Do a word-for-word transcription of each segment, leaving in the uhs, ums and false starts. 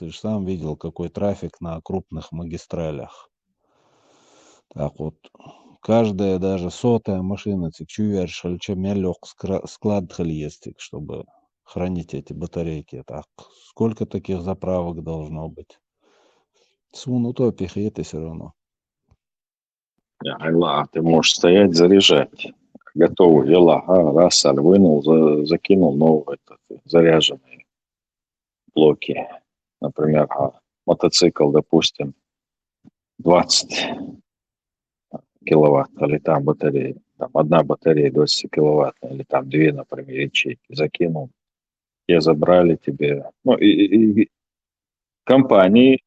Ты же сам видел, какой трафик на крупных магистралях. Так вот, каждая, даже сотая машина, цик чуверш хилча, мел йоккха скра-, склад хила еза цик, чтобы хранить эти батарейки. Так, сколько таких заправок должно быть? Суна утопия хетий всё равно. Я, ай ла, ты можешь стоять, заряжать. Готовый, я ла, а, раз, аль вынул, за-, закинул новый этот, заряженный блоки. Например, а, мотоцикл, допустим, двадцать киловатт, или там батарея, там одна батарея двадцать киловатт, или там две, например, ячейки закинул, те забрали тебе. Ну, и, и, и компании,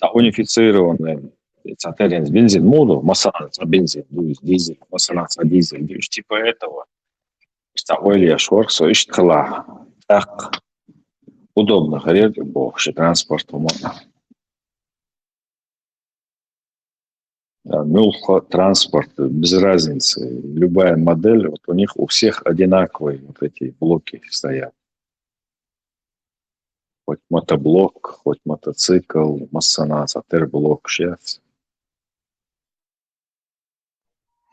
а, унифицированные, цатаринс бензин муду, масалан, ца бензин, дуйз, дизель, масалан, ца дизель, дуйз, типа этого. Ца ойле шорх, со ишт хила. Так, удобно, харир, бо вообще транспорт, по-моему. Да, муьлха транспорт, без разницы. Любая модель, вот у них у всех одинаковые вот эти блоки стоят. Хоть мотоблок, хоть мотоцикл, массанас, а тер блок сейчас.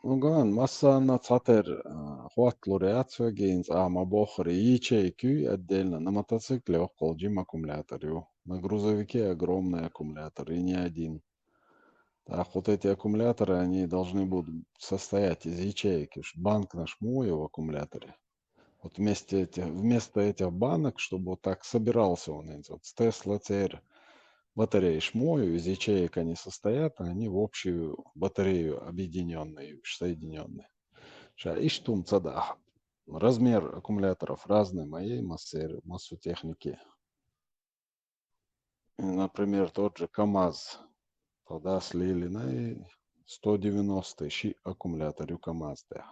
Ну, ган, массанас а тер, а, хватлур яц вегинц, а ма бохри ячейка ю отдельно, на мотоцикле около джим аккумулятор ю, на грузовике огромный аккумулятор, и не один. Так вот эти аккумуляторы, они должны будут состоять из ячеек, ш-, банк наш муй в аккумуляторе. Вот вместе эти-, вместо этих банок, чтобы вот так собирался он, вот с Тесла цер батареи шмою, из ячеек они состоят, а они в общую батарею объединенные, соединенные. Ша, иштум цада. Размер аккумуляторов разный, моей массер, массу техники. Например, тот же КамАЗ. Тогда слили на и сто девяносто ши аккумулятор у КамАЗ, да.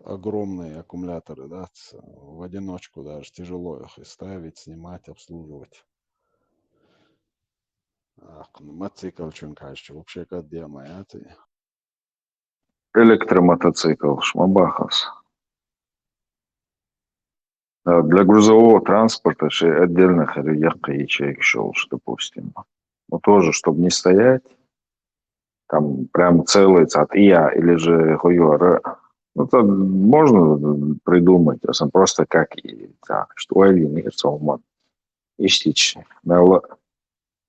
Огромные аккумуляторы, да, ц-, в одиночку даже тяжело их и ставить, снимать, обслуживать. Ах, ну, мотоцикл чун кажется, вообще как дема, а ты? Электромотоцикл, шма бахас. А для грузового транспорта же отдельно хери якка ячейка шёлш, допустим. Ну, тоже, чтобы не стоять, там прям целый цат ия или же хуёра. Ну, это можно придумать, а сам просто как и так, что ой, не, что он иштич. Мелла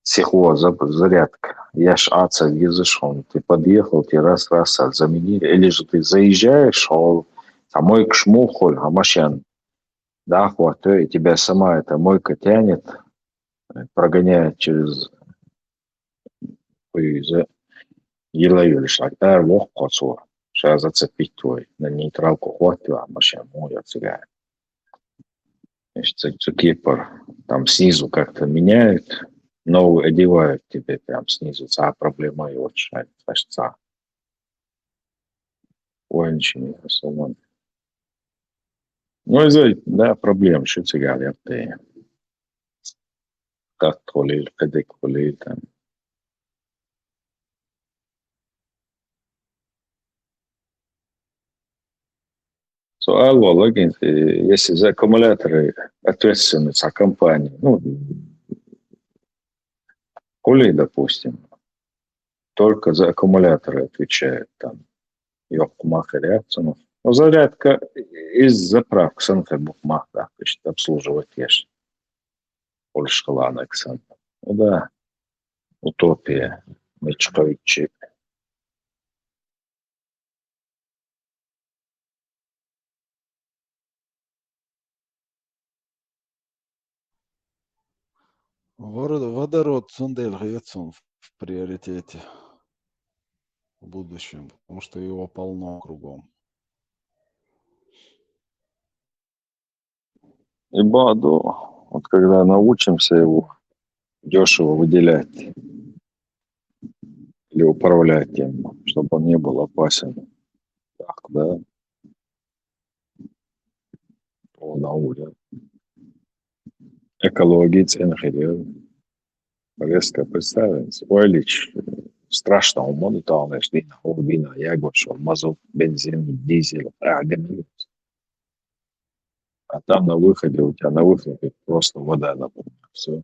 сихло за-, зарядка. Я ж аца везешь, он, ты подъехал, ты раз, раз, а заменили. Или же ты заезжаешь, он, а мойка шмухоль, а машин. Да, хватает, и тебя сама эта мойка тянет, э, прогоняет через, хуй за-, еле-еле шаг. Эр лох коцу. Сейчас зацепить твой. На нейтралку хватит, а машин, ну, я цыган. Значит, цу-, цукипор там снизу как-то меняют, новую одевают тебе прям снизу. Ца проблема и вот шаг, ца, ца. Ой, ничего не особо. Ну, из-за, да, проблем, что цыган, я ты. Как хулил, кадык хулил, там. Суал валагин, э, если за аккумуляторы ответственность, а компания, ну, коли, допустим, только за аккумуляторы отвечает, там, ёк, мах и реакцию, ну, зарядка из заправки, санхэ бухмах, да, то есть обслуживать ешь. Больше каланаксан. Ну да, утопия. Мечтаючи. Водород, водород сундель гецун в приоритете в будущем, потому что его полно кругом. И баду, вот когда научимся его дешево выделять или управлять им, чтобы он не был опасен. Так, да. О, на улице. Экология, цена хилер. Резко представить. Ой, лич, страшно, умон и там, знаешь, дина, о, дина, я говорю, что мазут, бензин, дизель, а, гамин. А там на выходе, у тебя на выходе просто вода, например, всё.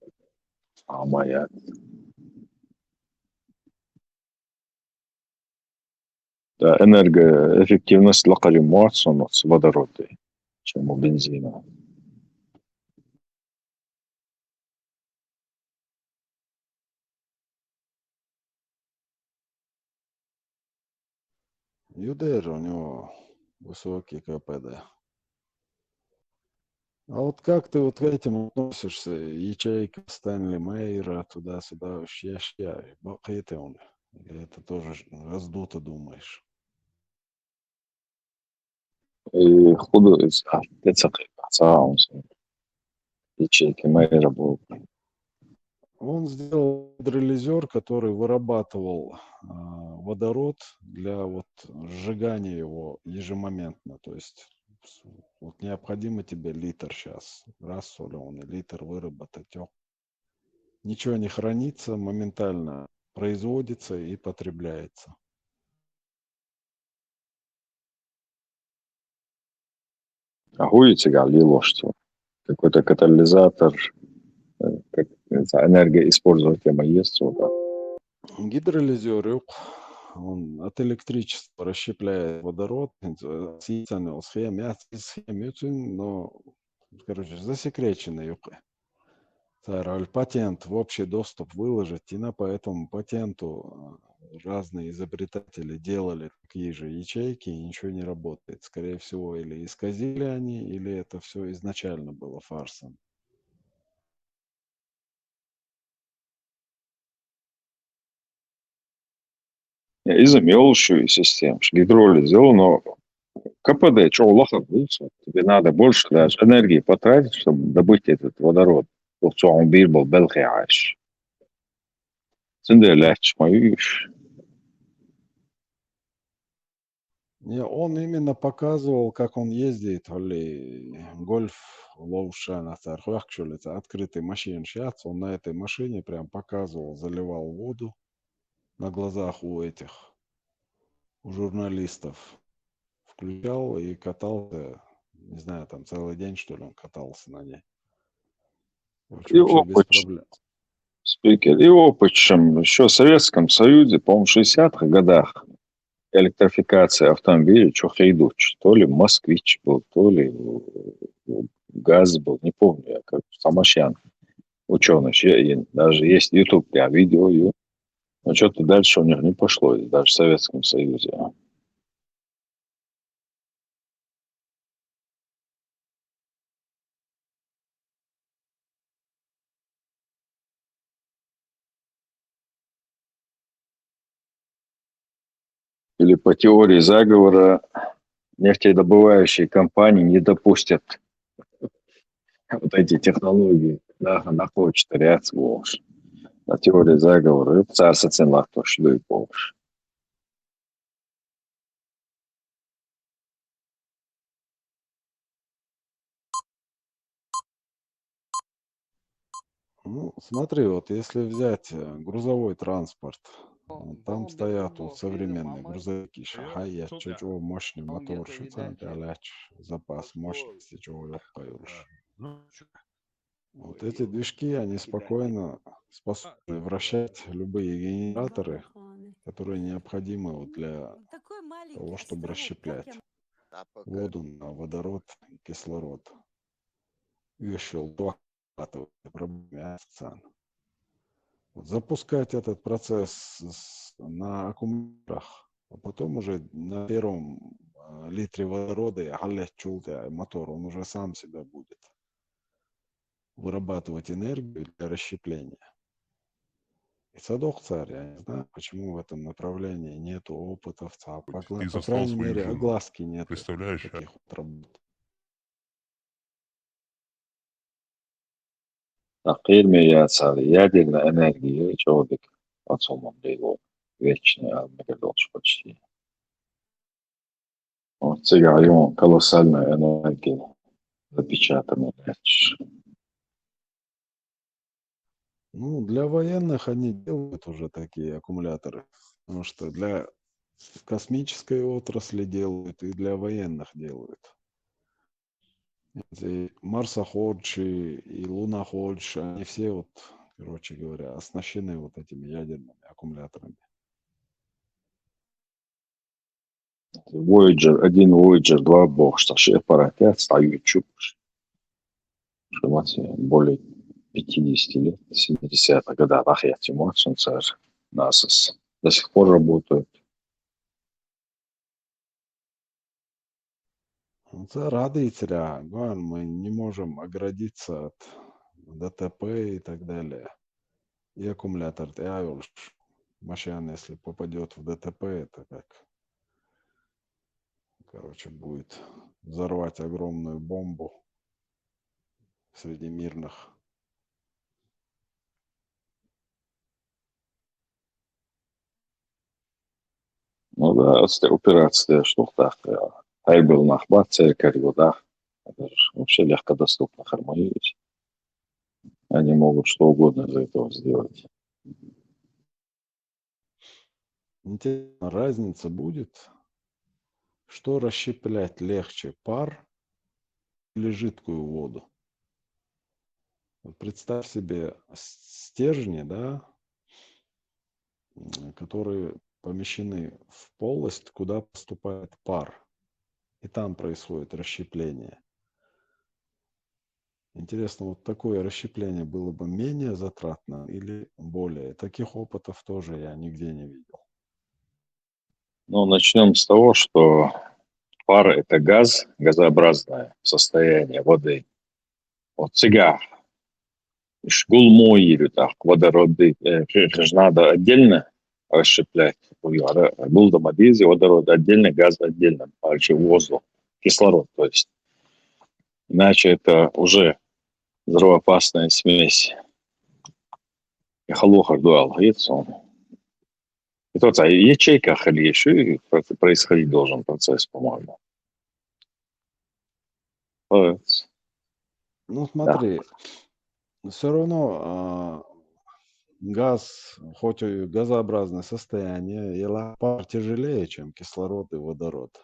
Амма я. Да, энергоэффективность лакхара ма яц оцу водорода, чем у бензина. Юдер у него высокий К П Д. А вот как ты вот к этим относишься? Ячейка Стэнли Мейера, туда-сюда, уж я, я, бакъетон. Или это тоже ж-, раздуто думаешь? И худу из, а, это ца-, ца-, он с-, ячейки Мейера был. Он сделал гидролизер, который вырабатывал, а, водород для вот сжигания его ежемоментно. То есть с-, вот необходимо тебе литр сейчас, раз соленый, литр выработать, ё. Ничего не хранится, моментально производится и потребляется. А хуицигал лилошту. Какой-то катализатор, э, как, не знаю, энергоиспользователь есть, вот так. Гидролизер, ё, он от электричества расщепляет водород, э, схема, схема, но, короче, засекреченный, ё. Цара патент в общий доступ выложить, и на, по этому патенту, а, разные изобретатели делали такие же ячейки, и ничего не работает. Скорее всего, или исказили они, или это всё изначально было фарсом. Я иза мел шу система, ш-, гидролизел, но К П Д чё лаха, тебе надо больше даже энергии потратить, чтобы добыть этот водород. Ох, цо он бир был белхи аш. Цундела лаьтташ ма ю уьш. Не, он именно показывал, как он ездит, или гольф ловшана цар хвахкшулица, открытый машинаш яц, он на этой машине прям показывал, заливал воду на глазах у этих, у журналистов. Включал и катался, не знаю, там целый день, что ли, он катался на ней. В общем, и вообще без опыт, проблем. Спикер, и опыт, чем ещё в Советском Союзе, по-моему, в шестидесятых годах электрификация автомобилей, чё хейдуч, то ли Москвич был, то ли, э, ГАЗ был, не помню, я как Самошьян, учёный, щ-, и даже есть YouTube, я видео, ю-, но чё-то дальше у них не пошло, и даже в Советском Союзе. Или по теории заговора нефтедобывающие компании не допустят вот эти технологии, да, находчица реакция волш. На теории заговора, царь сацин лахтош дуй волш. Ну, смотри, вот если взять, э, грузовой транспорт, э, там стоят вот современные грузовики, шахай, я чуть-чуть мощный мотор, шуцан, пялач, запас мощности, чего лёгкая уж. Вот эти движки, они спокойно способны вращать любые генераторы, которые необходимы вот для того, чтобы расщеплять воду на водород и кислород. Ещё проблема. Вот запускать этот процесс с-, на аккумуляторах, а потом уже на первом, э, литре водорода, я, галле чулте, мотор, он уже сам себя будет вырабатывать энергию для расщепления. И садок царь, я не знаю, почему в этом направлении нету опыта в ЦАП. По, по крайней мере, огласки нету таких вот работ. Такъир ме яцара ядерная энергия, чё дик, ацомон лего, вечная, а, мега долш почти. Вот цигахь юн колоссальная энергия запечатана, значит. Ну, для военных они делают уже такие аккумуляторы, потому что для космической отрасли делают и для военных делают. Эти марсоходцы и луноходцы, они все вот короче говоря, оснащены вот этими ядерными аккумуляторами. Voyager один, Voyager два бокс, так что аппарат я стою чук. Более пятидесяти лет, семидесятых годах, я тему, он царь, насос до сих пор работают. Ну, это радуется, да. Главное, мы не можем оградиться от ДТП и так далее. И аккумулятор, ты, а, уж машина, если попадет в ДТП, это как, короче, будет взорвать огромную бомбу среди мирных. Ну да, с- упираться, да, что так. Хайбел нахбат, церковь, да. Это же вообще легкодоступно, хармонируется. Они могут что угодно из этого сделать. Интересно, разница будет, что расщеплять легче, пар или жидкую воду? Вот представь себе с- стержни, да, м, которые помещены в полость, куда поступает пар. И там происходит расщепление. Интересно, вот такое расщепление было бы менее затратно или более? Таких опытов тоже я нигде не видел. Ну, начнем с того, что пар — это газ, газообразное состояние воды. Вот сега шкул мой или так, водород, э, же надо отдельно расщеплять. Был там водород отдельно, газ отдельно, а воздух, кислород, то есть. Иначе это уже взрывоопасная смесь. И халохар дуал, и сон. И тот, а ячейка халеши происходить должен процесс, по-моему. Вот. Ну, смотри, все равно а, газ, хоть и газообразное состояние, и ла- пар тяжелее, чем кислород и водород.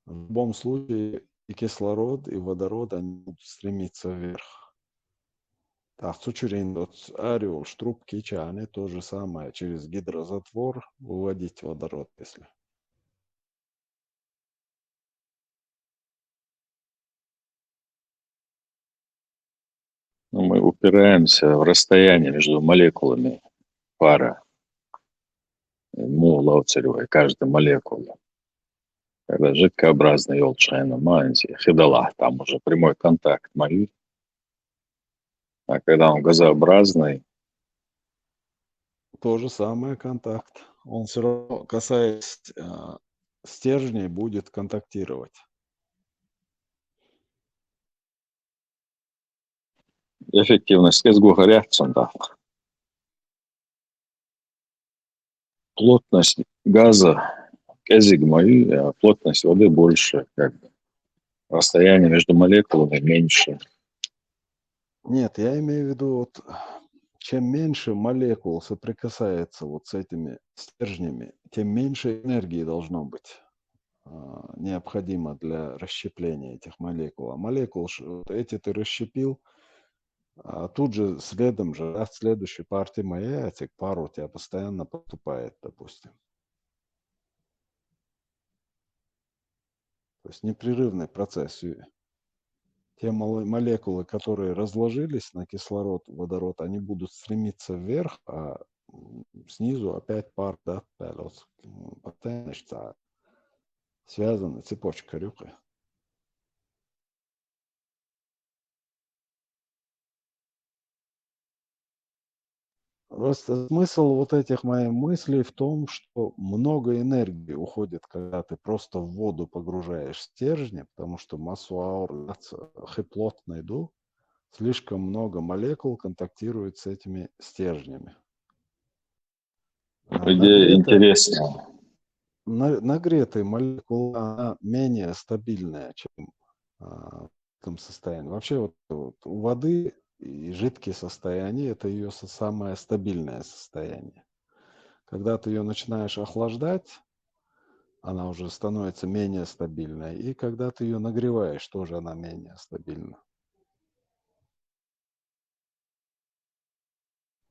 В любом случае и кислород, и водород, они будут стремиться вверх. Так, цучурин, вот ариол, штрубки, чаны, то же самое, через гидрозатвор выводить водород, если. Ну, мы упираемся в расстояние между молекулами пара. Мула оцелевая, каждая молекула. Когда жидкообразный йол чайна манзи, хидала, там уже прямой контакт мою. А когда он газообразный, То же самое контакт. Он все равно, касаясь а, стержней, будет контактировать. Эффективность, как говорят, да. Плотность газа, кэзиг мою, а плотность воды больше, как бы. Расстояние между молекулами меньше. Нет, я имею в виду, вот чем меньше молекул соприкасается вот с этими стержнями, тем меньше энергии должно быть а, необходимо для расщепления этих молекул. А молекул, ш- вот эти ты расщепил, а тут же следом же, да, в следующей партии моя, эти пару у тебя постоянно поступает, допустим. То есть непрерывный процесс. И те мол- молекулы, которые разложились на кислород, водород, они будут стремиться вверх, а м, снизу опять пар, да, пялёс, м, постоянно ж та- связаны цепочка рюкы. Просто смысл вот этих моих мыслей в том, что много энергии уходит, когда ты просто в воду погружаешь стержни, потому что массу аур хиплотный ду, слишком много молекул контактирует с этими стержнями. А Идея нагретая- интересная. на- нагретая молекула, она менее стабильная, чем а, в этом состоянии. Вообще вот, вот у воды и жидкие состояния — это ее самое стабильное состояние. Когда ты ее начинаешь охлаждать, она уже становится менее стабильной. И когда ты ее нагреваешь, тоже она менее стабильна.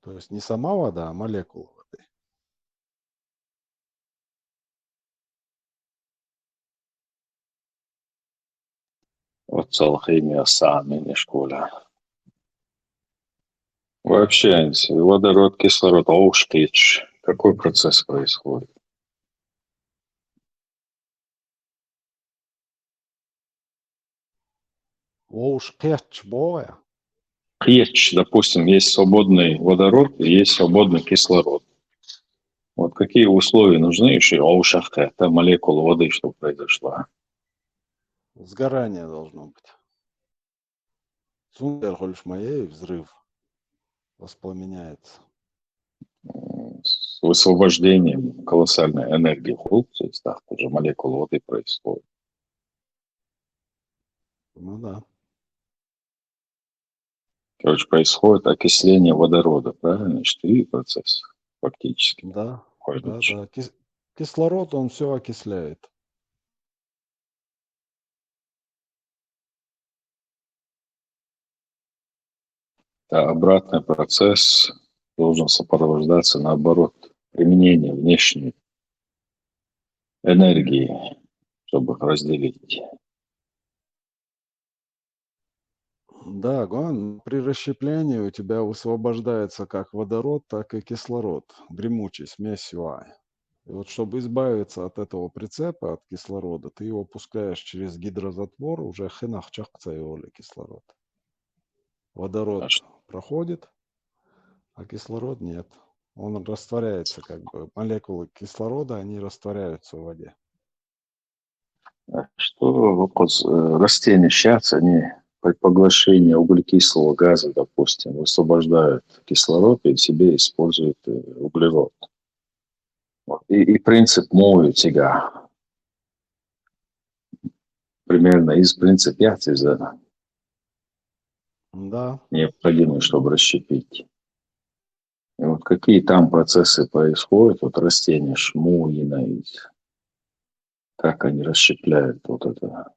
То есть не сама вода, а молекула воды. Оцал химия сами не школа. Вообще, водород, кислород, а уж кич. Какой процесс происходит? О, уж кич бывает. Кич, допустим, есть свободный водород и есть свободный кислород. Вот какие условия нужны, если о уж это молекула воды, чтобы произошла? Сгорание должно быть. Цундер хольш моей взрыв воспламеняется. С высвобождением колоссальной энергии хул, то есть так уже молекула воды происходит. Ну да. Короче, происходит окисление водорода, правильно? Четыре процесса фактически. Да, да, да. Кис кислород, он все окисляет. Да, обратный процесс должен сопровождаться, наоборот, применением внешней энергии, чтобы их разделить. Да, при расщеплении у тебя высвобождается как водород, так и кислород, гремучий, смесь юай. И вот чтобы избавиться от этого прицепа, от кислорода, ты его пускаешь через гидрозатвор, уже хынах чакца и оли кислород. Водород проходит, а кислород нет. Он растворяется, как бы молекулы кислорода, они растворяются в воде. Что вопрос, э, растения сейчас, они при поглощении углекислого газа, допустим, высвобождают кислород и себе используют, э, углерод. Вот. И, и принцип муви цига. Примерно из принципа из Да. Необходимый, чтобы расщепить. И вот какие там процессы происходят, вот растения шмуина, как они расщепляют вот это.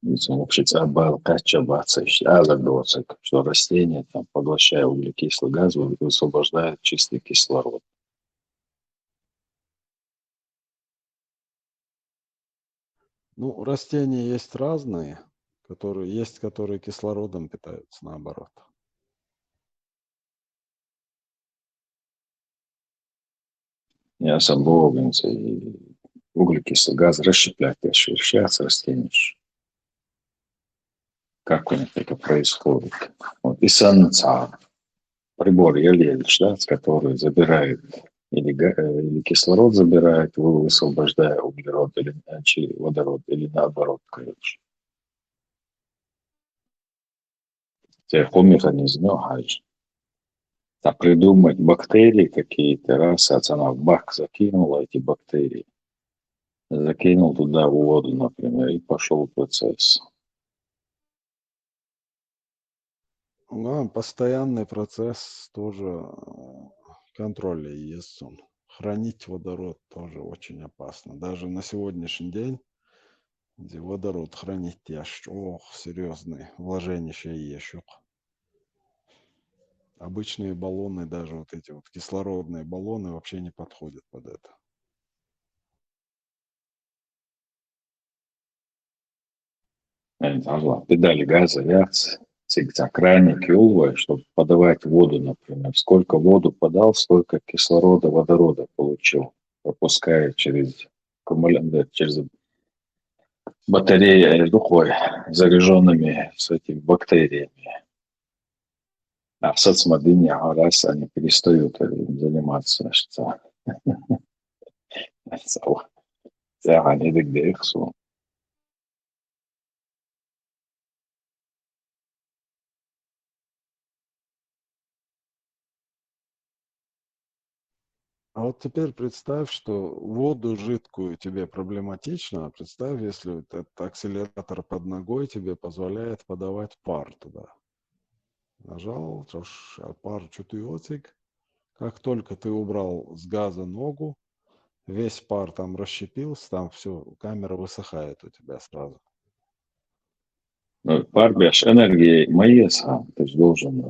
Видите, вообще, а балкача бацаешь, а задоцик, что растение там, поглощая углекислый газ, вы- высвобождает чистый кислород. Ну, растения есть разные, которые есть, которые кислородом питаются, наоборот. Я сам богинцы и углекислый газ расщепляет, расщепляется растение. Как у них это происходит? Вот. И санца, прибор Ялель, да, с который забирает или, га- э, или кислород забирает, вы- высвобождая углерод или э, чи- водород, или наоборот, короче. Те ху механизм, ну, хай. А придумать бактерии какие-то, раз, а она в бак закинула эти бактерии. Закинул туда воду, например, и пошел процесс. Да, постоянный процесс тоже э, контроля есть он. Хранить водород тоже очень опасно. Даже на сегодняшний день, где водород хранить ящ, ох, серьезные вложения еще и ящик. Обычные баллоны, даже вот эти вот кислородные баллоны вообще не подходят под это. Э, ага, педали газа, я цик-цак, краник юлвой, чтобы подавать воду, например. Сколько воду подал, столько кислорода, водорода получил, пропуская через аккумулятор, через батарея рукой, заряженными с этими бактериями. А в соцмадине раз они перестают этим заниматься, что они дык. А вот теперь представь, что воду жидкую тебе проблематично, а представь, если этот акселератор под ногой тебе позволяет подавать пар туда. Нажал, чош, а пар чутый отик. Как только ты убрал с газа ногу, весь пар там расщепился, там все, камера высыхает у тебя сразу. Ну, пар беш энергии моей сам, ты же должен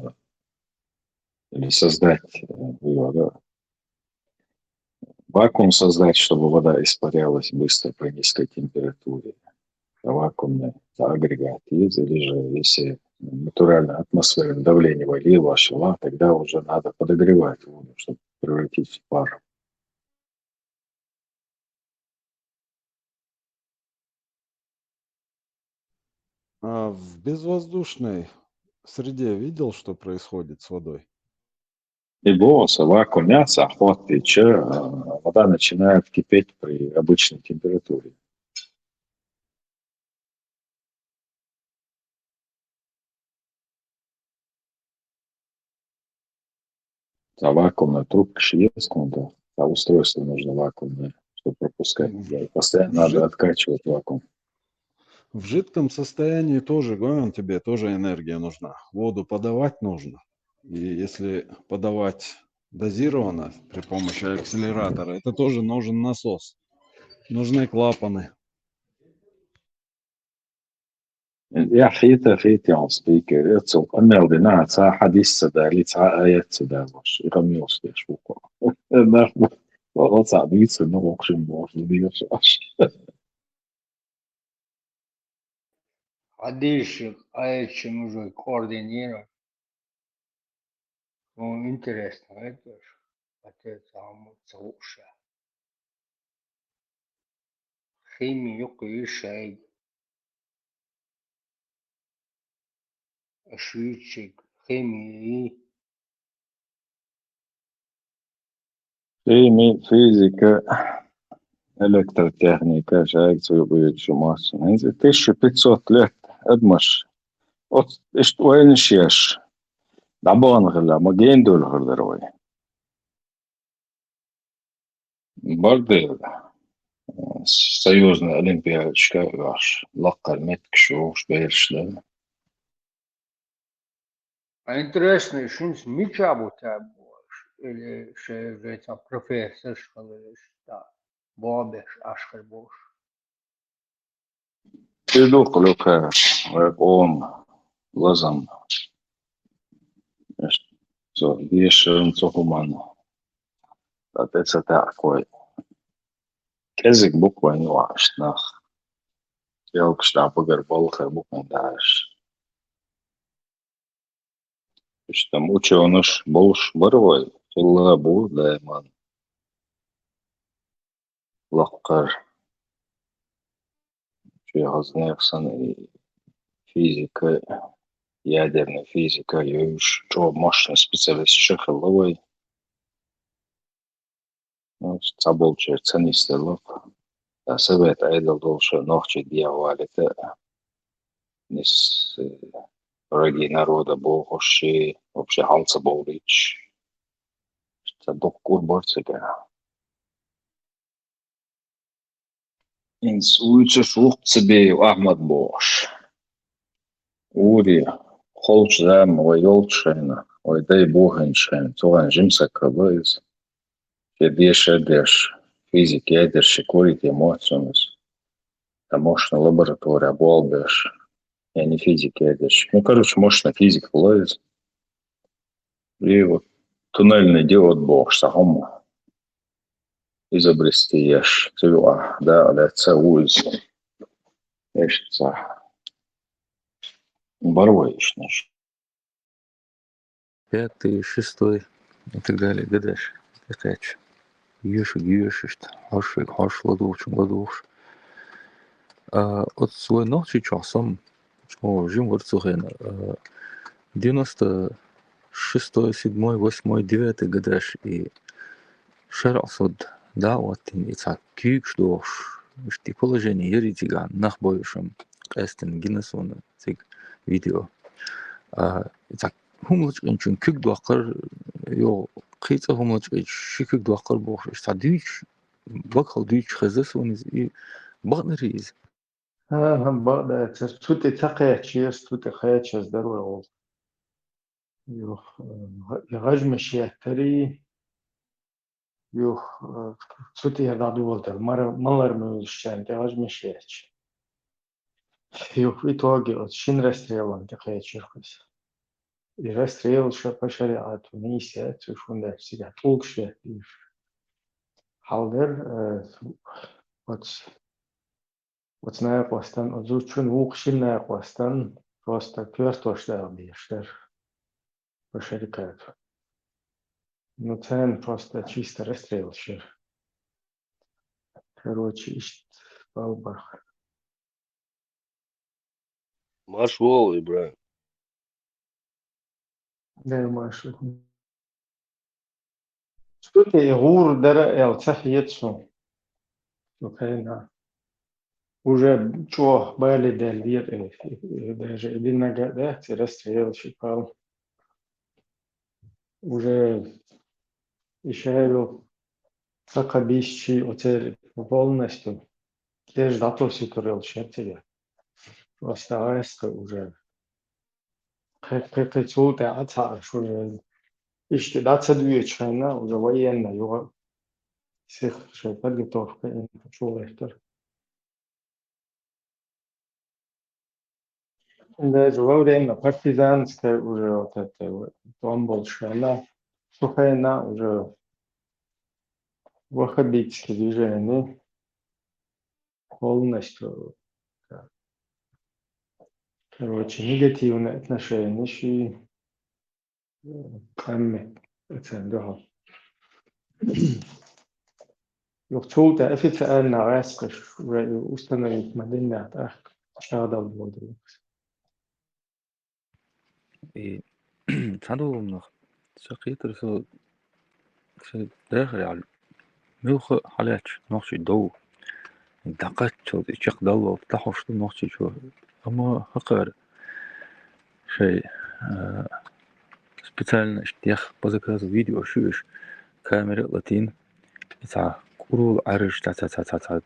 э, или создать э, её, да, вакуум создать, чтобы вода испарялась быстро при низкой температуре. Это вакуумный это агрегат есть, или же если натуральная атмосфера давление валила, шла, тогда уже надо подогревать воду, чтобы превратить в пар. А в безвоздушной среде видел, что происходит с водой? И волосы вакуумятся, охватывает, вода начинает кипеть при обычной температуре. А вакуумная трубка есть, надо, а устройство нужно вакуумное, чтобы пропускать. И постоянно надо откачивать вакуум. В жидком состоянии тоже, говорю, тебе тоже энергия нужна. Воду подавать нужно. И если подавать дозированно при помощи акселератора, это тоже нужен насос. Нужны клапаны. Ja, хита, хита он спикер. Эцул къамел дина, ца хадис ца дали, ца аят ца далош. И къамел стеш буко. Нах бу. Вала ца бийца, но окшин бу, бийош аш. Хадис аят ца нужно координировать. Ну, интересно, это ж отец Амут Сауша. Хими юкъи шайг. Ашвичик. Хими. Хими, физика, электротехника, шайг цуйбуй шумас. Хинзи тысяча пятьсот лет, эдмаш. От, ишт уэйн шеш. Дабон гила, ма гендул гырдыр уэй. Барды союзный олимпиадочка ваш лаккар метк шуш берш да. А интересно, шунс мича бу та бош, или ше жеца профессор школы, да, бобеш ашхар бош. Иду кулюка, век он лазам. Со дешерн цохуман. Тат эца такой. Кезик буквально ваш нах. Ялк шта багар балха буквально даш. Иштам учёныш болш барвай, хилла бу дайман. Лаккар. Чи хазнехсан и физика, ядерная физика, юш, чо мощный специалист ши хилла вай. Цаболчер цанистерлык. Совет айдал долша нохчи диавалита. Нис враги народа бохоши, вообще халца болич. Цадук кур борцега. Инс уйча шухцебею Ахмад бош. Ури, холч зам, ой, ёлчшайна, ой, дай бухеншайн, цуган жимсак кабыз. Те деш, деш, физик, ядерщик, курить эмоционс. Тамошна лаборатория, болбеш. Я не физик, ядерщик. Ну, короче, мощный физик ловит. И вот туннельный диод бохш сахом изобрести еш. Цуа, да, да, ца уз. Еш ца. Барваешь наш. Пятый, шестой и так далее. Гадаш. Такач. Юшик, юшишт. Хошик, хош, ладугчун, ладугш. А, от свой ночи часом О, жим варцухена. Девяносто шестой, седьмой, восьмой, девятый гадаш и шарасуд да вот и ца кюкш дош. Ишти положение еритига нах бойшам. Эстен гинесуна цик видео. А ца хумлач инчун кюк дуакъар, ё, кыйца хумлач ич ши кюк дуакъар бош. Ишта дюч, бакал дюч хезесуниз и бакънариз. Ага, бакъда цар цути ца кхаьчес, цути кхаьчес дарвай ол. Юх, э, гъажмашиятари, юх, э, цути ярдах дувалтар, мар-, малар музышчан, те гъажмашиятч. Юх, в итоге, от шин расстрелом те кхаьчер хыз. и расстрелаш по шариату нийса яц уж, хӀунда аьлча цигахь тӀулгаш етташ хьал дара, э, оцу, оцу накъостан, оцу зудчун вукху шина накъостан просто коьртош дала дезаш дара по шариату. Ну, царна просто чисто расстрелаш яра. Короче, иштта балбах. Марш вогӀу, Ибрахим. Да, марш вогӀу. Что ты, гӀур дара аьлла ца хета суна. Цу хенахь. Уже чӀогӀа бале даьлла дера, э, э, даже и диннарг а дац, и расстрелаш, и пал. Уже и шайла ца кхабийсчий оцеран полностью кӀежда дӀатосуьйтур йолуш яра цигахь. Просто гӀаьскхи уже. Кхин, кхин, кхин цул тӀаьхьа цхьа аша уже иштта дӀа ца доьдучу хенахь, уже военна юха сиха шайн подготовка йина чу лаьттара. Даже во время партизанской уже вот это вот, тӀом болчу хенахь, цу хенахь уже ваххабитский движение полностью, короче, негативное отношение ши къамме оцен дуьхьал. Юха цул тӀе официально гӀаьскхи уже установить ма диннехь, тӀаккха чӀагӀдала доладелла. И цхьадолу хӀуманах ца кхетара со, со дахар яьлла, муьлхха а хьалаьтташ нохчий дов дӀакхаччалц и чекхдаллалц дӀахьош ду Нохчийчу. Амма хӀокхара шайн, а, специально иштта тӀех по заказу видео шуьйш камера а латийна, и цхьа кӀурула Ӏаьржа цхьа, цхьа, цхьа, цхьа, цхьа,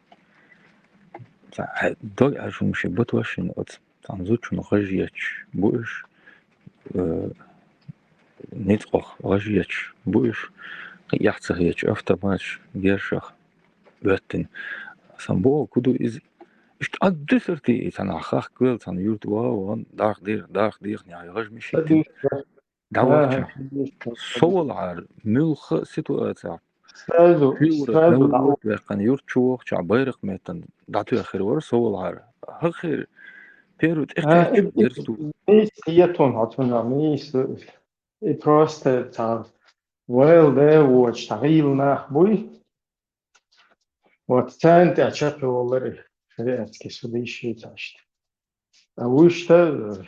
цхьа, дог Ӏаьржа хӀума шен батош йина оцу цхьана зудчунна гӀаж етташ бу уьш, э, ницкъах гӀаж етташ бу уьш, кхин эхь ца хеташ автоматаш гершах оьттина. Сан боху, ку ду иза? Иштта Ӏад дуьсуртий и цхьана хахкавелла цхьана юрта ваха а вахана, дарх дийх-, дарх дийхнехь гӀаж мишиттина. ДӀавахча. Ага. Со валахьара, муьлхха а ситуацехь. Сразу, ши ура, сразу дӀа- ваьккхина юрт чу вахча, байракх меттана дӀатоьхна хир вара со валахьара. ХӀокхеран первый тӀе- А, тӀе- и, и, дерза ду. Мийса хетон хьо цунах, мийса. И просто цхьа вайл да воцуш, цхьа гӀийла нах буй. Вот царна тӀехь чекхйоллар и шариатский судьяш йийца иштта. А вуьшта,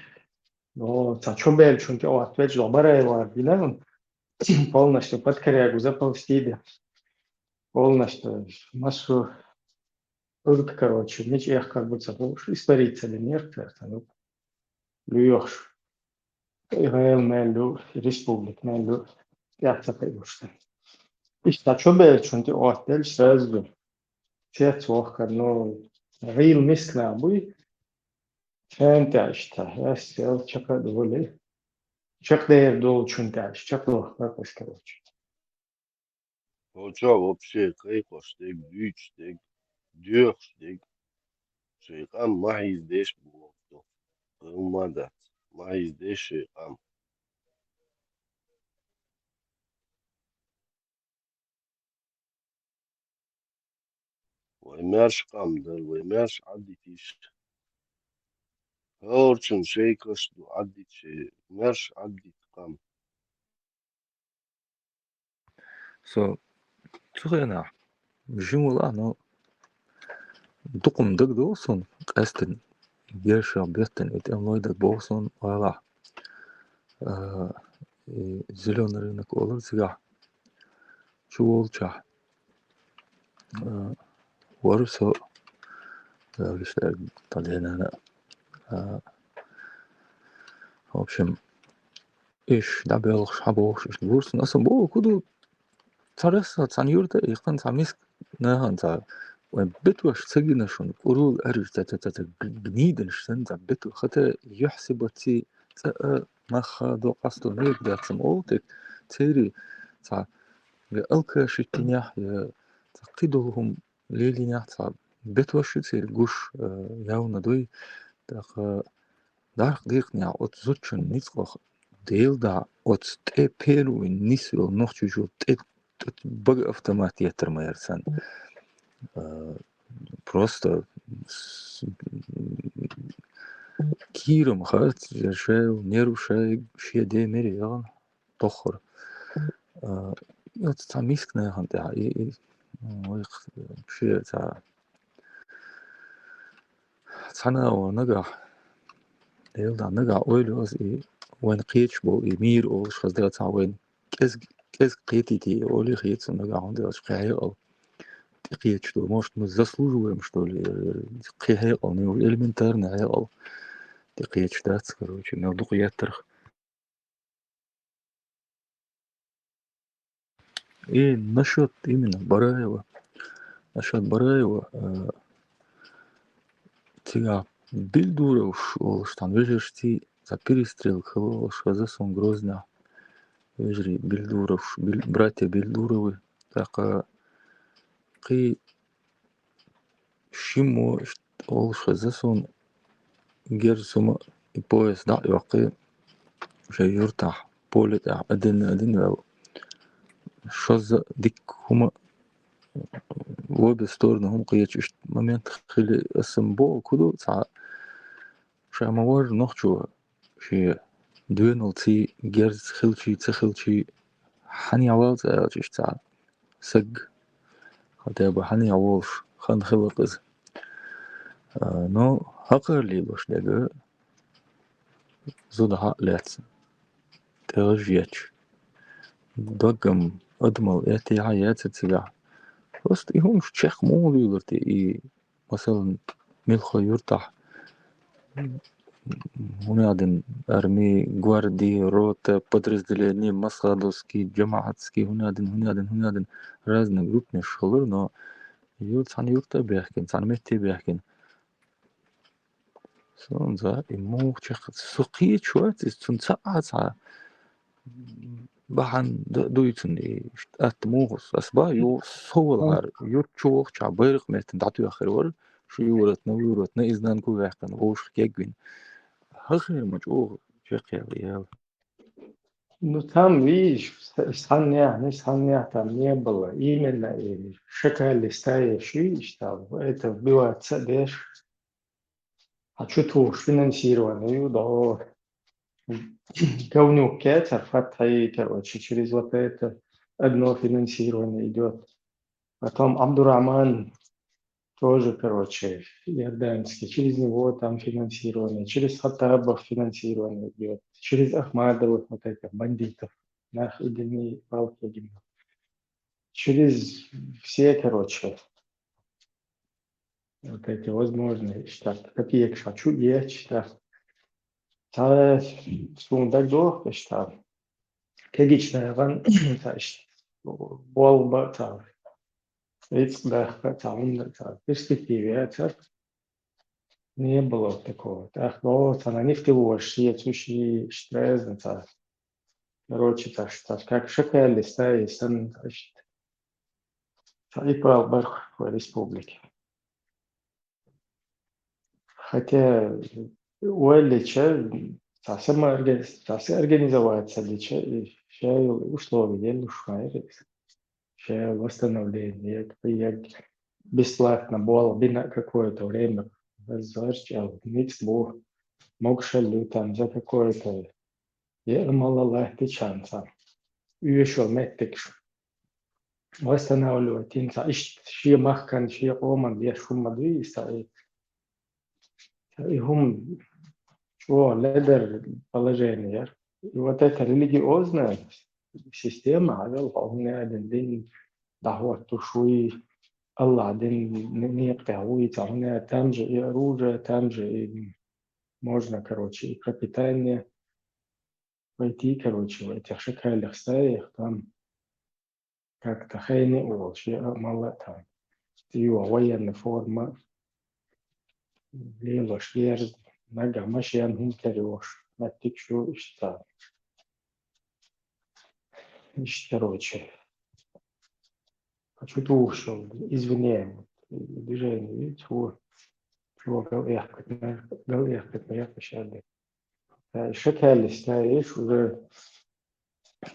ну, цхьа чубеллачун тӀе оттавелча, догӀу Бараева гина, полностью под корягу заползти де. Полностью массо а, короче, мича эккхар бу ца хууш, испариться динера цара цхьаьна. Лоьхуш. И гӀала мел ю, и республика мел ю, тӀехь ца кхиош сан. Иштта чубеллачун тӀе оттавелча, сразу цец вахкар, ну, гӀийла миска нах буй, царна тӀехь иштта, яьссел чекх а довлий, чекхдер долчун тӀехь иштта чекхдохкар, короче. Хьо чохь вообще кхайкхош дерг, дуьйцуш дерг, доьхуш дерг. Шайн къам ма хьийзадеш боху со. Хьуна ма дац. Ма хьийзадеш шайн къам. Вай маьрша къам дара, вай маьрша Ӏаддитийша. ХӀорчун шайн каш ду Ӏаддита шайн, маьрша Ӏаддита къам. Со цу хенахь жима валахь, но дукха-м дагадогӀу суна, къаьстина гершах беттина и тӀемалой дагабогӀу суна гӀалахь. А, и Зелёный рынок олура цигахь, чу волчохь. А, вара со, Дала гечдойла, тхан ден-нана. А, в общем, иш дӀабоьлхуш, хьан бохуш, иштта гур суна. Аса боху, ку ду, цхьа расса, цхьана юрта, и кхин цхьа миска нахана цхьа, вайн бетош ца гина шуна, кӀурула аьржа ца, ца, ца, ца, гнийдинаш санна, цхьа бето, хата юьхь сибатций, цӀа а, мах а до къасто мега дац-м олу тӀе, церий цхьа, я алкаш йиттинехь, я цхьа кхидолу хӀума лелийнехь, цхьа бетош ю церан гуш, э, явна дуй. ТӀаккха дарх дийхнехь оцу зудчун ницкъах Дела духьа оцу тӀе пхьера вина нисвелла нохчочо тӀе, тӀе бага автомат еттар ма яра царна. А, просто с-, кийрам харц, шайл, нерв шай, шен де мери яхана, тоххара. А, оцу цхьа миска нахана тӀехь, и, и, вай, шен цхьа, цхьана а ван нагахь, Дела духьа нагахь ойла йо аса и вайн кхеташ болу, и мийра олуш хаза дела цхьа вайн кӀезиг-, кӀезиг кхетийти, олий хета цунна нагахь, хӀунда аьлча кхин хьекъал тӀекхеташ ду. Может, мы заслуживаем, что ли, э, кхин хьекъал, ну, элементарный хьекъал тӀекхеташ дац, короче, мел дукха еттарх. И насчёт именно Бараева, насчёт Бараева, э, цигахь Бельдуровш олуш цхьана вежаршций цхьа перестрелка хилла олуш хеза суна Грознехь. Вежарий Бельдуровш, Бель-, братья Бельдуровы. ТӀаккха кхин шиммо олуш хеза суна, герз хӀума и поезд дӀа а йоккхий, шайн юьртахь, поле тӀехь, а дина, а дина ваьлла. Шозза дикка хӀума, в обе стороны хӀума кхеча, иштта момент хили, аса ма боху, ку ду, цхьа ша ма варра нохчо шен доьналций, герз хилчий, ца хилчий, хьанехь валла ца аьлча, иштта цхьа саг, хотя бы хьанехь волуш, хан хилла иза. А, но хьакхар лелош дерг зуда хьа а лаьцна, тӀе гӀаж ечу. Доггам адамал эттехьа яцара цигахь. Просто и хӀумаш чекх муха луьйлура те, и Масалан, муьлхха юьртахь, хӀунда аьлла арми, гварди, рота, подразделение, масхадовский, джамаатский, хӀунда аьлла, хӀунда аьлла, хӀунда аьлла, разные группаш хилар, но юрт, цхьана юрта а баьхкина, цхьана метте а баьхкина. Суна за и муха чекх, со кхеча вац иза, цунна цхьа а цхьа бахьана д-, дуй цунна и атта муха ас ба, ю-, со валахьара, юрт чу вахча байракх меттана дӀатоьххира вара, ши юратна, вуй юратна, изнанку ваьккхина, вовшах кегвина. ХӀа хир ма чӀогӀа чекхъяла яла. Ну, там, видишь, с-, с-, цхьаннех, не цхьаннех там не было. Именно и шакали стаи ши, там, это вбиваться деш. А чё ты уж финансирование, да. Говнюк, царфат, короче, через вот это одно финансирование идёт. Потом Абдурахман тоже, короче, иорданский, через него там финансирование, через Хаттабов финансирование идёт, через Ахмадовых вот этих бандитов, нах, идём палки, через все, короче, вот эти возможные, что копеек шачу есть, да. Цхьа суна дагадогӀу, иштта, кегийчу нахана, цхьа, иштта, болх ба цхьа, рицкъ дахка цхьа, хӀунда цхьа, перспектива яцара. Не было такого. ТӀаккха, о, цхьана нефтевой шеца, ши, иштта разно цхьа. Короче, цхьа, цхьа, как шакали стаи санна, иштта. Цхьа и пал барх вай республике. Хотя, ойла йича, цхьа самооргани-, цхьа самоорганизоваться дича, и шайла условия елуш хьайра иза. Шайла восстановление, я, я бесплатно болх бина какое-то время, зарчал, ницкъ бу, могушалла ю там за какое-то, я мала лахтичан цхьа. Уьйшал меттигаш восстанавливать йина цхьа, иштта шен махкан, шен къоман деш хӀума ма дуй иза цхьа и. И хӀума чӀогӀа ледар положение яра. И вот эта религиозная система, хьавел хьо хӀунда аьлла дин дӀахӀоттуш вуй, Аллах дин некъа тӀехь вуй, цхьа хӀунда аьлла, там же и оружие, там же и можно, короче, и пропитание войти, короче, в этих шакалех стаях, там как-то хене олуш, я мала там. Ю военная форма, лелош герз, нагахь машен хӀума карош, меттиг шу иштта. Иштта, короче. Хочу тухуш, извиняем, движение, видите, вот. Чего гал эхкать, гал эхкать, я пощады. Шакалиста, видишь, уже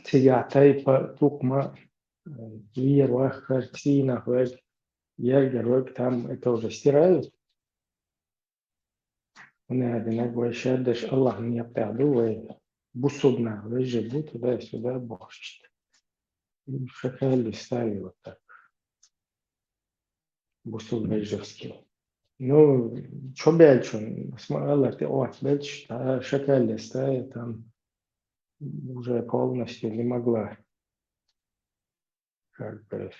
цигахь тайпа, тукхма, э, вер-вахар, цӀийнах верг, ергар верг, там это уже стирают. ХӀунда аьлча вай шаьрдаш Аллахьан некъа тӀехь ду, вай бусулба нах вежарий бу, туда-сюда бохуш иштта. Шакалиста, вот так. Бусулба вежарский. Ну, чо баьлча, ас ма аллара, тӀе отта баьлча, та шакалиста, там уже полностью не могла, как бы,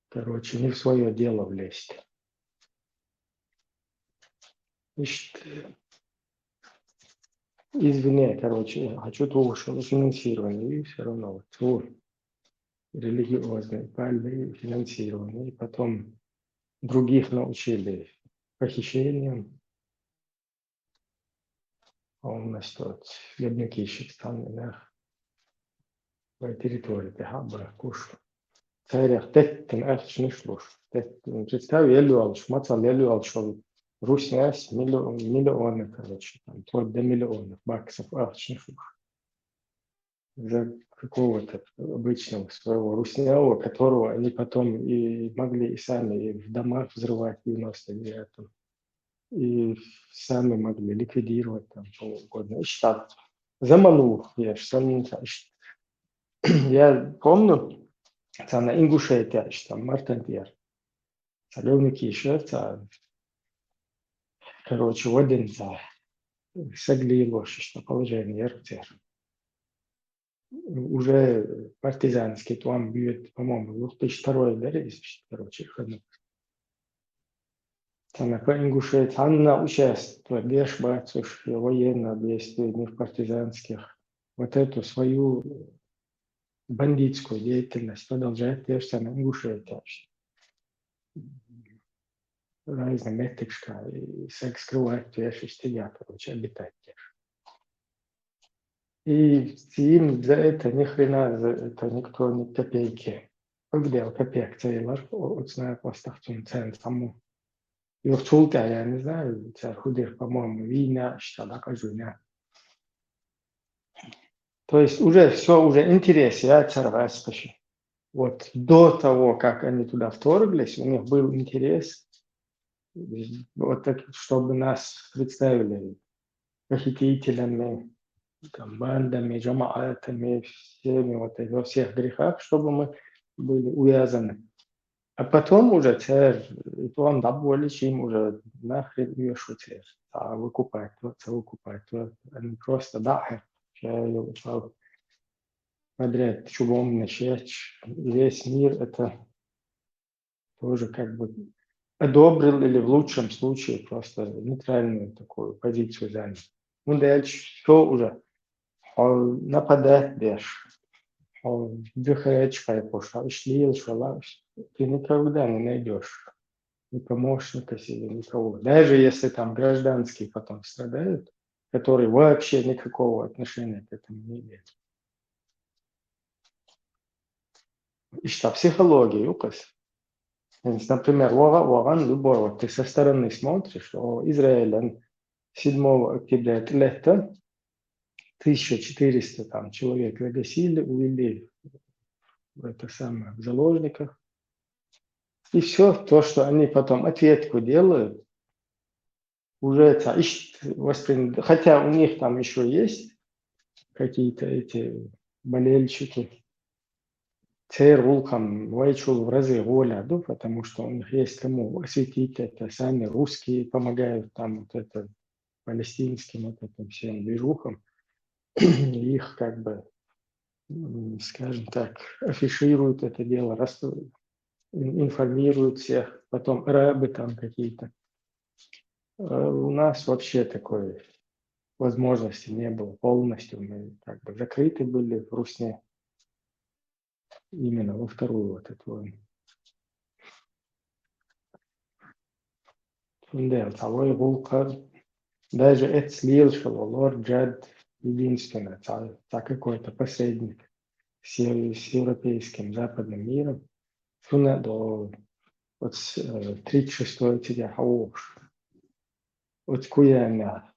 короче, не в своё дело влезть. Иштта, извини, короче, хочу твоего финансирования, и всё равно вот твой религиозный, пальный финансирование, и потом других научили похищениям. Полностью вот гӀадмикийшица цхьана нах вай территори тӀехь а бахкуш. Царех теттина ахчанаш луш. Теттина, представь, елла йолуш, мацалла елла йолуш волу русняс миллион, миллионы, короче, там, вплоть до миллионов баксов ахчанаш луш. За какого-то обычного своего руснява, которого они потом и могли и сами и в домах взрывать в девяносто девятом, и сами могли ликвидировать там кого угодно. Иштта заманчохь еш, санна иштта. Я помню, цхьана Ингушетия, иштта, Мартан тӀера. Цхьа гӀадмикийша, цхьа, короче, вадина цхьа саг лелош, иштта положение яра церан. Уже партизанский тӀом боьду, по-моему, две тысячи второй дара иза, короче, ханна. Цхьана по Ингушетии цхьанна участвовать деш бац уьш, военных действий, ни в партизанских. Вот эту свою бандитскую деятельность продолжает деш цхьана Ингушетии. Разные меттигашка, и саг скрывать деш, и стигахь, короче, обитать деш. И им за это ни хрена, за это никто ни копейки. Как дел копейка цайлар, оцна костах цун цен саму. Юр цул тӀе, я не знаю, цар худер, по-моему, вийна, что да, кажуна. То есть уже всё, уже интерес, я цар васпаши. Вот до того, как они туда вторглись, у них был интерес, вот так, чтобы нас представили похитителями, там, бандами, жамаатами, всеми вот этими, во всех грехах, чтобы мы были увязаны. А потом уже церан, и то он даболичим уже нахрен уьш ву церан. А выкупать, вот, ца выкупать, вот. Они просто, да, подряд чугунный щец, весь мир это тоже как бы одобрил или в лучшем случае просто нейтральную такую позицию занял. Ну, дальше всё уже. Хьо нападать деш, хьо духаречка кхайкхуш, хьо иштта лелаш вала, ты никогда не найдёшь ни помощника себе, никого. Даже если там гражданские потом страдают, которые вообще никакого отношения к этому не имеют. Иштта психология ю кхуьнан. Например, вогӀа а вогӀан, любой, вот ты со стороны смотришь, о, Израиль седьмого октября тӀелетта, тысяча четыреста там человек загасили, увели в это самое, в заложниках. И всё то, что они потом ответку делают, уже это ищ-, восприн-, хотя у них там ещё есть какие-то эти болельщики, церан гӀуллакхам вайчул в разы гӀолехь ду, потому что у них есть кому осветить это, сами русские помогают там вот это палестинским вот этим всем движухам. Их как бы, м, скажем так, афишируют это дело, рас-, ин-, информируют всех, потом арабы там какие-то. Э, у нас вообще такой возможности не было полностью, мы как бы закрыты были в русне. Именно во вторую вот эту войну. Цундела цхьа вай гӀуллакх, даже эццахь лелаш вала лор джад единственное, цхьа, цхьа какой-то посредник с, с европейским, западным миром. Цунна до вот с, э, тридцать шестой цигахь хьавогӀуш. оцу куьйга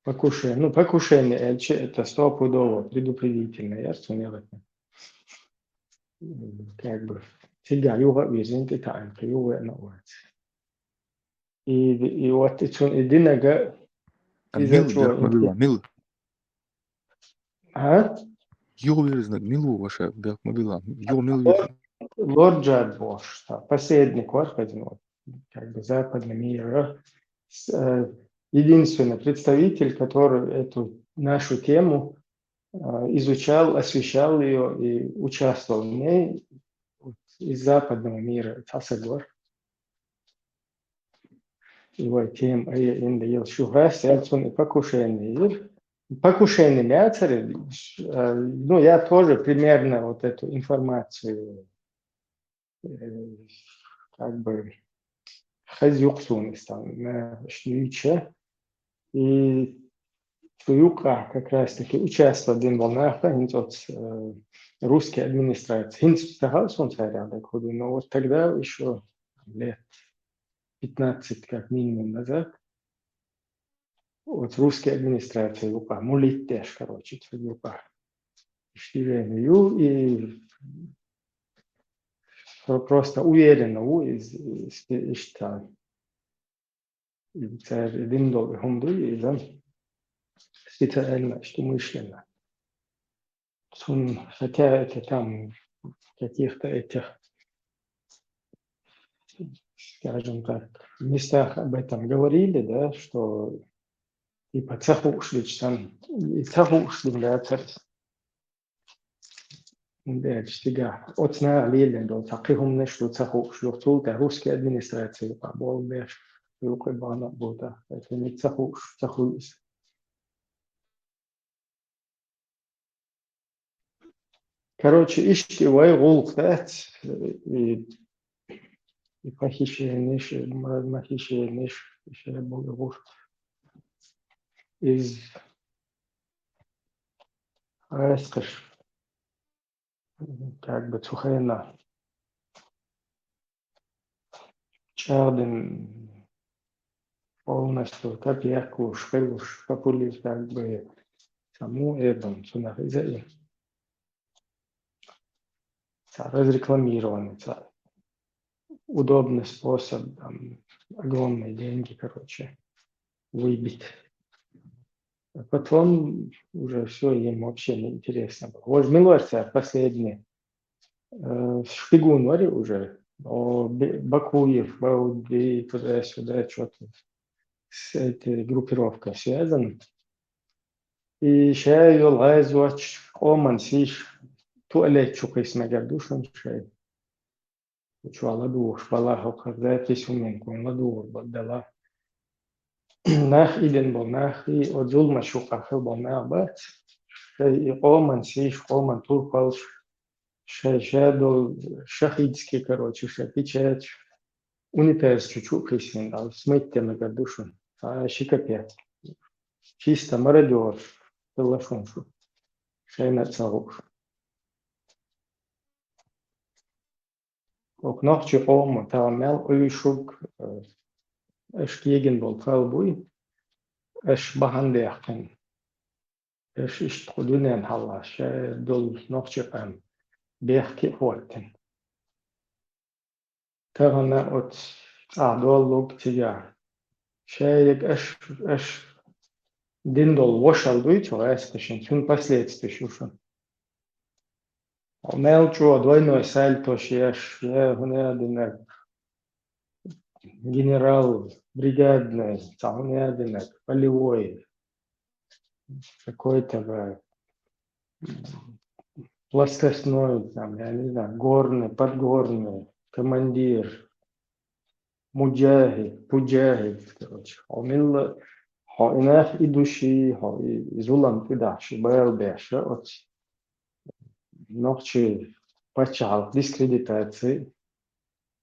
покушение. Ну, покушение аьлча, это стопудово предупредительное, яра цунах. Как бы, цигахь юха а вирзина, тӀетаьӀна кхин юха а веана вац. И, и вот и цунна и динарг, а иза мила, чӀогӀа бехк ма билла, мила? А? Юха вирзинарг мила ву, ваша, бехк ма билла? Юха мила вирзина? Лорджад бохуш, последний квартал, ну, как бы западный мир, с-, э, единственный представитель, который эту нашу тему, э, изучал, освещал её и участвовал в ней, вот, из западного мира, цхьа стаг вара. И вай тема, э, ин да ел шу хас, ял цунна и покушение йира. Покушение яцара, э, ну, я тоже примерно вот эту информацию, э, как бы, хаза юкъа суна стан, э, шу юьйча. И цу юкъахь как раз-таки участвовать дина болу нах, хӀинца оцу, э, русский администрация. ХӀинца ца хаьа суна царах дерг хӀун ду, но вот тогда ещё лет пятнадцать как минимум назад, оцу русский администрация юкъахь, мулит деш, короче, цу юкъахь. Иштта веана ю, и про-, просто уверенно ву иза, иза, иштта. И цара дина долу и хӀума дуй, иза специально, что умышленно. Цунна, хотя это там в каких-то этих, скажем так, местах об этом говорили, да, что типа ца хууш дича санна, и ца хууш дина дацара. Дерча цигахь оцу наха лелийна долу цхьа кхин хӀуманаш ду ца хууш, юха цул тӀаьхьа русский администрация юкъахь болу беш, юкъа бахьана а бу тӀаккха, это не ца хууш, ца хуьлу иза. Короче, иштта вай гӀуллакх дац, и, и похищенеш, и ма-, мохищенеш, и ше болу гӀур. Иза гӀаскхаш, как бы, цу хенахь чӀагӀдина полностью капекалуш, хилуш, популизм, как бы, саму эбан, цунах иза и цхьа разрекламирование, цхьа удобный способ, там, огромные деньги, короче, выбить. А потом уже всё, им вообще не интересно было. Вот Милорца последний, э, шпигун вари уже. О, Бе-, Бакуев, Бауди, туда-сюда, что-то с этой группировкой связан. И ша йолу гӀайзочу къоман сийш туалет чу кхийса мегар ду шуна шайн. Чохь ладугӀуш бала хӀокху запись хӀуманна ладугӀур бала дала. Нах идина болу нах, и оцу зуламаш юкъахь хила болу нах бац. Шайн и къоман сийш, къоман турпалш, шайн ша долу шахидский, короче, шайн печать, унитаз чу чу а кхиссина, смыть мегар ду шуна. А, ши капец. Чисто мародёр хилла шуна шу. Шайна а ца хууш. ХӀокху нохчийн къоман тахана мел къуьйсург, э, аша кегина болу пал буй, аша бахьана даьккхина. Аша иштта кху дуьненна хьалха шайн долу нохчийн къам бехке а хӀоттина. Тахана оцу цӀахь доллург цигахь. Шайга аша, аша дина долу вошалла дуй цу гӀаскхашна, цуьнан последствеш ю шуна. Хьо мел чӀогӀа двойной сальто еш, я хӀун а динарг, генерал, бригадный, цхьа хӀун а динарг, полевой, какой-то, э, плоскостной, там, я не знаю, горный, подгорный, командир, муджахид, пуджахид, короче. Хьо милла, хьо и нах и души, хьо и, и зулам тӀедахьаш, и бала беш, оцу нохчийн паччахьалкх дискредитаци,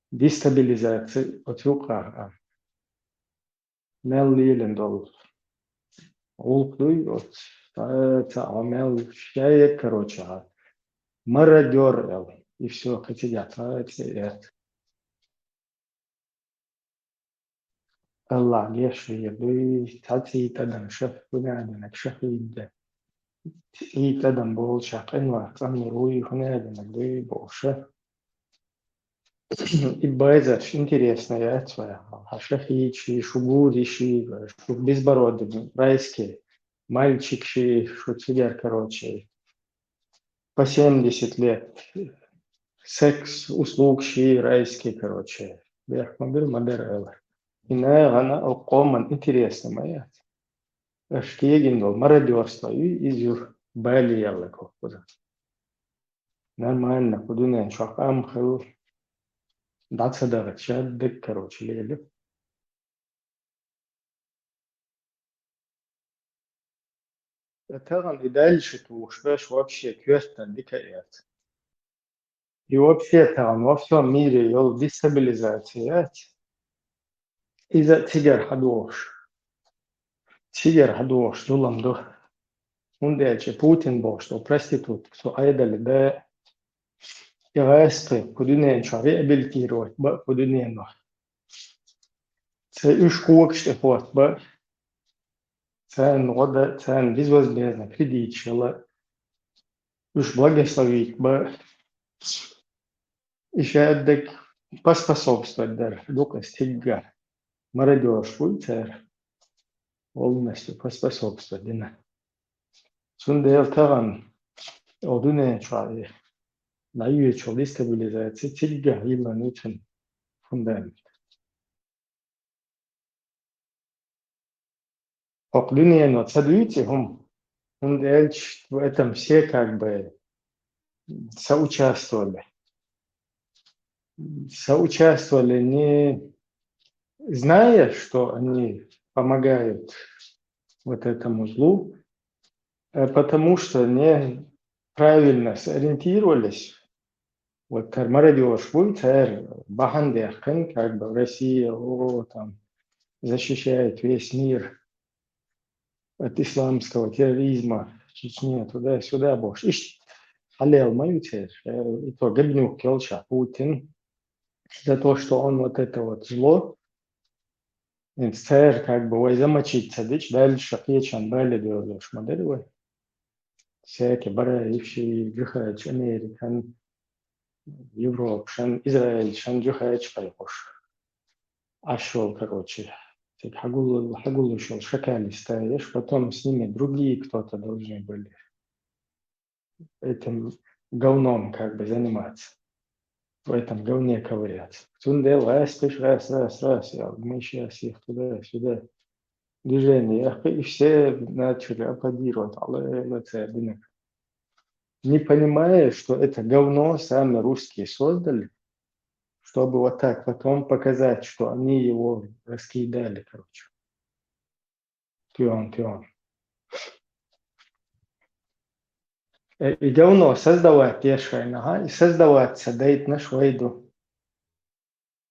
дестабилизаци оцу юкъахь а. Мел лелийна долу гӀуллакх дуй оцу, ца, ца, хьо мел шайга, короче, а, мародёр аьлла. И всё, кхин цигахь ца, ца, эц. Аллахь гешт дийр дуй, цхьа цӀий тӀадам ша, хӀунаьдинаг ша хӀидда. ЦӀий тӀадам болча къинвар цӀанвар вуй, хӀунаьдинаг дуй, бохуша. И байзарш интересно яц вай. Хьан ша хӀийчи, шу гури ши, шу безбородый райский мальчик ши, шу цигар, короче, по семьдесят лет. Секс услуг ши райский, короче. Бехк ма бир, ма дара ала. И нагӀана оккъоман интересно ма яц. Аш кегин дол мародёрство и изюр бали яла кохкуда. Нормально, кху дуьнен чохь ам хилла. ДӀа ца даха, шаддаг, короче, лели. ТӀаккха и дальше тухуш беш вообще коьртан дика яц. И вообще тахана во всём мире йолу дестабилизация яц. Иза цигара хьадохуш. Цигара хьадохуш зулам ду. ХӀунда аьлча Путин бохуш долу проститутка цу Ӏедале да. И гӀаьсти кху дуьнен чохь реабилитировать ба кху дуьнено. Церан уьш когаш тӀе хӀотта ба. Царна гӀо дан, царна безвозмездно кредиташ яла, уьш благословить ба. И шаддаг поспособствовать дара дукха стигга. Мародёраш буй цара полностью поспособствовать дина. Цундела тахана о дуьнен чохь дӀайоьдучу дестабилизаци цигга йиллан ю цуьнан фундамент. ХӀокху дуьнено ца дуьйцу и хӀума, хӀунда аьлча в этом все как бы соучаствовали. Соучаствовали, не зная, что они помогают вот этому злу, э, потому что неправильно сориентировались. Вот тар мародёраш буй, цара бахьана даьккхина, как бы Россия, о, там, защищает весь мир от исламского терроризма, Чечне, туда-сюда бохуш. Иштта хьалел ма ю церан. Э, и то габнюк йолча Путин за то, что он вот это вот зло, хӀинца цара как бы вай замочить ца дича, дальше кхечан бале доьлуш ма дара вай. Всякие бараевши, жихадчу Американ, Европашан, Израильшан жихадчу кхайкхуш. Аш йолу, короче, цига хьагуллу-, хьагуллуш йолу шакалистаеш, потом с ними другие кто-то должны были этим говном как бы заниматься, в этом говне ковыряться. Цундела гӀаьсташ, раз, раз, раз, я, мы щас их туда-сюда. Движение, и все начали аплодировать. Алла, Алла, церан динах. Не понимая, что это говно сами русские создали, чтобы вот так потом показать, что они его раскидали, короче. Тион, тион. Э, и говно создавать деш вайна, ага, и создавать ца дайтинарш вай ду.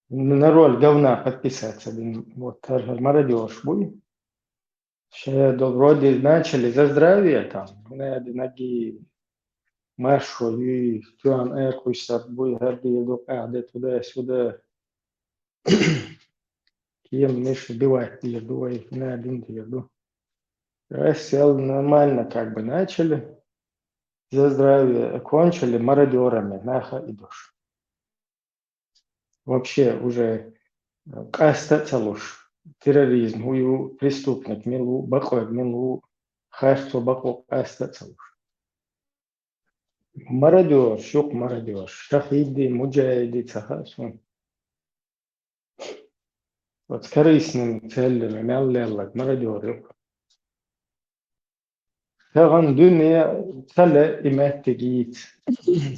На роль говна подписаться дина. Вот, хӀара мародёраш буй. Ше до вроде начали за здравие там, надо ноги маршо юй, тион эр хуьйсар буй, хӀара дийр ду, къаьхьа де туда-сюда. Кем миш бивать дийр ду, вай, надин дийр ду. Раз сел нормально как бы начали, за здравие, кончили мародёрами, наха идуш. Вообще уже, э, къаста а ца луш, терроризм хӀу ю, преступник мила ву, бакъволу мила ву, харцо бакъо къаста а ца луш. Мародёраш, юкъ мародёраш, шахиди, муджахиди ца хаьа суна. Оцу корыстными целями мел лелларг мародёр ю. Тахана дуьне ца ле и меттиг йийца.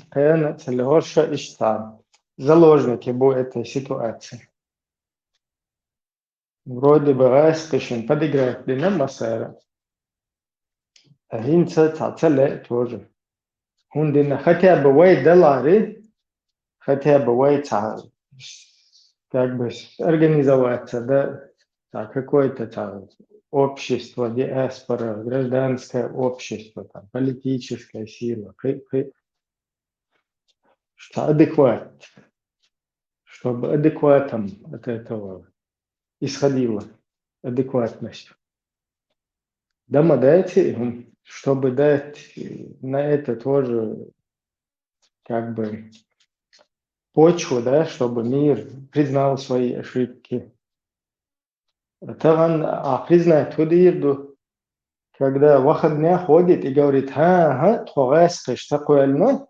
Кхана а ца ле, хӀорша иштта цхьа заложники бу этой ситуации. Вроде бы гӀаскхишна подыграть дина массара. А хӀинца цхьа ца ле тоже. ХӀунда дина, хотя бы вай даларе, хотя бы вай цхьа, как бы, организоваться, да, цхьа какое-то цхьа общество, диаспора, гражданское общество, там, политическая сила, кхы-, кхы-, цхьа адекват, чтобы адекватом от этого исходила адекватность. Дома дайте им, чтобы дать, э, на это тоже как бы почву, да, чтобы мир признал свои ошибки. Таган, а признать хӀу дийр ду, когда выходные ходит и говорит: «ХӀа, хӀа, тхо гӀаскхиш ца кхоьллина,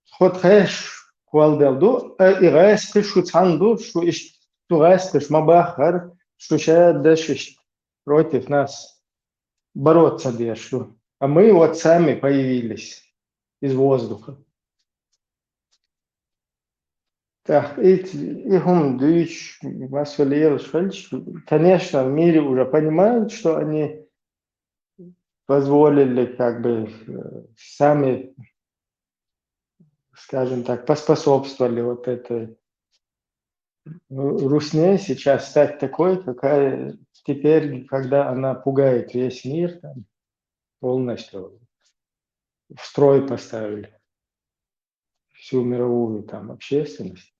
тхо тхеш кхолладелла ду, э, и гӀаскхиш шу цхьана ду, шу иш, шу гӀаскхиш ма баххара, шу шадаш иш против нас бороться деш ду. А мы вот сами появились из воздуха». Так, и, и хӀума дуьйцуш, масса лелаш хилча, конечно, в мире уже понимают, что они позволили, как бы, э, сами, скажем так, поспособствовали вот этой ру-, русне сейчас стать такой, какая теперь, когда она пугает весь мир, там, полностью в строй поставили всю мировую там общественность.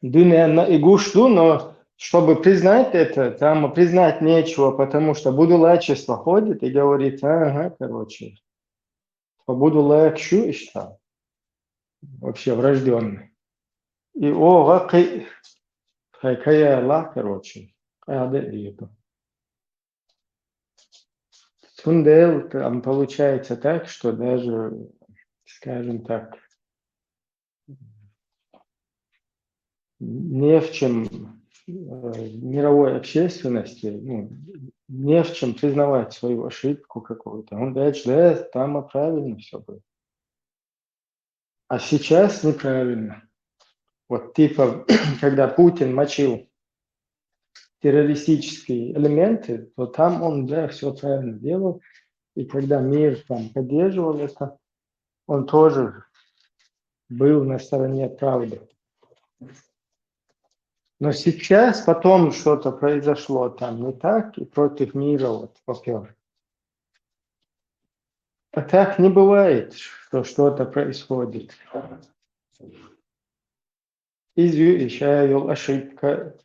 Дуьненна и гуш ду, но чтобы признать это, там признать нечего, потому что будулайчество ходит и говорит: «Ага, короче, по будулайкшу ишта». Вообще врождённый. И о, вакхи, хай кая ла, короче, къяда иеду. Цундела там получается так, что даже, скажем так, не в чем, э, мировой общественности, ну, не в чем признавать свою ошибку какую-то. Он говорит, что да, там правильно все было. А сейчас неправильно. Вот типа, когда Путин мочил террористические элементы, то там он, да, все правильно делал. И когда мир там поддерживал это, он тоже был на стороне правды. Но сейчас потом что-то произошло там не так, и против мира вот попёр. А так не бывает, что что-то происходит. Из ю-, ещё я вёл ошибка.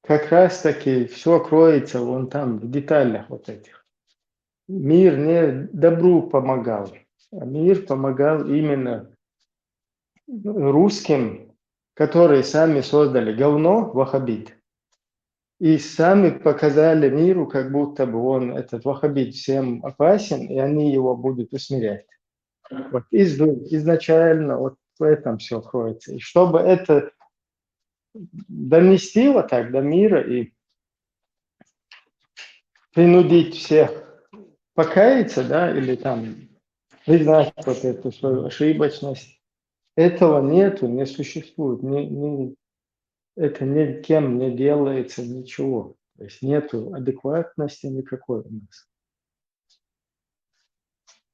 Как раз таки всё кроется вон там, в деталях вот этих. Мир не добру помогал, а мир помогал именно русским, которые сами создали говно, ваххабит, и сами показали миру, как будто бы он, этот ваххабит, всем опасен, и они его будут усмирять. Вот из-, изначально вот в этом всё кроется. И чтобы это донести вот так до мира и принудить всех покаяться, да, или там признать вот эту свою ошибочность, этого нету, не существует, ни, ни, это никем не делается, ничего. То есть нету адекватности никакой у нас.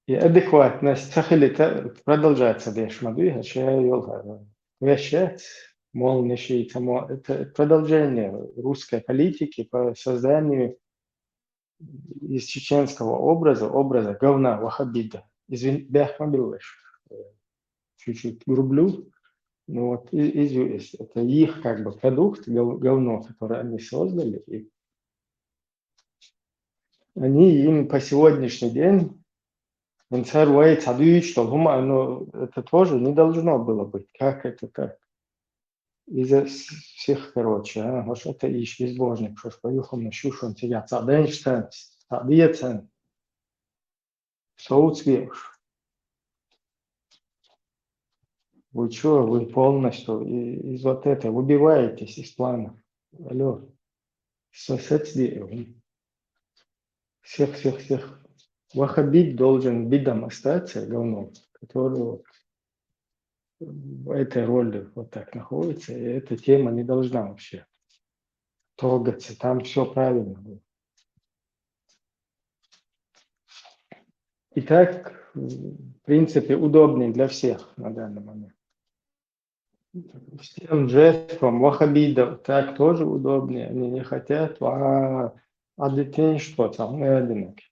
И адекватность ца хилийта продолжаться деш ма дуй, хӀаьта ша йолхара вешшац, молниши, само, это продолжение русской политики по созданию из чеченского образа, образа говна, ваххабита. Извин, бехма билвеш. Чуть-чуть грублю. Ну вот, и, из ю эс. Это их как бы продукт, гов-, говно, которое они создали. И они им по сегодняшний день, ин цар вай ца дуьйцуш долу хӀума, но это тоже не должно было быть. Как это так? Из-за с-, всех, короче, а, вот это иш безбожник, что ж, по юхам на щушам сидят, ца деньш цан, ца бе цан. Соуцвеш. Вы чё, вы полностью и-, из вот этого выбиваетесь из плана. Алло. Со-, соцве-, всех, всех, всех. Ваххабит должен бидом остаться, говном, который вот в этой роли вот так находится, и эта тема не должна вообще трогаться. Там всё правильно было. И так, в принципе, удобнее для всех на данный момент. Всем жертвам ваххабитов так тоже удобнее, они не хотят, а, а детей что там, ну, я одинокий.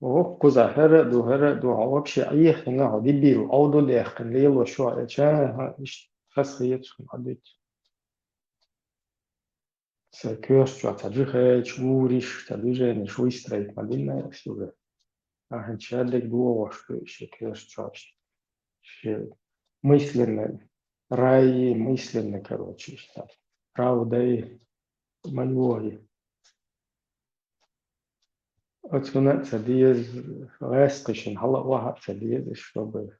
Оха кхуза хӀара а ду, хӀара а ду, хьо вообще Ӏехийна, хьо дебил, Ӏовдал даьккхина лелош ва, э, ча, хьа, иштта хазахета хӀама хьадуьйцу. Са коьрта чохь цхьа жихачу, вуьйраш, цхьа движенеш выстроить ма дина ас уггар. Ахьа шадерг догӀуш ду шен коьрта чохь. Шен мысленно, раи, мысленно, короче, иштта. Правдай, ма йогӀий. Оцунна а ца деза, гӀаьскхи шина хьала а ваха а ца деза, чтобы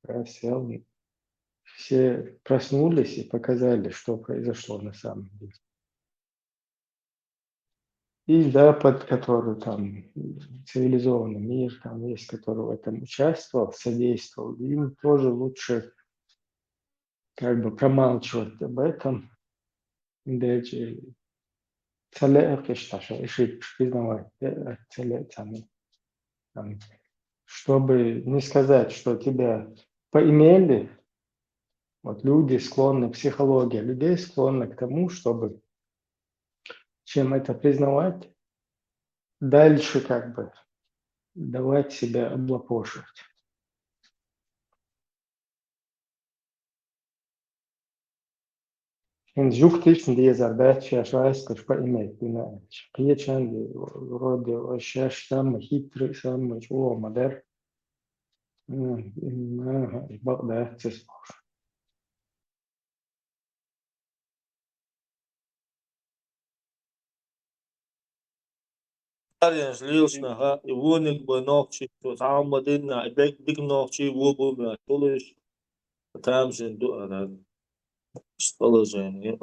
гӀаьс ял. Все проснулись и показали, что произошло на самом деле. И Запад, который там, цивилизованный мир, там есть, который в этом участвовал, содействовал, им тоже лучше как бы промалчивать об этом. Дальше ца лаьа кхин шайна ошибкаш признавать, э, ца лаьа царна. Там, чтобы не сказать, что тебя поимели, вот люди склонны, психология людей склонна к тому, чтобы, чем это признавать, дальше как бы давать себя облапошивать. Шуна жугташна дезар дац шаьш гӀаьскхаш поимать дина аьлча. Кхечарна вроде шаьш самый хитрый, самый чӀогӀа ма дара. М, м, аха, бакъ дац аса бохуш. Аренаш лелаш наха, и вониг бан нохчий, цо цхьа а ма динна, и бег-, дика нохчий, вон бу моьтту луьйш. Тамашийна ду ара. Положение.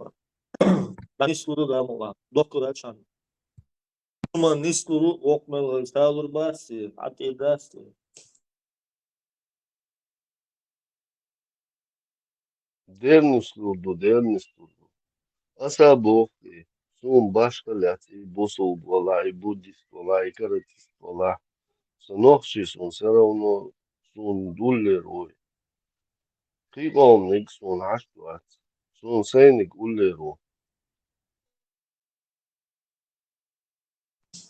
Нислур ду, да, муха. Доккхур а чхьана. Ма нислур ду, воккха мел гӀайса талур бац, хьан тӀе дац. Дернислур ду, дернислур ду. Аса а боху и, суна башха лаьцна, и бусулба валахь, и буддист валахь, и каратист валахь. Со нохчий суна всё равно, суна дуллера ву. Кхин къоманиг суна хьашт вац. Суна сайниг уллера ву.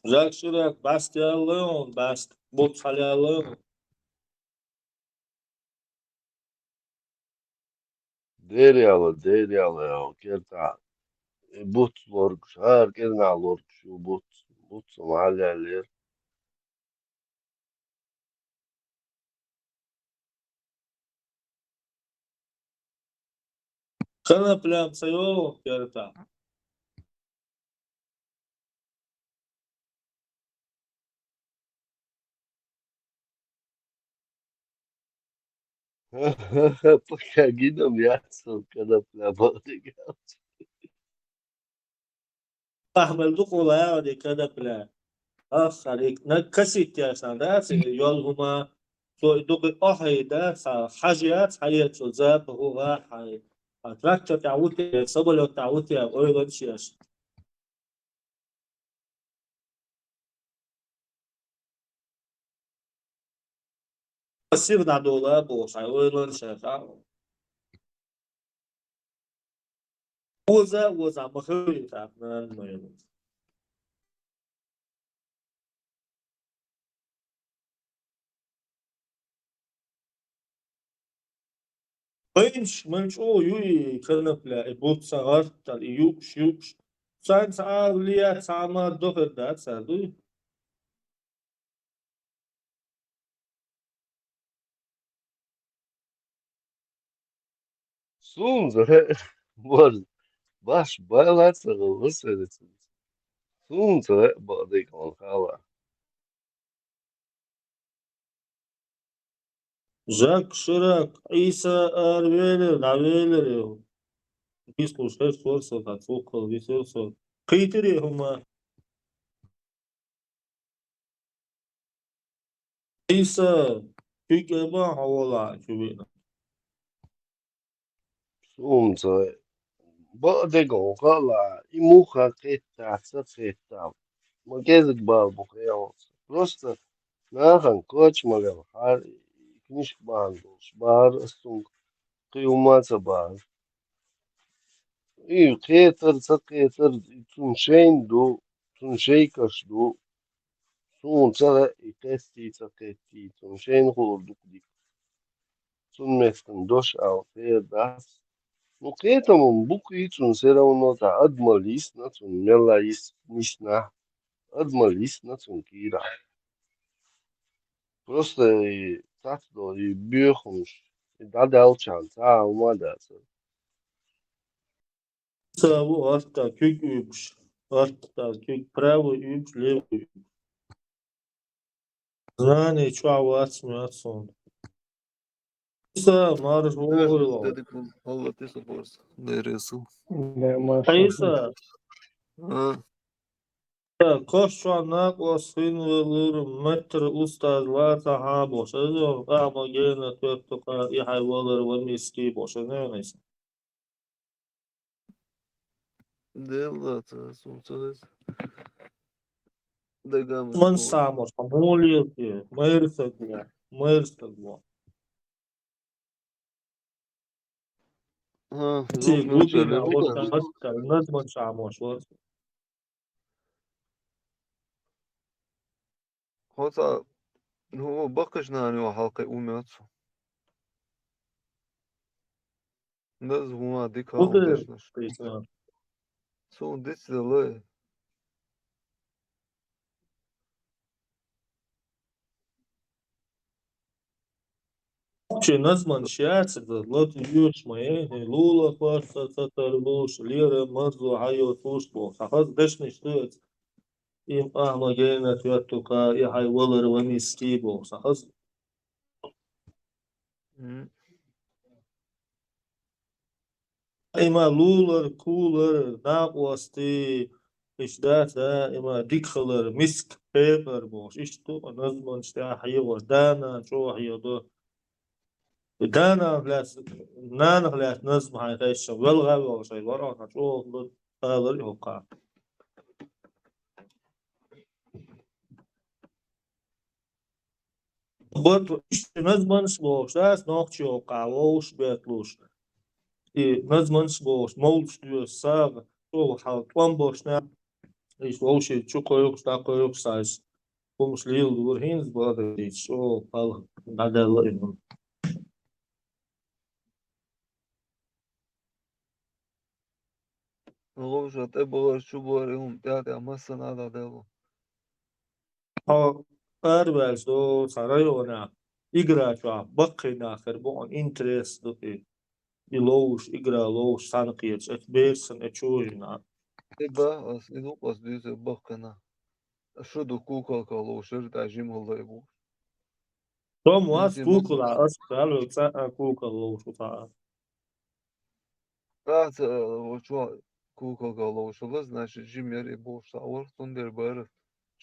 Жак Ширак, баста яллой хьуна, баста, буц хьалаяллой хьуна. Дера яла, дера яла, яла, кертахь. И буц лоргуш, хӀара кӀирнахь лоргуш ю буц, буц ма хьалаяллера. Канапля ца йолу кертахь. Пока гинам яц, канапля бакъдерг. Ахмел дукха лаьгӀа де канапля. Аххар, и наг каситтеш сан дац, и йол хӀума, цо и дукха охьайда, ца хьажа яц, хьаеца цо запах хӀума, хьай. А трактор тӀехь ву те, самолёт тӀехь ву те, ойланаш еш. Сир дӀадола боху шайн ойланаш еш. Оза, оза, ма хевира тӀаккха нана ма йолу. Пайнаш, ман чӀогӀа ю и канапля, и буц сан гӀарттал, и юуш, юуш. Цаьрца ала ле, цхьа а ма дохур дац цара, дуй? Суна ца хаьа, вар, баш байла ца гӀо, ва сарица. Суна ца хаьа, бакъдерг хьуна хаала. Жак Ширак, Ӏийса аравелира, дӀавелира. Дийцалуш хир сора со, тхан цхьа висира со. Кхийтира хӀума. Ӏийса, куьг а бан хьо волахь, чу виъна. Суна ца хаьа, бакъдерг хьуна хаала, и муха кхетта, ца кхетта. Ма кӀезиг бала бу хьуна. Просто нахана коча ма велхьара, книжка бахьана долуш бахьара ас цуьнга, кхин хӀума а ца бахьара. И кхетар, ца кхетар, и цунна шайна ду, цунна шайкаш ду. Цунна ца хаьа, и кхетти, ца кхетти, цунна шайна хуур дукха дика. Цунна меттана дош ала хер дац. Ну, кхетам-м бу-кх цунна, всё равно цхьа адамал йисна цунна, мелла йис-, йисна, адамал йисна цунна кийрахь. Просто и цхьацца долу и боьхамаш, и дӀадаьллачхьана цхьа а хӀума а дац. Ца ву гӀатта куьг уьйбуш, гӀатта куьг правый уьйбуш, левый уьйбуш. Знание чохь вац моьтту суна. Иса, марша вогӀийла. Дадик ву, Алла тесна борз. Дерриг а су. Де, марша. Хьайса? А? Каш чохь накъост хин велур, меттара устаз лацахьа бохуш. Азо, ахьа ма гена тоьтту кха, и хьайн валар ван миски бохуш. Азо, Иса. Делла ца сум ца вес. Дагам Ман самош, мулиев те, майрсаг бу, майрсаг бу. А, Си зух гудина мучали, вот, вот, назман самош, вот. Хоца, ну, баккхачу нана йо хьалкхе у моьтту. Даза хӀума дика хьал дешнаш. Суна дицделла. Чи назманаш яц, лата юьш ма е, лула хварца ца тарлуш, лера марзо хьайо туш бо. Сан хаза дешнаш ду эц. Им ахьа ма гена тоьтту кха, и хьайн валар ван миски бо. Сан хаза. М. Има лулар, кулар, накъостий, иш дац, а, има дика хилар, миска, пекъар бохуш. Иштта ду назманаш тӀехь хьехош, дана чӀогӀа хьехадо. Дана лаьцна, нанах лаьцна назма хьайн хезча, велха а велха шайн вара, хьан чӀогӀа ду, алар и хӀокху. Бат, иштта назманаш бохуш дац, нохчий йоккхахь вовшах бетталуш. И назманаш бохуш, мовлаш доьшу сагӀа, чӀогӀа хьал тӀом болуш нах, иштта вовшийн чу кхойкхуш, дӀакхойкхуш, цхьа иштта хӀумаш леладора, хӀинца бахар дийцича, чӀогӀа хьал дӀадаьлла и хӀума. Ловша тӀе бахар, чу бахар, и хӀума тӀаьхь-тӀаьхьа массанхьа а дӀадаьлла. Хьо арабаьлча до цхьа районехь, игра чохь баккхий нах хир бу хьуна, интерес ду и. И ловш, игра ловш, цхьаьна кхеташ, эцу берашна, эцу чу йина. И бах ас, и ду ас дуьйцур баккхий нах. Шу ду кукалка ловш, эр тӀе жима хӀаллай бу. Том вац кукала, ас цхьаьна цхьаъ кукала ловш ву цхьаъ. Ахьа ца, э, чохь кукалка ловш хилла, значит, жима яра и бохуш цхьаъ вара, цундела бара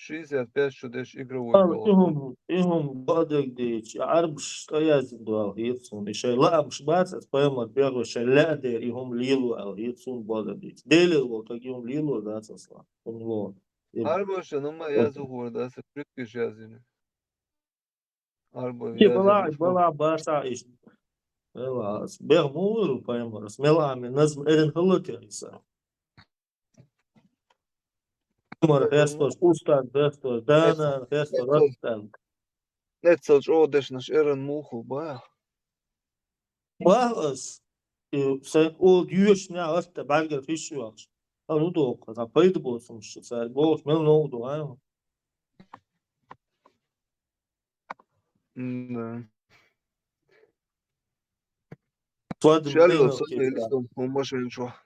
шестьдесят пять чу деш игровой. Ам, и хӀума, и хӀума бакъдерг дийцича, Ӏарбаша тӀеяздина ду аьлла хета суна. И шайн лаамаш бац, аса пайхамар бехло шайн лаьа дера и хӀума лело аьлла хета суна бакъдерг дийцича. Делера волу стаг и хӀума лело дац аса, хӀума ло. Ӏарбаша нума язух вара дац, притчаш яздина. Ке, балахь, балахь, бацахь иштта. Вела, ас бех муха вуьйр ву пайхамар? Ас мел ами назма эрна хилла те иза? Пайхамар хестош, устаз хестош, данан хестош, растан. Эццал чӀогӀа дешнаш эрна муха ву бах? Бах ас, и сайн ола доьшна гӀатта бӀаьргара хиш а йохуш. Хан у доху, сан пайда боцу хӀумаш шу цаьрга бохуш, мел новкъа ду, а? М-да. Шел йо, ца хилла хӀума машен чохь.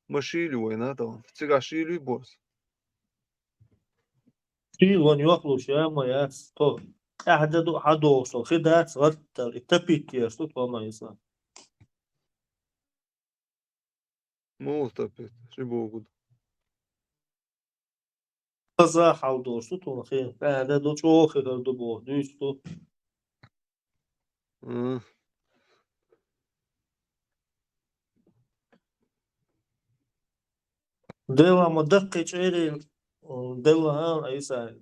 Машийла вайна тахана. Цигахь шийла вуй борз? Шийла ван йохлуш, я ма яц, тхо. Къаьхьа дан ду, хьан дохуш долу, хи дац, гӀаттал, и тапит еш ду, тхо ма иза. Муха тапет, ши богу ду. Хаза хьал долуш ду тхуна хи, къаьхьа дан ду, чӀогӀа хи хир ду боху, дуьйцу ду. М. Делла ма даккхий чӀерий, м, делла хан Ӏийса.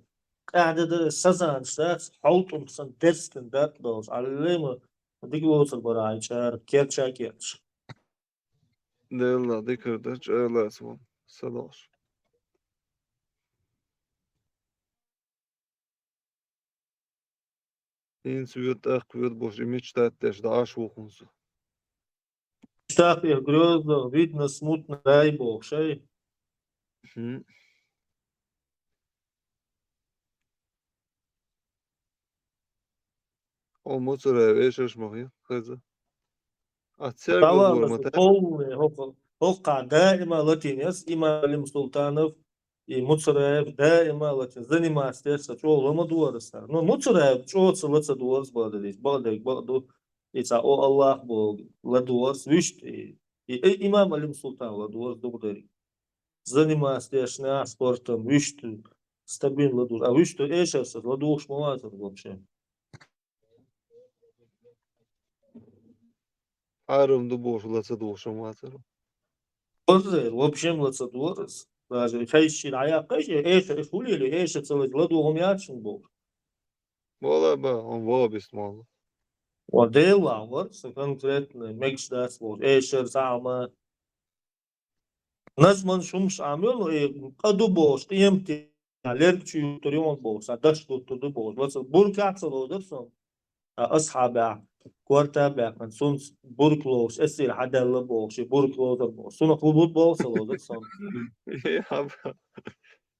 Къаьхьа дан дара сазанаш дац, хьовтӀунах сан дерстина дакъа долуш. Ӏаллима дика воцур бара хьайн чӀара, керча а керташ. Делла дикар дар чӀалаца вон, са долуш. ХӀинца вуьйр, тӀаккха вуьйр бохуш, и мечтать деш дӀа Ӏаш ву хӀинца. Мечтах и грёза, видно смутно, дай бохуш, ай? ХӀм. О, Муцураев эшарш ма хи, хеза. А церга Дала гур ма аса тӀе. полный, хӀокху, хӀокху даа, даима латийна яц, имам Алим Султанов, и Муцураев даима латийна, заниматься деш ца чӀогӀа ла ма дора аса. Ну, Муцураев чӀогӀа ца ла ца дора аса, бакъдерг, бакъдерг бакъ ду, и цхьа о Аллах боху ла дора аса, вуьшта, и, и, и имам Алим Султанов ла дора аса дукха дерг. Заниматься деш нах спортом, вуьшта стабильно ла дора аса. А вуьшта эшарш аса ла духуш ма вацара вообще. Хьарам ду бохуш, ла ца духуш ма вацара. Базар, вообще ла ца дора аса. Даже хьайши дӀаяккхай, эша, эша хулийли, эша ца лаза ла духу ма яц шуна бохуш. Вала ба, он вовбист молу. Ва Дела вар, со конкретно мегаш дац бохуш. Эшар сама. Назман шумш амел, и къа ду бохуш, къематде лерг чу юттур ю хьуна бохуш, сан даш дуттур ду бохуш. Ва ца бурках ца лозар сон. А асхьабехь, корта баьккхина, цунца бурк ловш, эсир хьадаьлла бохуш, и бурк лозар бохуш. Цунах хӀун бу боху ца лозар сон. Хьаба.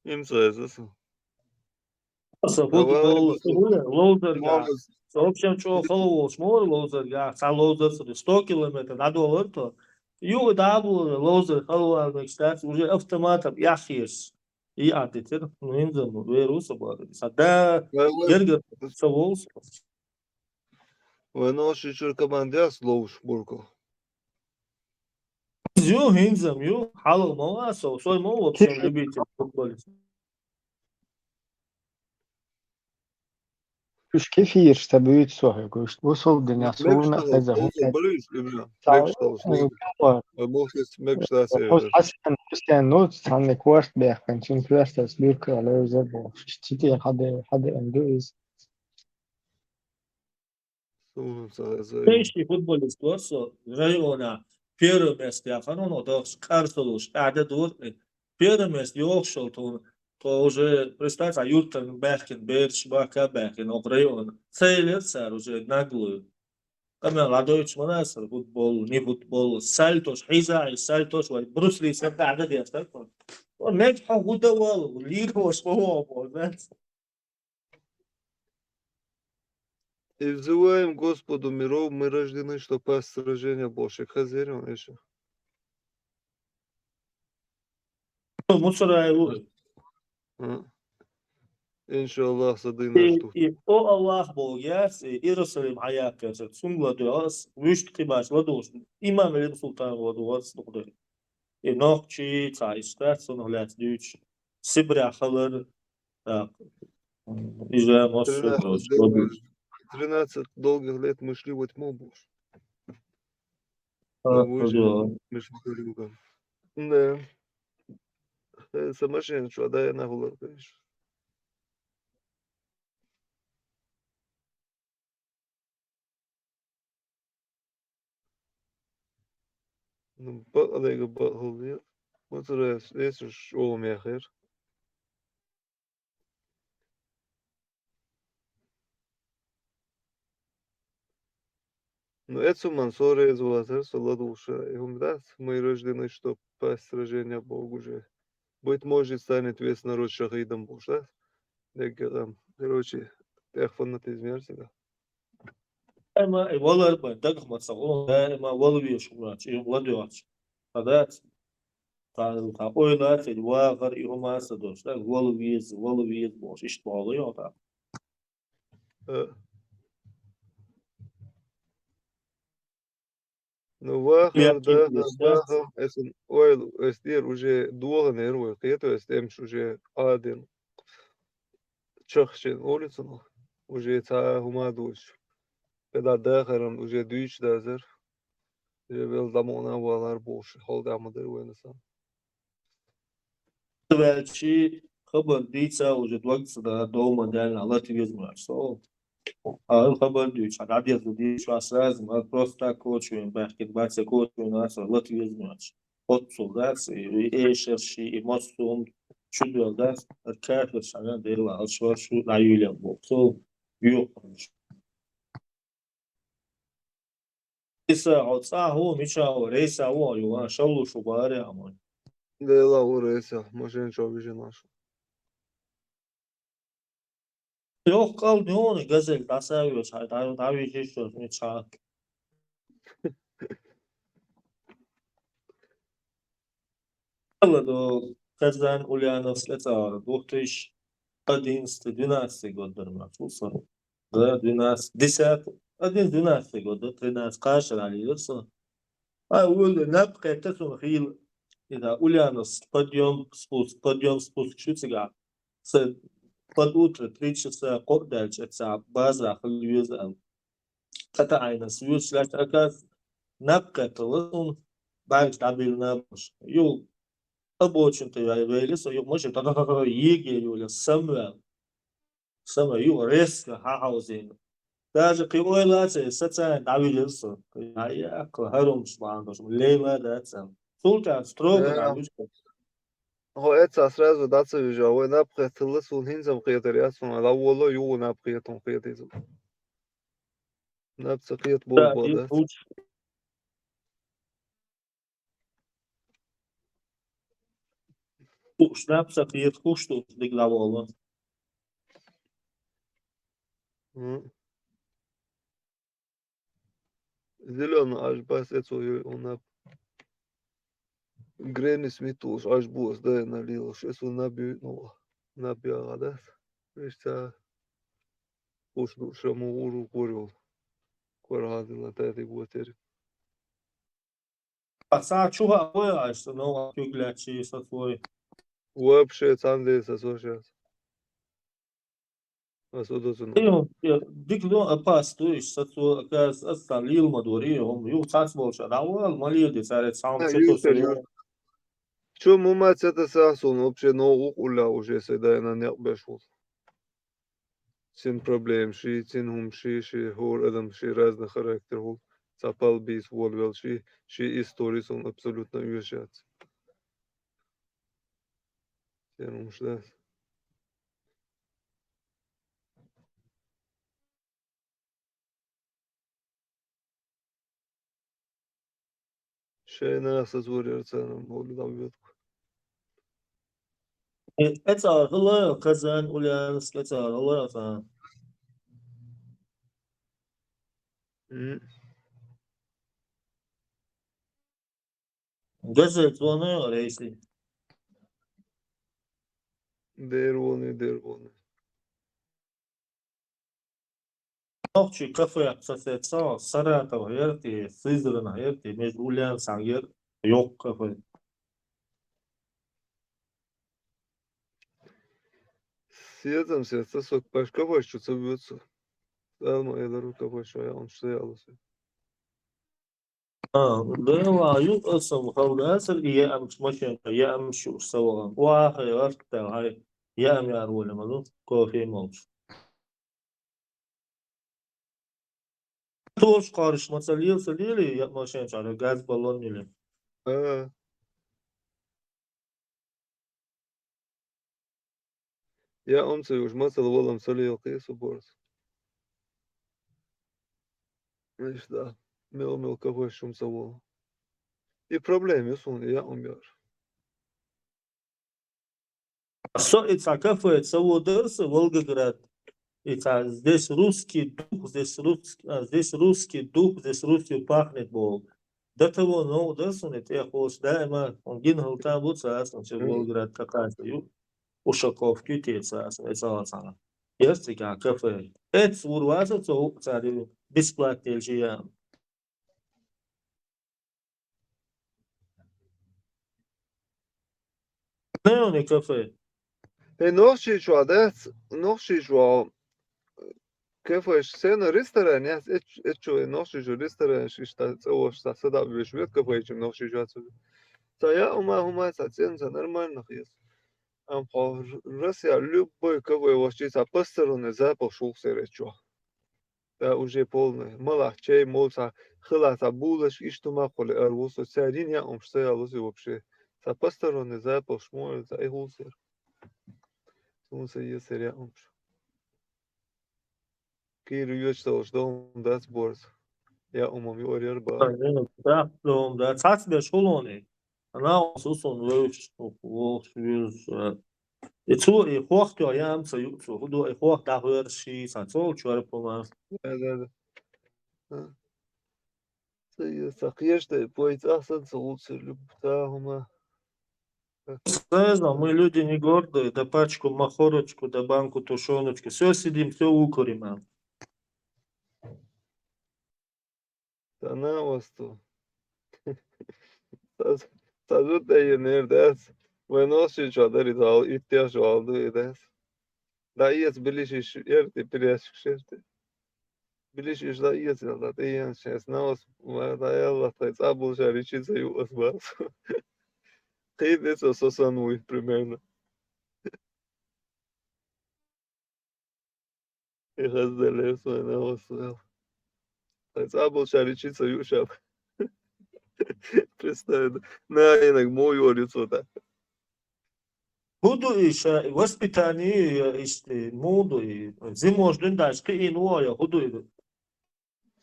Им ца эза со. Аса футбол, ловзарга. Молодец. Ца вообще чӀогӀа хала волуш ма вара ловзарга, цхьа ловзар ца ду. Сто километр дӀадолар то. Юха дӀа а бу ловзар халавар мегаш дац, уже автоматом яхъеш. И а дитира, ну, хӀинца ма вер ву со бара. Сан да, гергара ца волу со. Вай нохчий чуьра команда яц ловш бурко. Ю, хӀинца ю, хьалха ма ван со, сой ма ву вообще любитель футболист. Уьш кефирш ца буьйцу со хьоьга, уьш бусулба динах суна хеза хӀун хеза. Хьасан Хусен, Хусен, ну, цхьанна корт баьккхина, цуьнан коьртаца буьрка левза бохуш. Цитера хьаде, хьадеана ду иза. Суна ца хеза. Тайши футболист вар со, района первое место яхана, но дахаш къарсалуш, къаьда дур, первое место йохуш шал тхуна. Тхо уже, представь, а юртан баьхкина, бераш бака баьхкина, окх района. Цель яр цара уже наглую. Къамел а дойтуш ма нацара футбол, не футбол, сальтош, хьийза, и сальтош, вай Брюс Ли сам баьхна деш, так вот. О, мег хьо худа вал, лир вош ма вал, знаешь. И взываем Господу миров, мы рождены, чтоб пасть сражения больше. Хазерин еще. Муцураев ву. А. Иншаллах, са дийнаш ду. И, и о Аллах Бог яц, и Иерусалим хьаяккхар, цунга ладоьгӀас, вуьшта кхибаш ладугӀуш, имам Алим Султан ладугӀас дукха дара. И нохчий, цхьа иштта, цунах лаьцна дуьйцуш, Сибрехь халар, так, м, иза массо а Тринадцать долгих, тринадцать долгих лет мы шли во тьму, Боже. А, выжили да. Между кольцом. Да. Э, са машина чу, да, я на голову, конечно. Ну, бакъдерг бакъ хилла. Мацара эсаш чӀогӀа мехира. Ну, эцу ман со реза вацар, со ладувгӀуша, и хӀума дац, мы рождены, чтоб пасть сражения Богу же. Быть может, станет весь народ шахидом, бохуш дац. Дегга там, короче, тӀех фанатизм яр цига. Даима и валар бен, дагах ма ца гӀо, даима вала везаш хӀума дац, и хӀума ладоьгӀац. Ца дац. Ца, ца ойла ца, и вахар, и хӀума ца дош, да, вала веза, вала веза бохуш, иштта боху йоӀ тӀаккха. Э. Ну, вахар, дахар, вахар, эс ойла, эс дер уже догӀанера вай, кхета эс тӀемаш уже Ӏадина. Чахчен улицунах уже цхьа хӀума доцуш. Педа дахаран уже дуьйцуш дазар. Уже вел дамона валар бохуш, хьол дама дер вайна сан. Ваьлчи хабар дийца уже дог ца да, дома даьлла лата веза ма со. А хабар дуьйцу, хьан дӀадеза дийцу, а сразу ма просто так кочуьн, баьхкин баца кочуьн, а сразу лата веза ма. Оццул дац, и эшарши, и массо а хӀума чудоьлла дац, а кафирш хьанна дела, алшвар шу дӀаюьйле боху. Со юханаш. Рейса, хьо цӀа хьо, мича хьо, рейса хьо, ю, а, шаллуш хьо баре, а, мой. Дела хьо рейса, машин чо вижен аш. Йох, кӀал дёна, газель, дӀасавеш, хьай, дӀа-, дӀавижиш, мича. Ала до Казань, Ульяновск, это две тысячи одиннадцатый, двенадцатый год, дормат, фуса. Да, двенадцать, десятый, одиннадцатый, двенадцатый год, да, тринадцать, кашер али, версо. А, уль, наб кхетта сун хил, и да, Ульяновск, подъём, спуск, подъём, спуск, шу цига. С, под утро, три часа, кхоъ даьлча, это база хил юза. Ката айна, свюз, лач, акас, наб кхетала сун, баьш дӀабил набаш. Ю, обочинка вай вейли со, ю, мыши, та-та-та-та, еге юля, самвел. Самвел, ю, резко, хьахьаузин. Даже кхы ойла ца, социально дӀавижил со. Я, я, кхы хӀарумш бандош, лейла дац. Султан строго Да. дӀавижил. Хо эца сразу дац вижа, вай наб кхетала сун хӀинцам кхетар яц, сун ала вола, ю, наб кхетун кхетизу. Наб ца кхет Да, бо и да. Хуш. Хуш, наб ца кхет, хуш ту, дигла вола. М. Зелёный аж бас эцо ю, он наб. Гренни Смит уж аж бос, да, налил, ш-, эцо наб ю, ну, наб я гадас. Вишца. Хуш ду шаму уру корёл. Квар хадила, да, ди готери. А са чуха ой аж, но, кюглячи со свой. Вообще, цанде со со щас. А со до цуну. Ё, ё, дик но опас, то есть, со со, кас, ас са лил мадори, ё, ю, цац болча. Да, вал, мали де, царе, сам, А, чё ю, то всё, ё. Чё, мума, это са, сон, вообще, но, укула уже, седай на не бешул. Цин проблем ши, цин хӀум ши, ши хӀор адам ши, разный характер хул. Цапал бис волвел ши, ши история сон абсолютно уезжать. Цин хӀум ши да. Шайна сазорьяр царам, болу давветку. Э, эцар хила, Казань, Ульяновск, эцар хила, эцар. М. Газель звони, рейси. Дервони, дервони. Нохчий кафе сосед со, Саратов герти, Сызрань герти, между Ульяновск гер, йок кафе. Сетам, сетам, сок паш кафе, что цебется. Далма я дару кафе, что я, он что я лысый. А, да, ва, ю, асам, халдасар, и я ам машинка, я ам шу саваган. Ва, хай, арта, хай, я ам яр воля, мазу, кофе молч. Тош карыш, маца лил, са лили, я машин чара, газ баллон нили. А. Я ам ца юж, маца лвалам, са лил, кис уборс. Ишта, мел, мел кафе шум са вол. И проблема ю сон, я ам яр. Со и ца кафе, ца водерс, Волгоград. И ца здесь русский дух, здесь рус-, а, здесь русский дух, здесь Русью пахнет бол. До того, но, да, сон и те хос, да, има, он гин халтан бу ца, сон че Мгм. Волгоград какая-то ю. Ушаковки те ца, сон и ца, ца. Есть такая кафе. Эц урваса, ца, ца, бесплатно или же я. Не, он и кафе. Э, нохчий чуа, да? Нохчий чуа. Кафе, сцена, ресторан, я, эч-, эчо, э, нохчий чуа, ресторан, шишта, цево, шта, сада, веш, вет кафе, чем нохчий чуа, цево. Та я, ума, ума, та цен, та нормально, хес. Ам, хо, Р-, Россия, любой кафе, вообще, та посторонний запах, шух, сэр, эчо. Да, уже полный. Мала, чай, мол, ца, хыла, ца, булочки, ишта ма, холе, ар, вусо, ца, рин, я, ум, что я, луси, вообще. Ца посторонний запах, шмоль, ца, и хул, сэр. Сун, ца, е, сэр, я, ум, ш-. Кир, ю, что, что, он даст борс. Я умам юар яр ба. Ай, да, да, да, да, цац беш хулони. Ана су сон веш, веш, веш. И цу, и хох тё, я ам ца ю, цу, худу, и хох да хвер ши, са цол чуар пома. Да, да, да. А. Ца, ца кешта, пой цахсан, ца лучше люб, та хума. Ца знаю, мы люди не гордые, да пачку махорочку, да банку тушёночки. Всё сидим, всё укурим, а. Та на вас ту. Та, та зут да е нердес. Вай нос чи чадари дал, иттеш валду идес. Да иец билиш иш ерти, пиреш шерти. Билиш иш да иец, да, да иец, чес на вас, ва да ялла, та цабул шари чи за ю вас бас. Кыйдец сосан уй, примерно. И хазделе сойна освел. Ай, цабул шаричица юшаб. Представь, да. На, инак мой юар юцота. Худу иша, воспитание, ишти, муду и зимож дин даш, ки ин уа, я худу и.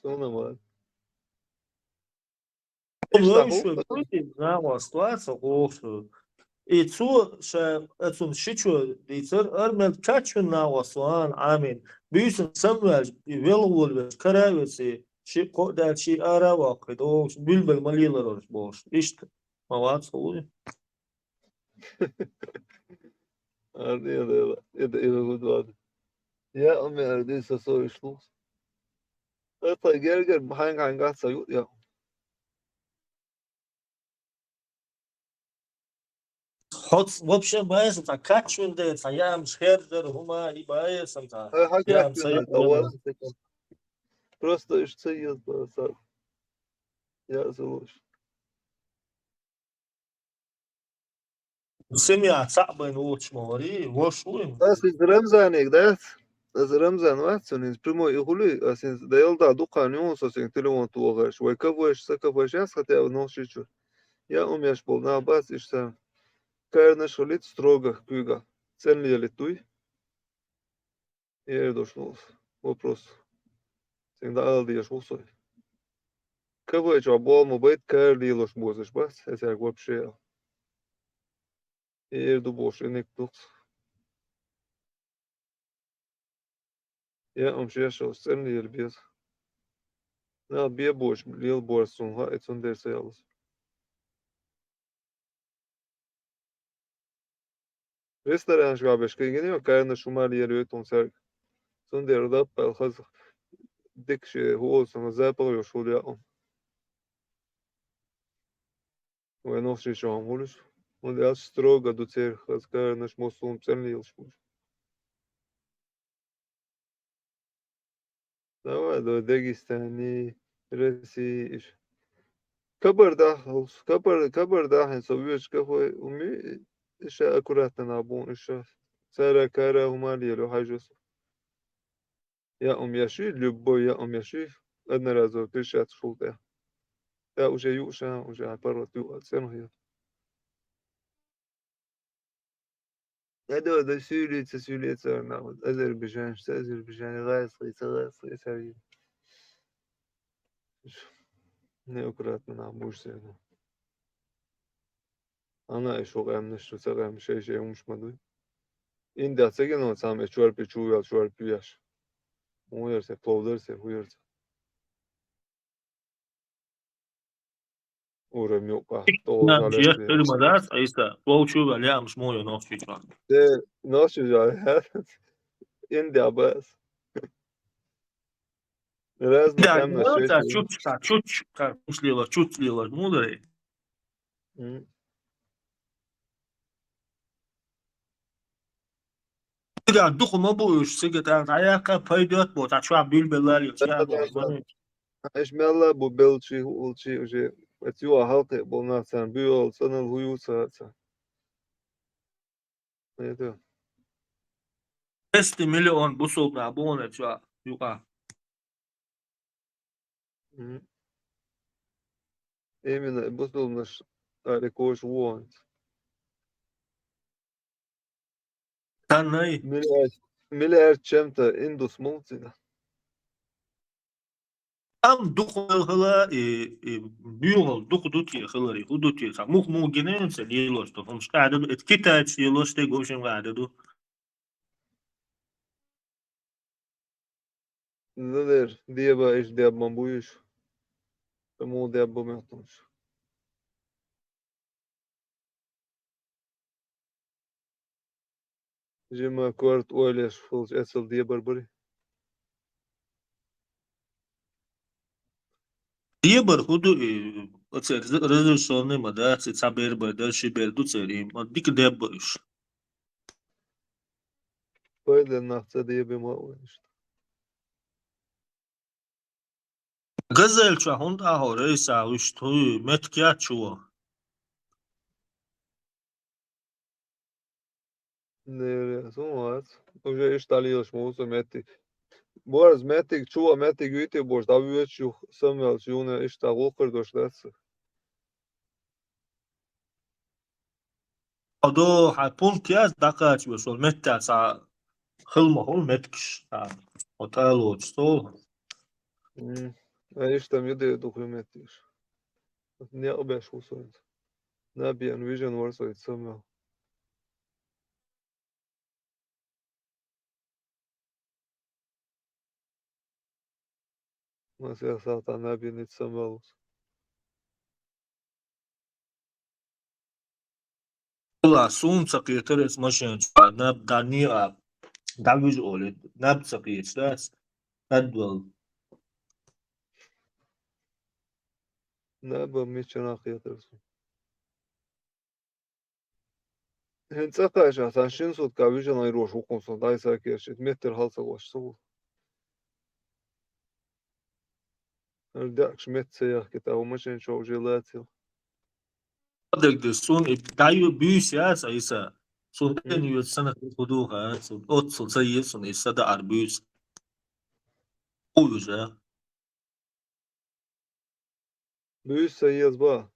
Сона мар. Ишта Лоиш ху-, ве гуйди, на, ва ситуация гохсу. И цу ша, ацун шичу дицар, армел качун на ва суан, амин. Бюсен самвел, и велвул ве, каравеси, ши ко-, да, ши ара ва кыдо, бюлбюл малилар орш бош. Ишта. Ма ва цу. Арди, это, это, это вот, ладно. Я, у меня арди со, со и шлус. Это гергер, бхайн, кан, кан, са, ю, я. Хоц, вообще, баэс, та качун де, та ям шхердер, хума, и баэс, та Э, ха, ям качун де, са, та я, варен, та. Просто иш ца ез, да, са. Я, слушай. Семья цаъ бен вочмари, вош уйм. Ас из Рамзанег, да? Аз Рамзан вацун, из прямой и хули, ас из да ялда дукан юнус, ас из телефон туагаш. Вай кавеш, са кавеш, ас хотя бы нол шичу. Я умеш бол, на бас иш са. Карнаш хулит строго, куйга. Цен ли ялит туй? Ер дошло вопрос. Сен да алдиеш вусой. Кого ещё оболму быть, кэр дилош бозыш бас, это вообще. Ер ду бош, и ник дукс. Я, ам шеш, шеш, цен лир без. На, бе бош, лил борсун, ха, эцун дерса ялус. Ресторан шуабеш кыгыны, кайны шумар ери тон сэр. Сон дер да пал хаз дикше хуол сон запал ё шул я он. Вай нох ши шо амулиш. Он я строго ду цер хаз кайны шмосун цен лил шмуш. Давай, давай, Дагестани, Россия, иш. Кабардах, кабар-, кабардах, со вьёч кафе, уми, иша аккуратно на бун, иша. Сара кара, умали, ело, хажус. Я ум яши, любой я ум яши, одноразово пятьдесят шулта. Я уже юша, уже аппарат ю, цен я. Эдо да сюлица, сюлица, на вот, азербайджанцы, азербайджанцы, гайцы, гайцы, гайцы. Неаккуратно на мужчину. Ана ещё гамнаш, что ца гам, шей, шей, умш мадуй. Инда цеген он сам, э, чуар пи, чуял, чуар пи яш. Уярсе, пловдарсе, уярсе. Ура, мюка. То на жаль, жер ты. Тырмадас, айса. Пловчу валям шмою нос чичан. Э, нос чичан. Инда бас. Разно. Да, там на, ну, свете. Да, чучка, чучка, чучка, чучка, мудрый. М. Цига духу ма буюш, цига та, та яка пойдёт бо, та чуа бюлбюллар ю, чуа бо, маны. Эш мялла бу белчи, улчи уже, эт юа халкы бу нациян, бюл, цанал хуюца, ца. Это. Двести миллион бусулна, бу не чуа, юка. Мгм. Именно, бусулнаш, ари кош вон. Танай. Миллиард, миллиард чем-то индус мултина. Ам дукха хила, и, и буьйхал дукха ду те хилари, хӀу ду те, цхьа мух-мух гинен ца лелош ду, хӀумаш къаьда ду, это китайцы лелош те, в общем, къаьда ду. Задер, деба иш деб ма буйш. Таму деб ма мехтунш. Жима корт ойлеш фулч эцал дебар бари. Дебар хӀу ду, и, оце раз-, разрешённый ма дац, и цхьа бер бай дар, ши бер ду церан, ма дика деб ба уж. Пайда нах ца дебе ма вайнаш. Газель чу хӀунда ахьо рейса вуьшта хӀуй, меттиг яц чу ваха? Нера, сун вац. Уже иштта лелаш муса меттиг. Борз меттиг, чу ваха меттиг вити бош, дӀавоьдуш юха самвелча юна иштта гӀулакхар дош дац. Хьо до, хьан пункт яц дӀакхача веш, вол метта цхьа хила ма хула меттигаш, цхьа хьо тӀалоцуш цо. М, а иштта ма де дукха меттигаш. Некъ беш ву со хӀинца. Наб ян вижен вар со хӀинца самвел. Масех сагӀта наб ян ниццан валус. Ла, сун ца кхетар эс машен чу, наб дани а, дӀавижа оле, наб ца кхеташ дац, тӀадвал. Наб миччана кхетар сун. ХӀинца кхаьча, цхьан шин сутка вижен айрош вукхун со, дай са кешит, меттер хьал ца гӀош со. Ар дакш метта ца яхкита, у машен чо уже лацил. Адаг де сун и даю буьйса яц, Айса. Сун М. Эн юц сана худуха, сун оццул ца ес, сун и сада ар буьйса. Уюжа. Буьйса езба.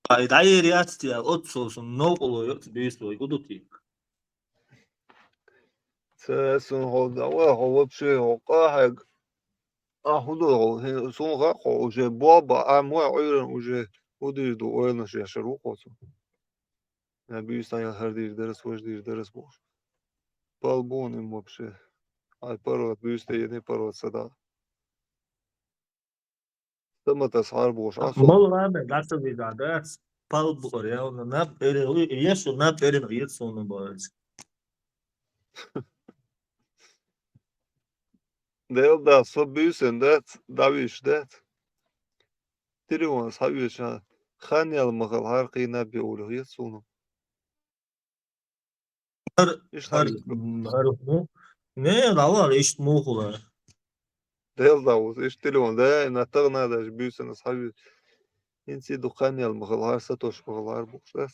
Ай, дӀаер яц те, оццул сун новкъало йоц буьйса вай удути. Ца сун хьо дава, хьо вообще хьо къахьег. А хӀу ду хьо, хи-, сун ха хьо уже боба, а мой Ӏуйран уже хӀу дийр ду, ойланаш яшар ву хьо цун. Я буьйса ял хӀар дийр дарас, вож дийр дарас бош. Пал бун им вообще. Ай парод буьйса ене парод сада. Саматас хьар бош, а со. Мол ваме, дацавида дац, пал бухар, я вона наб эре, еш наб эре, ет сона бош. Дел да, со буьйсен дац, давиш дац. Телефон схьавеча, хан ял махал хьар кхийна бе улих ет сона. Хар, иштта хар, хар, м, хар, ну, не, давай, иштта мухула. Дел да, вот, иштта телефон, да, на тагна даже буьйсен схьавеча. Инси духанял махал хьар, сатош махал хьар, бухш дац.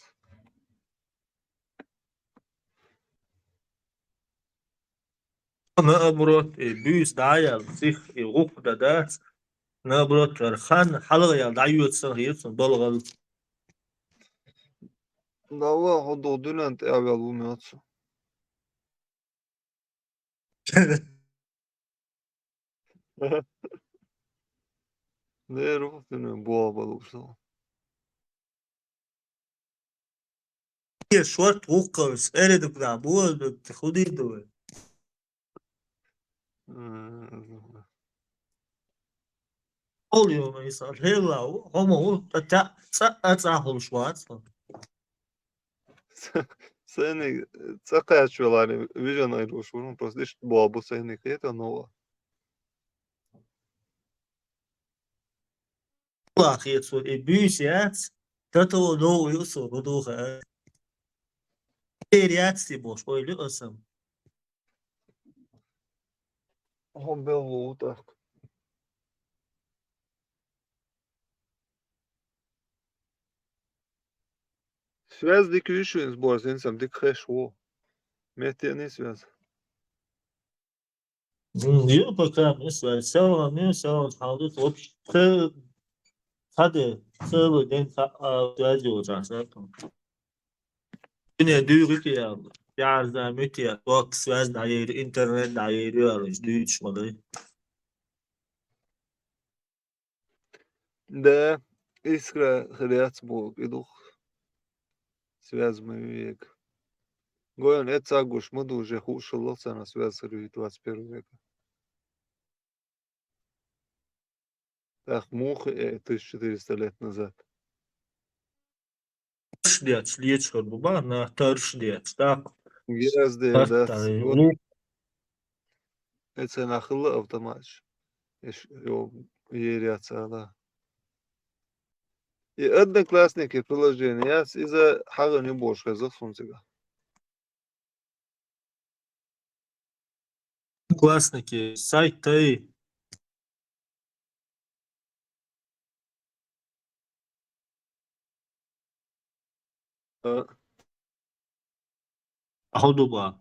Наоборот, и буьйса дӀаял, сих, и гӀукх да дац. Наоборот, ар хан хьалгӀа ял дӀайоьцу сан хету, балгӀал. Дава хьо дух дуьнен тӀе авел ву меца. Нерву дуьнен бола балуш со. Е шорт гӀуккхалш, эредуг нах буолла, худий ду вай. Ол йо, Иса, хӀела ву, хӀума ву, цӀа, цӀа, цӀа хулаш вац. Сайни цӀа кхаьчвелани, вижен айруш ву, просто иштта бобу сайни кхета нова. Аллах ецо, и буьйса яц, тато новый усо, рудуха. Тер яц ти бош, ой, лю асам. Хо беллу утак. Связь дик вишвин сбор, зин сам дик хеш ву. Метьяни связь. М, ю, пока мы с вами. Всё, ну, всё, вот, вообще, ц-, цхьа де, целый день ца-, а, связь йолчахь, да, там. Дуьне дуьйгӀи те ял, яр зама те ял, ток связь дӀаери, интернет дӀаери, ял, дуьйцуш ма дай. Да, искра хряц бу, идух. Связь ма век. Гоян эцагуш ма ду, уже хушалла цана связь хрю двадцать первого века. Так, муха, э, тысяча четыреста лет назад. Тарш дец, лечхар бу ба, на тарш дец, так. Гераз де, да. Лу. Эцена хилла автоматш. Эш, ё, еряцала. И Одноклассники приложение, яс иза хаган ю бош хеза сунцига. Одноклассники, сайт тай. Э. Ахудуба.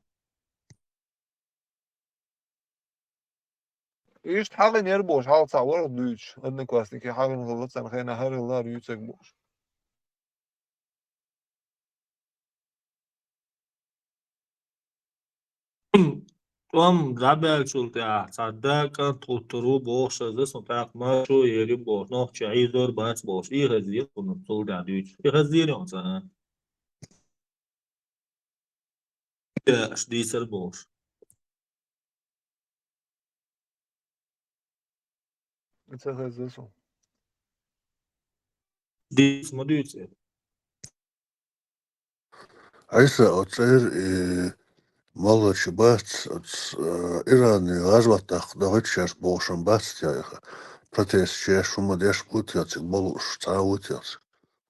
Ишт хаган ер бош, хал ца вар дуч, Одноклассники хаган гылла цан хена хар гылла ар юцек бош. Ам забелчул тя, цадда кан тутуру бош, за сун так ма шу ери бош, но че изор бац бош, и хазир кунун сул да дуч. И хазир он са. Аш дисер бош. Ца хазир сун. Дис ма дуце. Айса, оцер, э, молочи бац, оц, э, Ираны гъазватах дагъыт шаш бошан бац тяха. Протест шаш шума деш бут яцик, болуш ца вут яцик.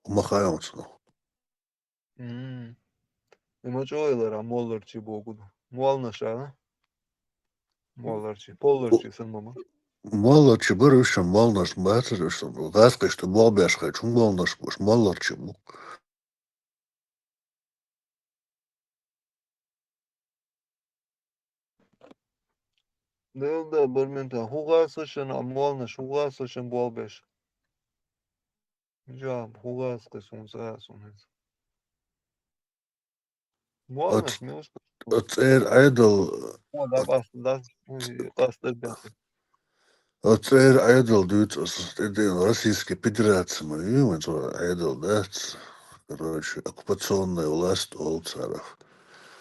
Ума хаямцну. М. Има чойлар а молларчи богуду. Молнаш а? Молларчи, полларчи сан мама. Молларчи бар вишан, молнаш бацар вишан. Газ кышты болбеш хай, чун молнаш буш, молларчи бу. Дылда бир минута. Хугасышын, а молнаш хугасышын болбеш. Жа, хугас кысун, сасун. Молнаш, милш. Оцер айдал. О, да, бас, да, ой, кастыр бяхы. Оцер айдал дюц, ос, это Российская Федерация, мы, и мы то айдал, да, ц-, короче, оккупационная власть ол царов.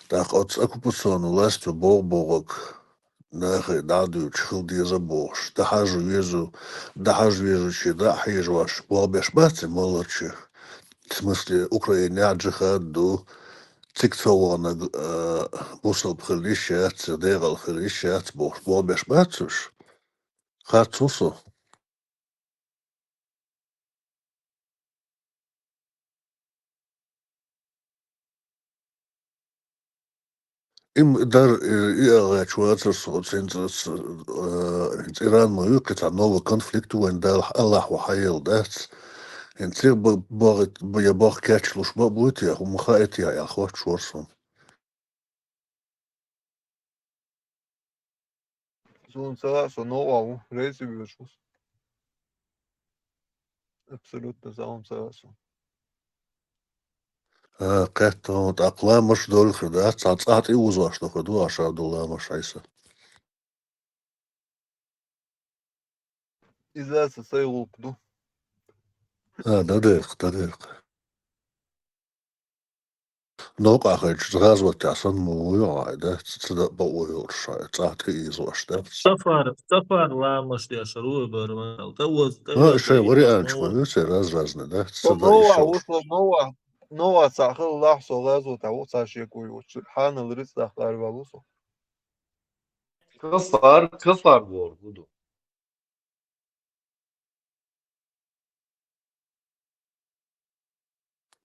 Так, от оккупационной власти бог богок, нахай дадуч хыл деза бош, да хажу везу, да хажу везу чи, да хижу ваш, бобеш баци молочи. В смысле, Украина джихад ду, цик цована, э, бусал пхылишац, дегал хылишац, бох, бобеш бацуш. Хацусу. Им дар, э, и агъач вацар со, цин ц-, ц-, э, цӀиран ма юкъи ца новый конфликт вайн дал Аллах ва хаял дац. Ин ци б-, б-, б-, я бах кяч луш ба буйт я, хум хаэт я, я хват шорсон. Сун сала со новау, рейси бюшус. Абсолютно залым сала со. А, къеттон, тӀакъ ламаш дол хир да, ца-, цӀа тӀи узваш нуха ду, аша ду ламаш айса. Иза са сай гъулк ду. А, да дерх, да дерх. Нокъа хай чу згъазвати асан му уйгъай, да? Ц-, цада ба уйгъур шай, цӀа тӀи излаш, да? Сафар, сафар ламаш деш руй бармал. Та уз, та А, уз шай вариант, ну, ма, ну, се раз-разный, да? Цада Нова, ещё. Усо, нова, нова сахыл лахсо гъазвата, уса шекуй, уч, ханал рицлах ларвал усо. Кафар, кафар бор, буду.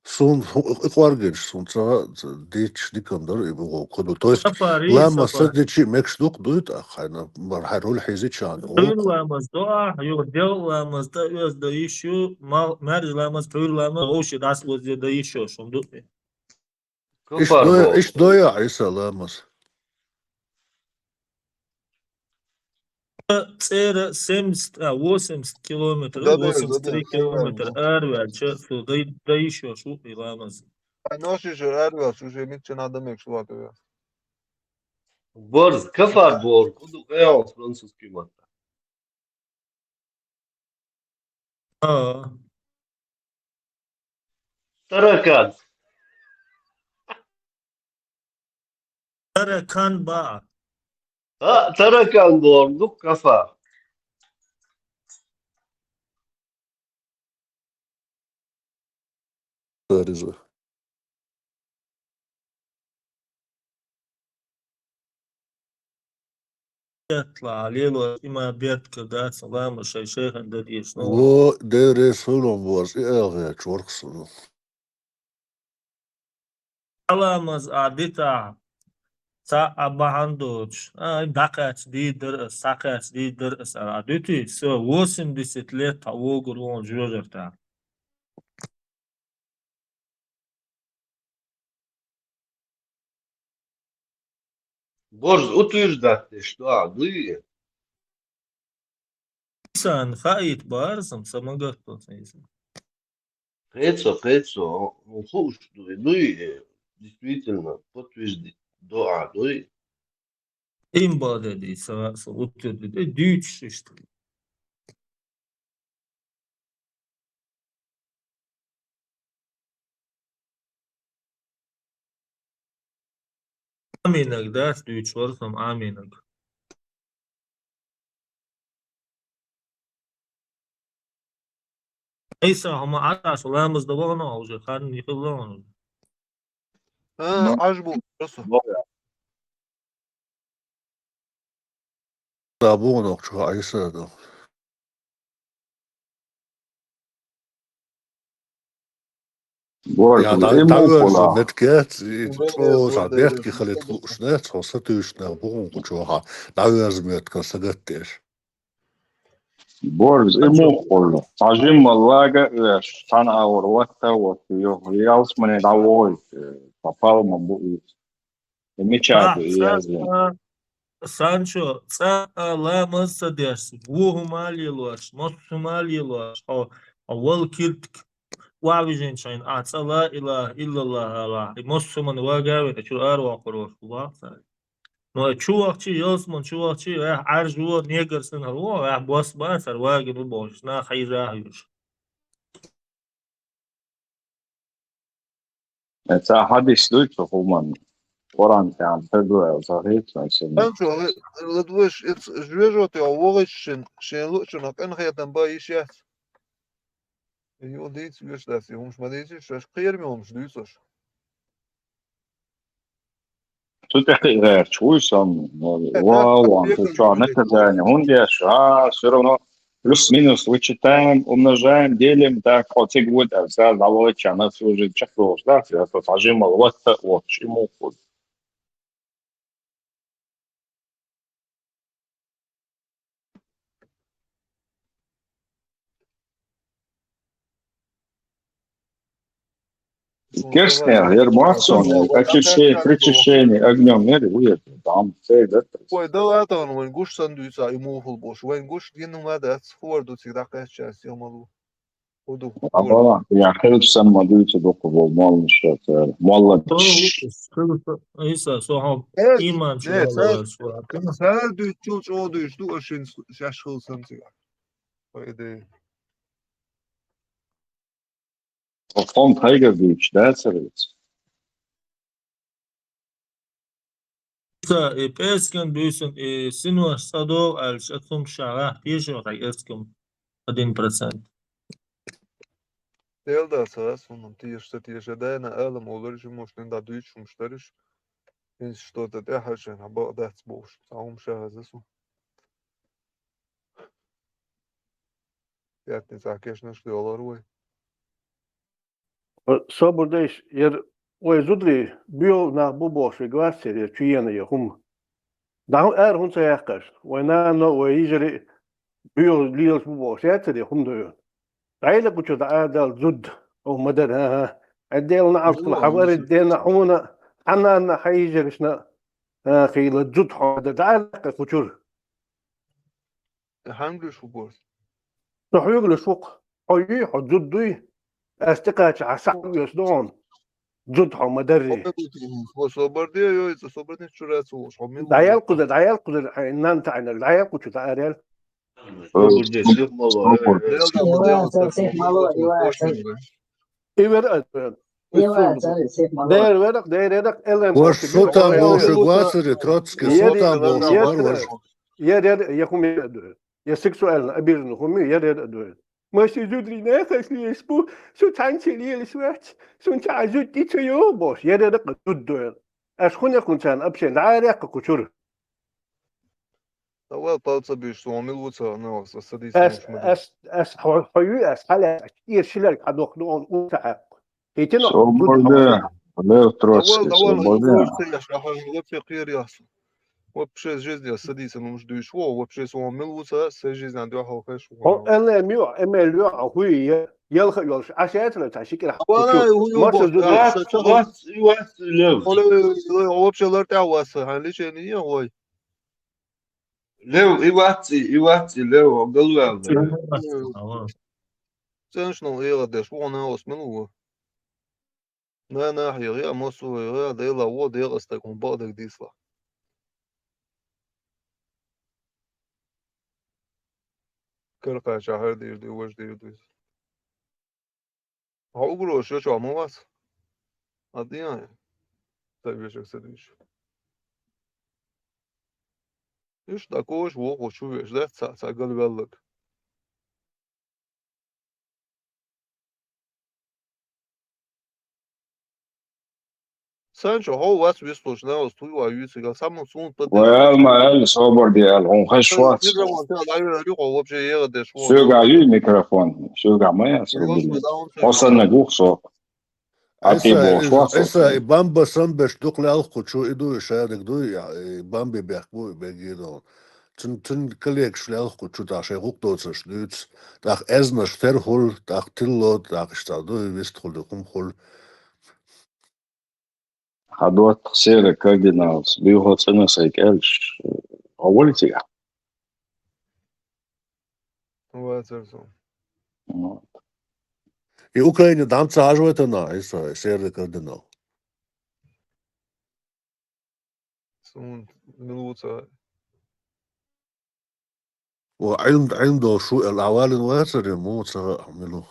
Сун ху-, икъваргинч сун ца, ца дич дикандар и бугъо куду. То есть Сафари, ламаз сафар. Са дичи мекш дук дуйт а хайна, бар хайрул хизи чан. Хуйр ламаз дуа, юр дел ламаз да, уз да ишу, мал, марж ламаз, хуйр ламаз, оуши дас уз да ишу, шум дук. Иш Кафар доя, бор. Иш доя, Иса ламаз. ЦӀера семьдесят, а, восемьдесят километр, Да, да, восемьдесят три да, да, километр, да. Арвяча, су, да, да ещё, шу, и ламаз. А ноши же арвяч, уже митче надо мекш латывя. Борз, кафар бор, куду каял французский мата. А. Таракан. Таракан ба. А, таракан бор ду кафа. Бариза. Бертла лело има бертка дац, ламаз шай шайхан дадеш, но. Во, дере сулун воз, и элгъе чорхсуну. Аламаз а дита, ца а бахьан доч. А, дакъач дидер, сакъач дидер, а дути, всё, восемьдесят лет а вогур вон жожарта. Борз утверждать деш дуа дуй? Сан хаит барзам самагат тот исан. Кхецо, кхецо, хуш дуй, дуй, действительно, подтвердить дуа дуй. Им баде ди са, са утверждать, э, дюч шишт. Аминаг дас дюч варсам аминаг. Иса хама атас ламаз да вагна уже хан нихла вагна. А, аж бу, просто. Да, бу нок чу айса да. Борз, я, да, да, верза меткет, и то са бертки халет лушне, то са тюшне, бу нок чу ха. Да, верза метка сагаттеш. Борз, и мухул. Сажим маллага, э, сан аур ватта, вот, ё, ялс мне давой, э, попал ма бу, и меча, а, и сан-, я, а, Санчо, ца а ламаз ца деш, вуху мал елош, мосу мал елош, хо, хо вал киртк, ва вижен чайн, а ца ла илаха иллаллах ала, и мосу ман вагавен, а чур ар вахур ваш, ва ца. Но чувахчи, ялсман чувахчи, ваьхь Ӏаржу, негр сан хӀалво, ваьхь бос ба, сар ваги бу бохуш, на хайра хьаюш. Ца хьадис дуй цу хӀуман? Къуръан тӀехь педуэл ца хӀийцна сен. Сан чу, ладвеш, эц жвежо те вогӀич шин, шин лучуна къинхетам ба йиш яц. Ю дийц веш дац, и хӀумш ма дийциш, шаш кхераме хӀумш дуьйцуш. Цу тӀехь гӀерташ вуй сан, вау, ван, ты чё, наказание, хӀунда еш, а, всё равно плюс-минус вычитаем, умножаем, делим, так, оциг вот, а, сразу, а, вот, чё, нас уже чё, что, да, всё, это сажим, а, вот, вот, чему хуй. Керстнех, ер муаццонех, очищение, причащение огнём, ер, уйер, там, цей, да, то есть. Ой, да ладно, вайн гуш сан дуьйца, и мухул бош. Вайн гуш гиннум ладац, хор ду цигара кхаьччас, я малу. Уду. А бала, я хелп сан ма дуьйца, докку бол, мал мишат, э, молла. Иса, со хам, э, иман, э, чула, сар дуьйцул, чо дуьйц, ду, ашин шаш хил сан цигара. По идее. Хом тайгар дуьйцуш дацар иза. Ца, и пӀераскан буьйсан, и синош цӀа догӀу аьлча, ацум ша гӀахь тешо хьай эрскам один процент. Дел да ца, ас хӀунам теша, ца теша, дайна алам олариш, мушнин да дуьйцуш хӀумаш дариш. Инс что-то тӀехьа шен, хьа бакъ дац бохуш, цхьа хӀума ша хаза су. Пятницахь кешнаш доьлхур вай. Собар дайш, яр вай зударий, боьха нах бу бохуш, вай гвастер, яр чу ена я хӀума. ДӀа хӀун ара хӀун ца яьккхаш? Вай нана, вай йижарий боьха лелаш бу бохуш, яцар я хӀума дойла. ДӀайла кху чу дӀа а дала зуда, оха ма дара, хӀан-хӀа. Ай Дела наӀалт хила, хьан вара дена хьуна, хьан нанна, хьан йижаршна, а, хийла зуда хьо ма дара, дӀа а лаккха кху чура. Хьан гуш ву бос? Со хьоьга луш ву-кх. Хьо юй, хьо зуда дуй? Ас тӀекхача хьан сахьа вес ду хьуна? Зуда хьо ма дарри. Хьо собар де, йой, цӀа собар де, чура ца вуш, хьо мила ву? ДӀаял кхузара, дӀаял кхузара, хьайн нанна таӀийнарг, дӀаял кху чу, дӀаараял. Э, Субурдеш, суб-, субурдеш. Ивар, э, э, Ивар, э, Дер верак, дер верак, элем. Ваш сутан болшы гвасыри, Троцкий, сутан болшы, бар ваш. Ер, ер, я хуми, я сексуально обиженный хуми, ер, ер, дуэ. Маси зудри не хасни испу, су танчили лисвач, сунча зуд ичо ё бош, ер, ер, дуд дуэ. Аш хуня хунчан, апшен, да, ер, кучур. Давай палца бьёшь, он мил уца, ну, с-, садись, ас, ну, ас, ас, хо-, хою, ас, халя, ир шилер, кадох, ну, он уца, а. Хитин, свобода, Лев Троцкий, давай, давай, свобода. Лев Троцкий, я шахар, вообще, кир яс. Вообще, жизнь, я садись, ну, ждёшь, во, вообще, с-, он мил уца, с-, жизнь, а, дёхал, хэш, во. О, эле, мио, эмелио, а, хуи, я, ялха, ялш, а, шеятла, та, шикер, а, вала, хуи, хуи, маша, во, зуд, а, вас, вас, вас, Лев. Оле, оле, вообще, лар, та, вас, а, лечение, ой. Лев, и ваци, и ваци, Лев, галуэл. Ава. Ценшнул ира деш, вона осмин уа. На, на, хири, а мосу ира, дела, во, дела, стак, он бадак дисла. Кырка чахар дир, дир, вож дир, дир. А угрош, ё чё, а мы вас? А ты, а? Та вешек садвиш. Иш такой ж, во, хочу веш, да, ца, ца, галвеллак. Санчо, хо, вас вислуш, на, вас туй, ва, юй, цигал, саму сун, пэ, вайл, ма, эл, собор, ди, эл, он, хаш, вас. Микрофон, тэ, ла, ю, ю, хо, вообще, ера, деш, во. Сюга, ю, микрофон, сюга, моя, сюга. Осанна гух, со. А ты, айса, бо, и, швас, айса, и бамба сам беш, дук лялху, чу, иду, и шадык, ду, я, и бамби бяхбу, бегидон. Цун, цун коллег шлялху, чу, та, шей, гук, доцаш, дюц. Тах эзнаш фер хул, тах тилло, тах ишта, ду, и вист хул, ду, кум хул. Хадот серый кардиналс, бюхо цена сайкельш, а волитига. Вацерсон. Вот. И Украине дам цажу это на, и со, серый кардинал. Сун, милуца. О, айлм, айлм дол шу, эл авалин вацари, му цага милу.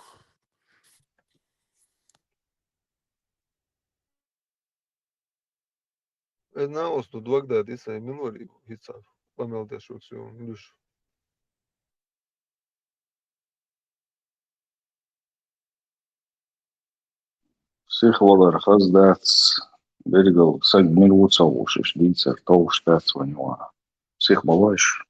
Эдна осту дуагда диса милури хица, памел дешук сю, милуш. Сих валар хаздац, бергал, саг мир вуцалушиш, дийцар, толуш дац ванила. Сих балаш.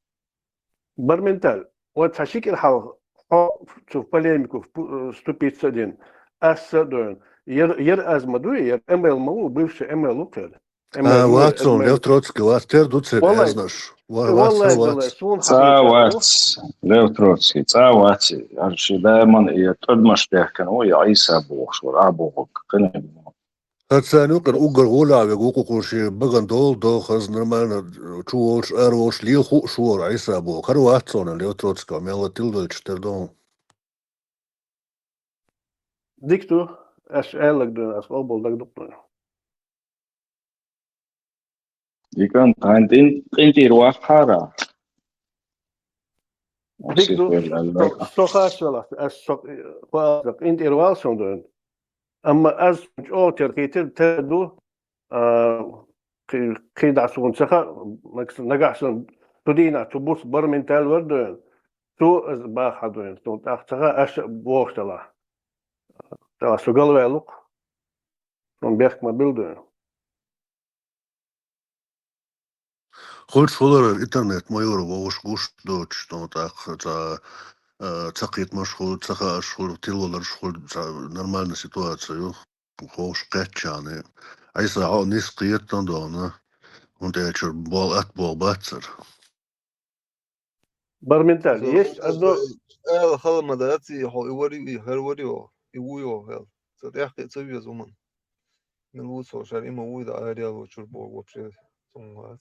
Барменталь, вот хашикир хал, хо, цу в полемику впу-, э, вступить с один. Ас с один. Ер, ер аз мадуи, ер эмейл малу, бывший эмейл укер. А, ватсон, Лев Троцкий, ват тер дуцер эзнаш. Ва-, ватсон, ватсон. Ца ватс, Лев Троцкий, ца ватс. Арши дайман и тӀадмаш бехкен, ой, Иса бохшур, а бохук, кыны. Хацани укъер угар гула ве гукъу куши, баган дол, дол хаз нормально, чу волш, ар волш, лил ху шур, Иса бох. Хар ватсон, Лев Троцкий, мела тил дольч тер дол. Дикту, аш эллагдун, аш оболдагдукну. Икан тантин, тантин вахара. Дикту, со-, сохаш вела, аш со-, па-, тантин вал сондун. Амма аз чо терхитер теду, а, кы-, кыдасун цаха, нагахсан тудина тубус барменталь варду, ту аз бахадуин, ту тах цаха аш бохтала. Тала сугал вайлук. Тун бехк ма билду. Хулч хулар интернет майор вовуш гуш доч, тун тах ца, э, цакит маш хул, цаха аш хул, тилолар хул, ца, нормальная ситуация, ю. Хош кэтчаны. Айса, о, нис кыйыттан доны. Унта эчер бол ат бол батсыр. Барменталь, есть одно. Эл халамада аци, хо, и вари, и хер вари, о, и вуй, о, эл. Са тяхкы, са вез уман. Мин вуй со, шар има вуй да, а реал учур бо, вообще, сумгас.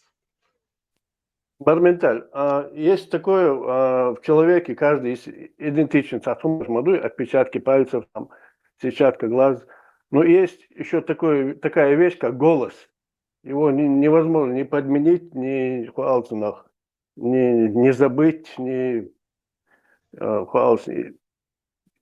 Барменталь, а, есть такое, а, в человеке, каждый из-, идентичен, сатумаш мадуй, отпечатки пальцев, там, сетчатка глаз. Но есть ещё такое, такая вещь, как голос. Его не-, невозможно ни подменить, ни хуалцинах, ни, не забыть, ни э, хаос, и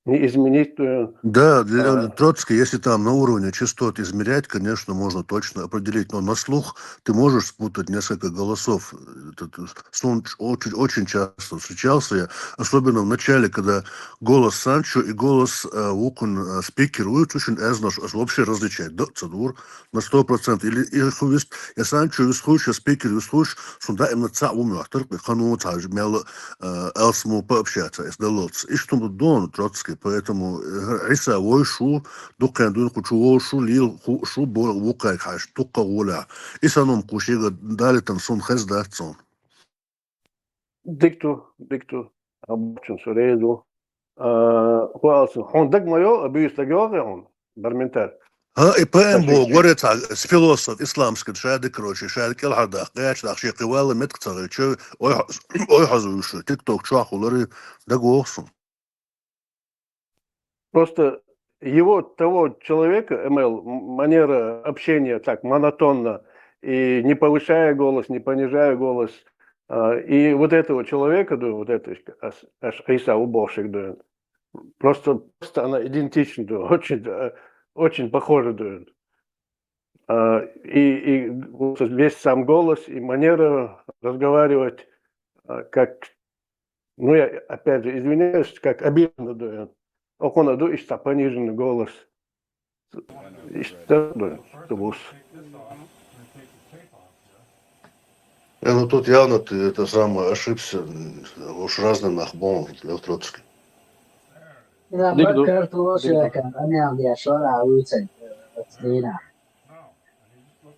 не изменить, э, Да, для, а, Троцкий, если там на уровне частот измерять, конечно, можно точно определить, но на слух ты можешь спутать несколько голосов. Этот, э, сон ч-, очень, очень часто встречался я, особенно в начале, когда голос Санчо и голос, э, вукхун, э, спикер вуйцушин эзнаш, ас вообще различать да цадур на сто процентов. Или, или ху вист, я Санчо вист хуш, я спикер вист хуш, сун даимна цаӀ ву мёхтар, кхану цаӀ мел, э, алсму пообщаться, эс даллалц. Иштун дон Троцкий, поэтому, э, Иса вой шу, дукхен дун кучу вой шу, лил ху шу, бо вукай хаш, тукка гуля. Иса ном кушига далитан сун хез датцун. Дикту, дикту, абчун сурезу. А, хуалсу, хун даг майо, а бюс даг йоге хун, барментар. Ха, и поэм Таши бо, чи. Говорит, а, с философ исламский, шади, короче, шади кел хардах, гайч дах, ши кивала метк цагай, чё, ой, ой, хазушу, тикток, чё, хулари, даг охсун. Просто его, того человека, М Л, м-, манера общения так монотонно, и не повышая голос, не понижая голос, а, и вот этого человека, да, вот это, аж, аж Иса уборщик, да, просто, просто она идентична, да, очень, э, очень похожа, да. А, и, и вот весь сам голос, и манера разговаривать, а, как, ну, я, опять же, извиняюсь, как обидно, да. Окона ду, ишта пониженный голос. Ишта, да, тубус. Э, ну, тут явно ты это самое ошибся, м, уж разный нахбон, Лев Троцкий. Да, Дик ду. Баккар туош Дик ду. Якан, амял я шора уцай, э, стена.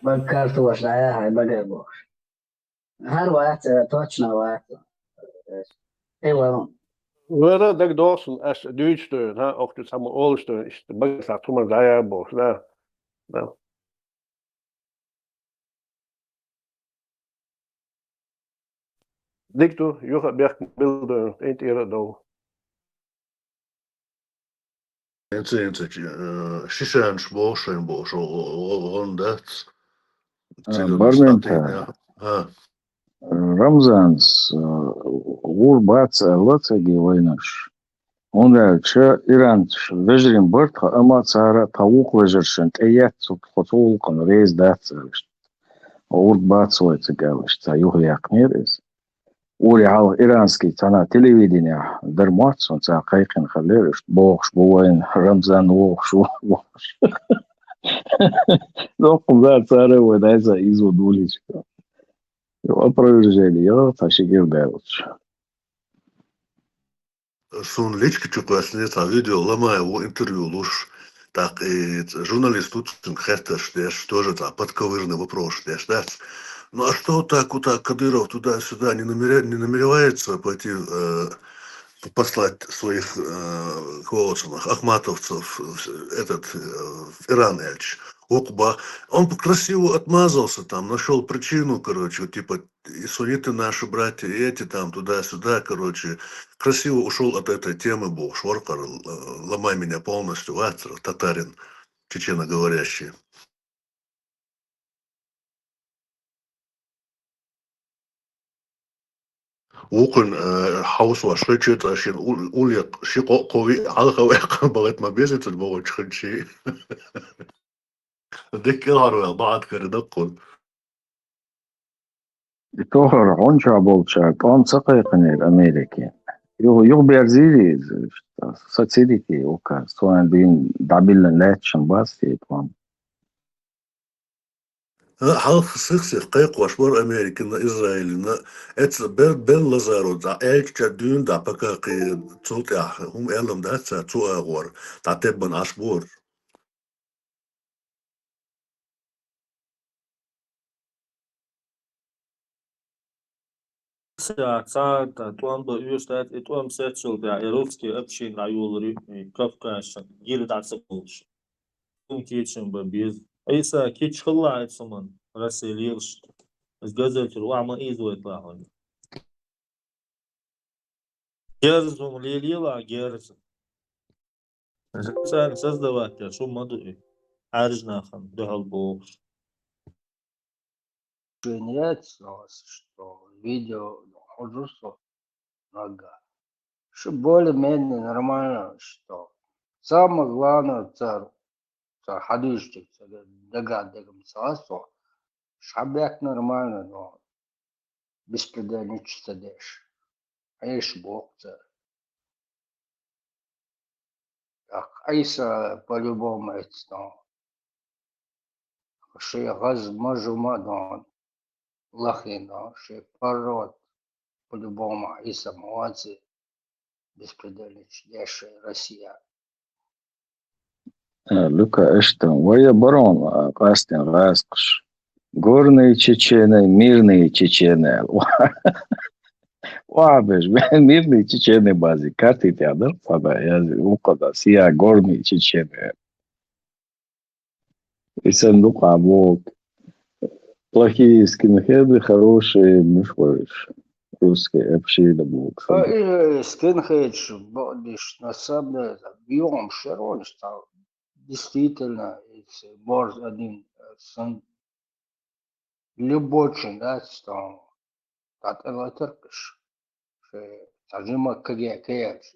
Баккар туош, да, я, хай, багай бош. Хар вац, э, точно вац. Э, э, варум. Вара даг дохсун, аш дюйч дуйн, ха, охту сама олш дуйн, ишта багай са тума зая бош, да. Да. Дикту, юха бяхк билдуйн, инт ира дов. Энце, энце, чи, э, шишанш бошен бош, о, о, о, он дац. А, Циган бармента. Статуя, а. Рамзанс, э, гур бац, э, лацаги вайнаш. Онда ча Иран вежрин барт, ха, ама цара тавук вежершен, таяц, цук, хо, цулкан, рез дац, э, урд бац, вай цигаваш, ца юх якнер эс. Ури хьалха иранский цхьана телевидение дар моццун ца кхайкхина хилар, иштта бохуш бу вайн Рамзан вохуш ву, вохуш. Доккхун да цара вай дайса изу дуличка. Опровержение, йо, цхьа ши гир даьлча. Сун личка чу кхоьссина цхьа видео, Ламаев ву интервью луш, тӀаккха и ц-, журналист ву цуьнга хеттарш деш, тоже цхьа подковырный вопрос деш дац. Ну а что так, вот так Кадыров туда-сюда не намеря-, не намеревается пойти, э, п-, послать своих, э, кого там, ахматовцев, э, этот, э, в Иран, Эльч? Окба. Он п-, красиво отмазался там, нашёл причину, короче, вот, типа, и сунниты наши братья, и эти там туда-сюда, короче, красиво ушёл от этой темы, бу шоркар, л-, ломай меня полностью, вацра, татарин, чеченоговорящий. Вукхун, э, хьовсваш ши чуьтӀа шин ул-, уллекх ши къо-, кхо ви хьалха ваьккхина бахийта ма беза цуьнан бохучу хинчий. Дика кӀелхьарваьлла бахьана карина кхунна. И тохара хьуна чохь болчара тӀом ца кхайкхинера Америке. Юха, юха берзийра иза, сацидики указ, цунна бийна дӀабиллина лаьтташна бац те тӀом. А, хьалха сих-сих кхайкхош бара Америкина, Израилина, эцна бер-, бен лазаро дӀа аьлча дуьйна дӀа пока кхин цул тӀаьхьа хӀума аьлла дац цара цу агӀор, дӀа теббан Ӏаш бора. Ца, ца, та, тӀом бан оьшуш дац, и тӀом сеццул тӀаьхьа, и русский община дӀайолур ю, и Кавказчун гира дӀа ца болуш. ХӀума кечам бан беза. Ӏийса, кечхалла Ӏийса ман, Россия лелаш. Иза газетера охьа ма ийзавайта лахьа. Герз хӀума лелаелахь, герз. Социально создавать деш хӀума ма ду и, Ӏаьржа нахана дуьхьал бохуш. Жениец, что видео хожу со нога. Ш более-менее нормально, что самое главное, цар, цар хьадуьйцуш дерг, цар дагадагам ца хасо, ш хьабаьхка нормально, но беспредельничать ца деш. Хьеш боху цар. ТӀаккха Ӏийса по-любому эцна. Шен гӀаз мажума а дон, лахина, шен парод по-любому Ӏийса ма вац, беспредельничать деш шен Россия. Э, Люка Эштон, вай барон, а, къастина гӀазкхаш. Горные чечены, мирные чечены. Ва беш, мирные чечены бази. Карти тядар, пада, я, укада, сия горные чечены. И сандук а бок. Плохие скинхеды, хорошие мышваришь. Русская община бок. А, и, э, скинхедш, бодиш, на самом деле, там, бьём, всё равно стал. Действительно, если может один, э, сан-, любой чин, да, там, тӀатӀелатар кхиш. Ше, цхьа жима каге каяц.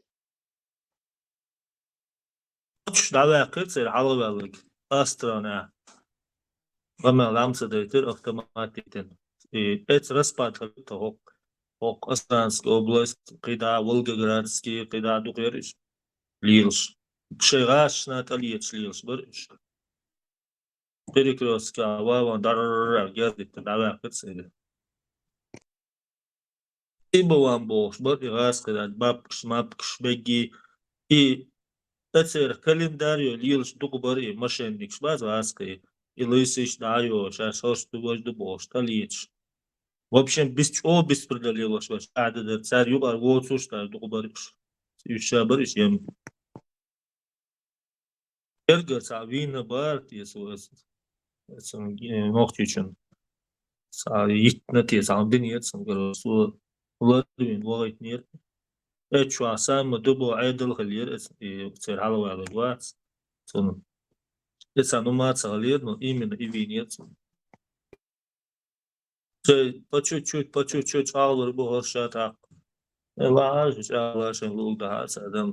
Оцуш дӀаваьккхира церан хьалхаваьлларг, Астранехь. Къамел лам ца дайтира автомат тӀе. И эца распад хилла тӀаккха хӀокху, хӀокху Астранская область, кхидӀа Волгоградский, кхидӀа дукха яра уьш лелаш. Шайн гӀазкхашна тӀелеташ лелаш бара уьш. Перекрёстка ван-ван дарра гердиттина дӀаваьккхира церан. Цибаван бохуш бара и гӀазкхи, бабкаш, мапкаш, бегги. И церан календарь йолу лелаш дукха бара и мошенникаш бац гӀазкхи. И лисийш дӀа а йо, шаьш хӀорш ду, важа ду бохуш, тӀелеташ. В общем, бис-, чӀогӀа беспредел лелош бара, ахьа дан дара, цара юкъара воцурш а дара дукха бара уьш. Уьш ша бара уьш ем. Гергара цхьа вийна бара те со, эс-, эс-, э, Нохчийчун. Цхьа йитна те, цхьа динера цуьнгара, со ларвина вахийтинера. Эцчохь самма дубо Ӏедал хилира, эс-, и церан хьалхаваьлларг вац. Цунна. И цхьа нумаца хилира, но именно и вийнера цунна. Цо по чуть-чуть, по чуть-чуть чӀагӀлур бу хӀорш а тӀаккха. Э, лахьаш, чӀагӀлуш шайн лула дахьа аса адам.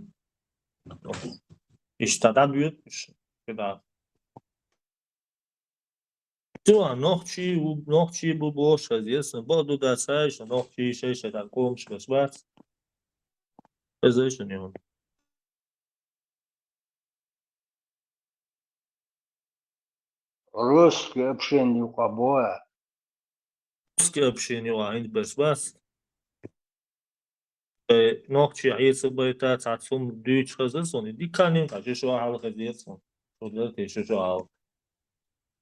Иштта дӀабоьду уьш, кхидӀа. Цо а нохчий ву, нохчий бу бохуш хеза, ясно, бакъду дац, ай, шун нохчий шай-шай дан комаш беш бац. Хеза шуна юн. Русский община юкъа бу а. Русский община юкъа хӀинца берш бац. Э, нохчий хьеца байта цхьацца хӀума дуьйцуш хеза суна, и диканин кхаьчу шо хьалха хеза суна. Шо дара те шо шо хьалха.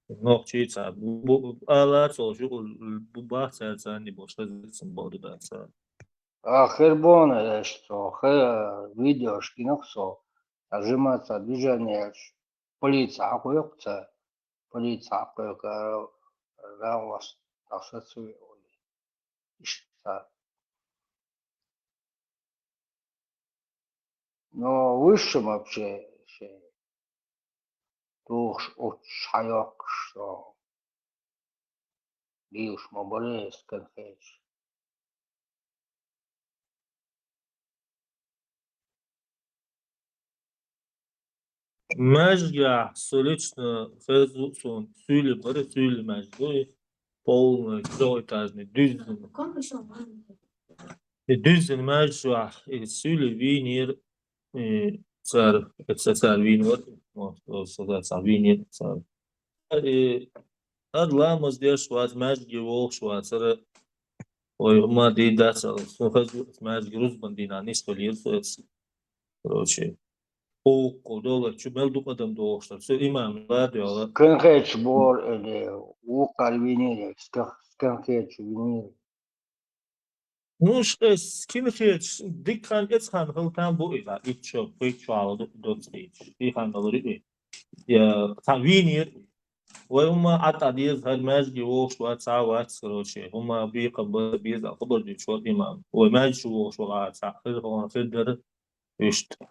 Нохчий ца бу-, бу-, ала цо шу бу-, бац цаьрца анни бош хеза суна бакъду дац. А хербона еш цо, хе-, видеош гинах со, а жима ца движение еш, полиция хьакхойкху ца, полиция хьакхойкху, а, рагӀос дӀасацве олий. Иштта. Но высшим вообще шен тухуш, уьттуш хьайоккхуш со. Лелаш ма бара эс конфеташ. Маьждигехь со лично хезна суна суьйле бара, суьйле маьждиг ду и, полный, трёхэтажный, дуьззина. И дуьззина маьждигехь и суьйле вийнера, и цара, эца цара вийна вара, вот, вот, вот, цара вийнера цара. И хӀара ламаз деш вац, маьждиге вогӀуш вацара, ой, ма дийр дац ала. Со хаза маьждиге рузбан дийнахь нисвелира со эца. Короче, кху, кху доллар чу мел ду адам дохуш дара. Со имам ладоьгӀна. Скинхедаш бохура или вукхара вийнера, скин-, скинхедаш вийнера. Ну, ш-, э, скинхедаш, дика хан, эца хан хила там бу и, да, итт шо, пхийтта шо хьалха ду-, доцу хеташ. И хан далур ю и. Я, цхьа вийнера. Вай хӀума Ӏа тӀа деза, хӀара маьждиге вогӀуш вац, цхьа а вац, короче. ХӀума бекхам бан беза, хабар дуьйцуш вара имам. Вай маьждиг чу вогӀуш вара, цхьа хир хӀума хир дара. Иштта.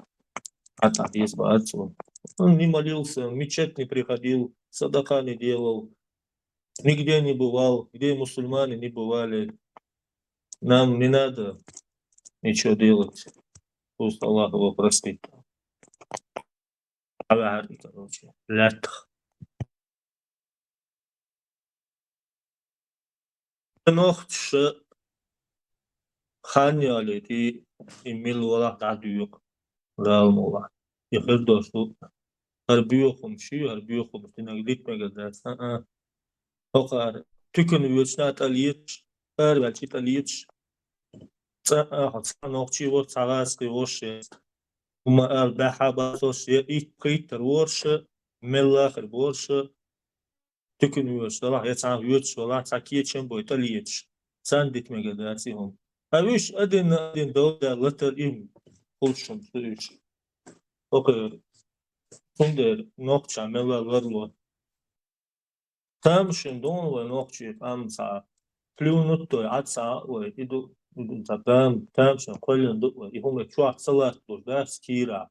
Ӏа тӀа деза бац вай. Он не молился, мечеть не приходил, садака не делал. Нигде не бывал, где мусульмане не бывали. Нам не надо ничего делать. Пусть Аллах его простит. Ала гьар, короче, лаьттах. Нохчаша хан ялийта, и мел валахь дӀадоькъу, Дала мукъ лахь. И хир долуш ду. ХӀара боьха хӀума ши, хӀара боьха хӀума динарг дита мегар дац. А-а. ХӀокхара туькана воьдуш а тӀалеташ, араваьлча тӀалеташ. ЦӀа а, хьо цхьа нохчи волуш, цхьа гӀазкхи волуш, я хӀума ала баьхьа бацалш, я итт-пхийттара воруш, мелла а хир боруш, туькана воьдуш далахь, я цхьаьна воьдуш валахь, цхьа кечам бой тӀалеташ. Царна дита мегар дац и хӀума. Ткъа уьш а дина, а дина, дов даьлла латар и хӀума, хӀуш хӀума ду уьш. ХӀокхуьра, цундела нохчий мелла а ларло. Тамашийна ду вай нохчий къам цхьа, плюнуть ду вай, Ӏа цхьа а вай, и ду, и ду цхьа там-, тамашийна кхоьллина ду вай, и хӀума чохь ца латталуш дац кийра.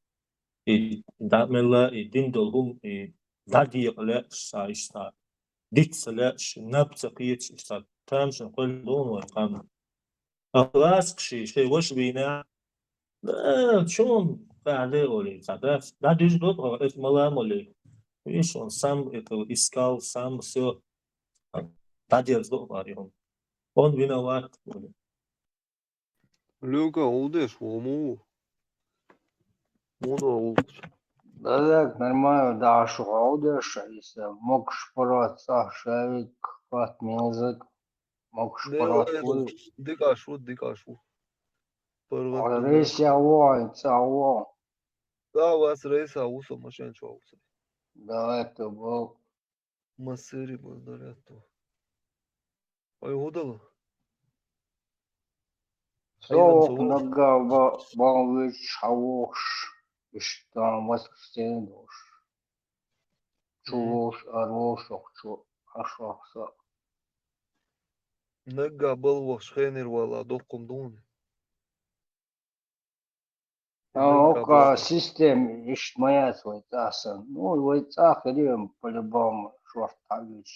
И дӀа мелла, и дина долу хӀума, и дӀадекъа лаьаш цхьа иштта, диц ца лаьаш, наб ца кхеташ иштта, тамашийна кхоьллина ду вай къам. А лаьцкъаш шайн ваша вийнехь, да, чун къаьхьа де олий, цхьа дац. ДӀадуьжу ду тхо, эцу мала а молий. Видишь, он сам это искал, сам всё. ДӀадерза ду хӀара и хӀума. Он виноват. Люка, улдеш ву, муха ву? Муха ву улдеш? Да так, нормально, да, шу улдеш, если могаш парват цӀа шавик, хат мезак. Могаш парват ву. Дикаш ву, дикаш ву. Парват ву. Рейс я ву, ца ву. Да, вас рейса ву, со машен чу ву со. Да, это был. Масыри бу, да, это. Ой, удала. Со нагга ба-, бан вич хьавохш, иштта воскресенье дош. Чу волуш, ара волуш, оху чу, аш вахса. Нагга бал вахш хенир вала доккхум дуни. А, нагга ока бал система иштта ма яц вай цӀа сан. Ну, вай цӀа хирием, по-любому, шорт хьавиш.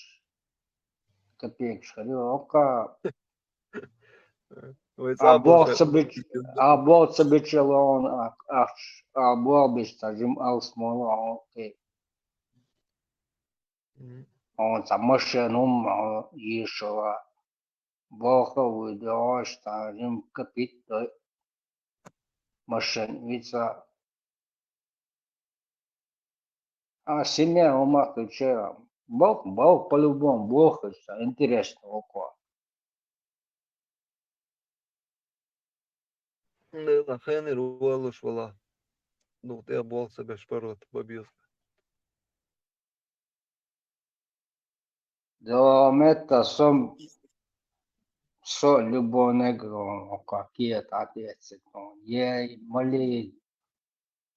Копеекаш хирием, ока. Вай а цӀа бал болх ца бич-, а болх ца бичалла он, а, а, а болх бич ца жим алс моло, окей. Мгм. Он цхьа машен хӀума, а, йийшала. Болх а вуй дош, цхьа жим капит дой. Машен вица. А семья хӀума хилча, болх, болх по-любому, болх хилча, интересно окхо. Дела, хенир валуш вала. Ну, тӀе болх ца беш паргӀат бан беза. Дела метта сом со любой негрон, ока киет ответственно. Ей, мали,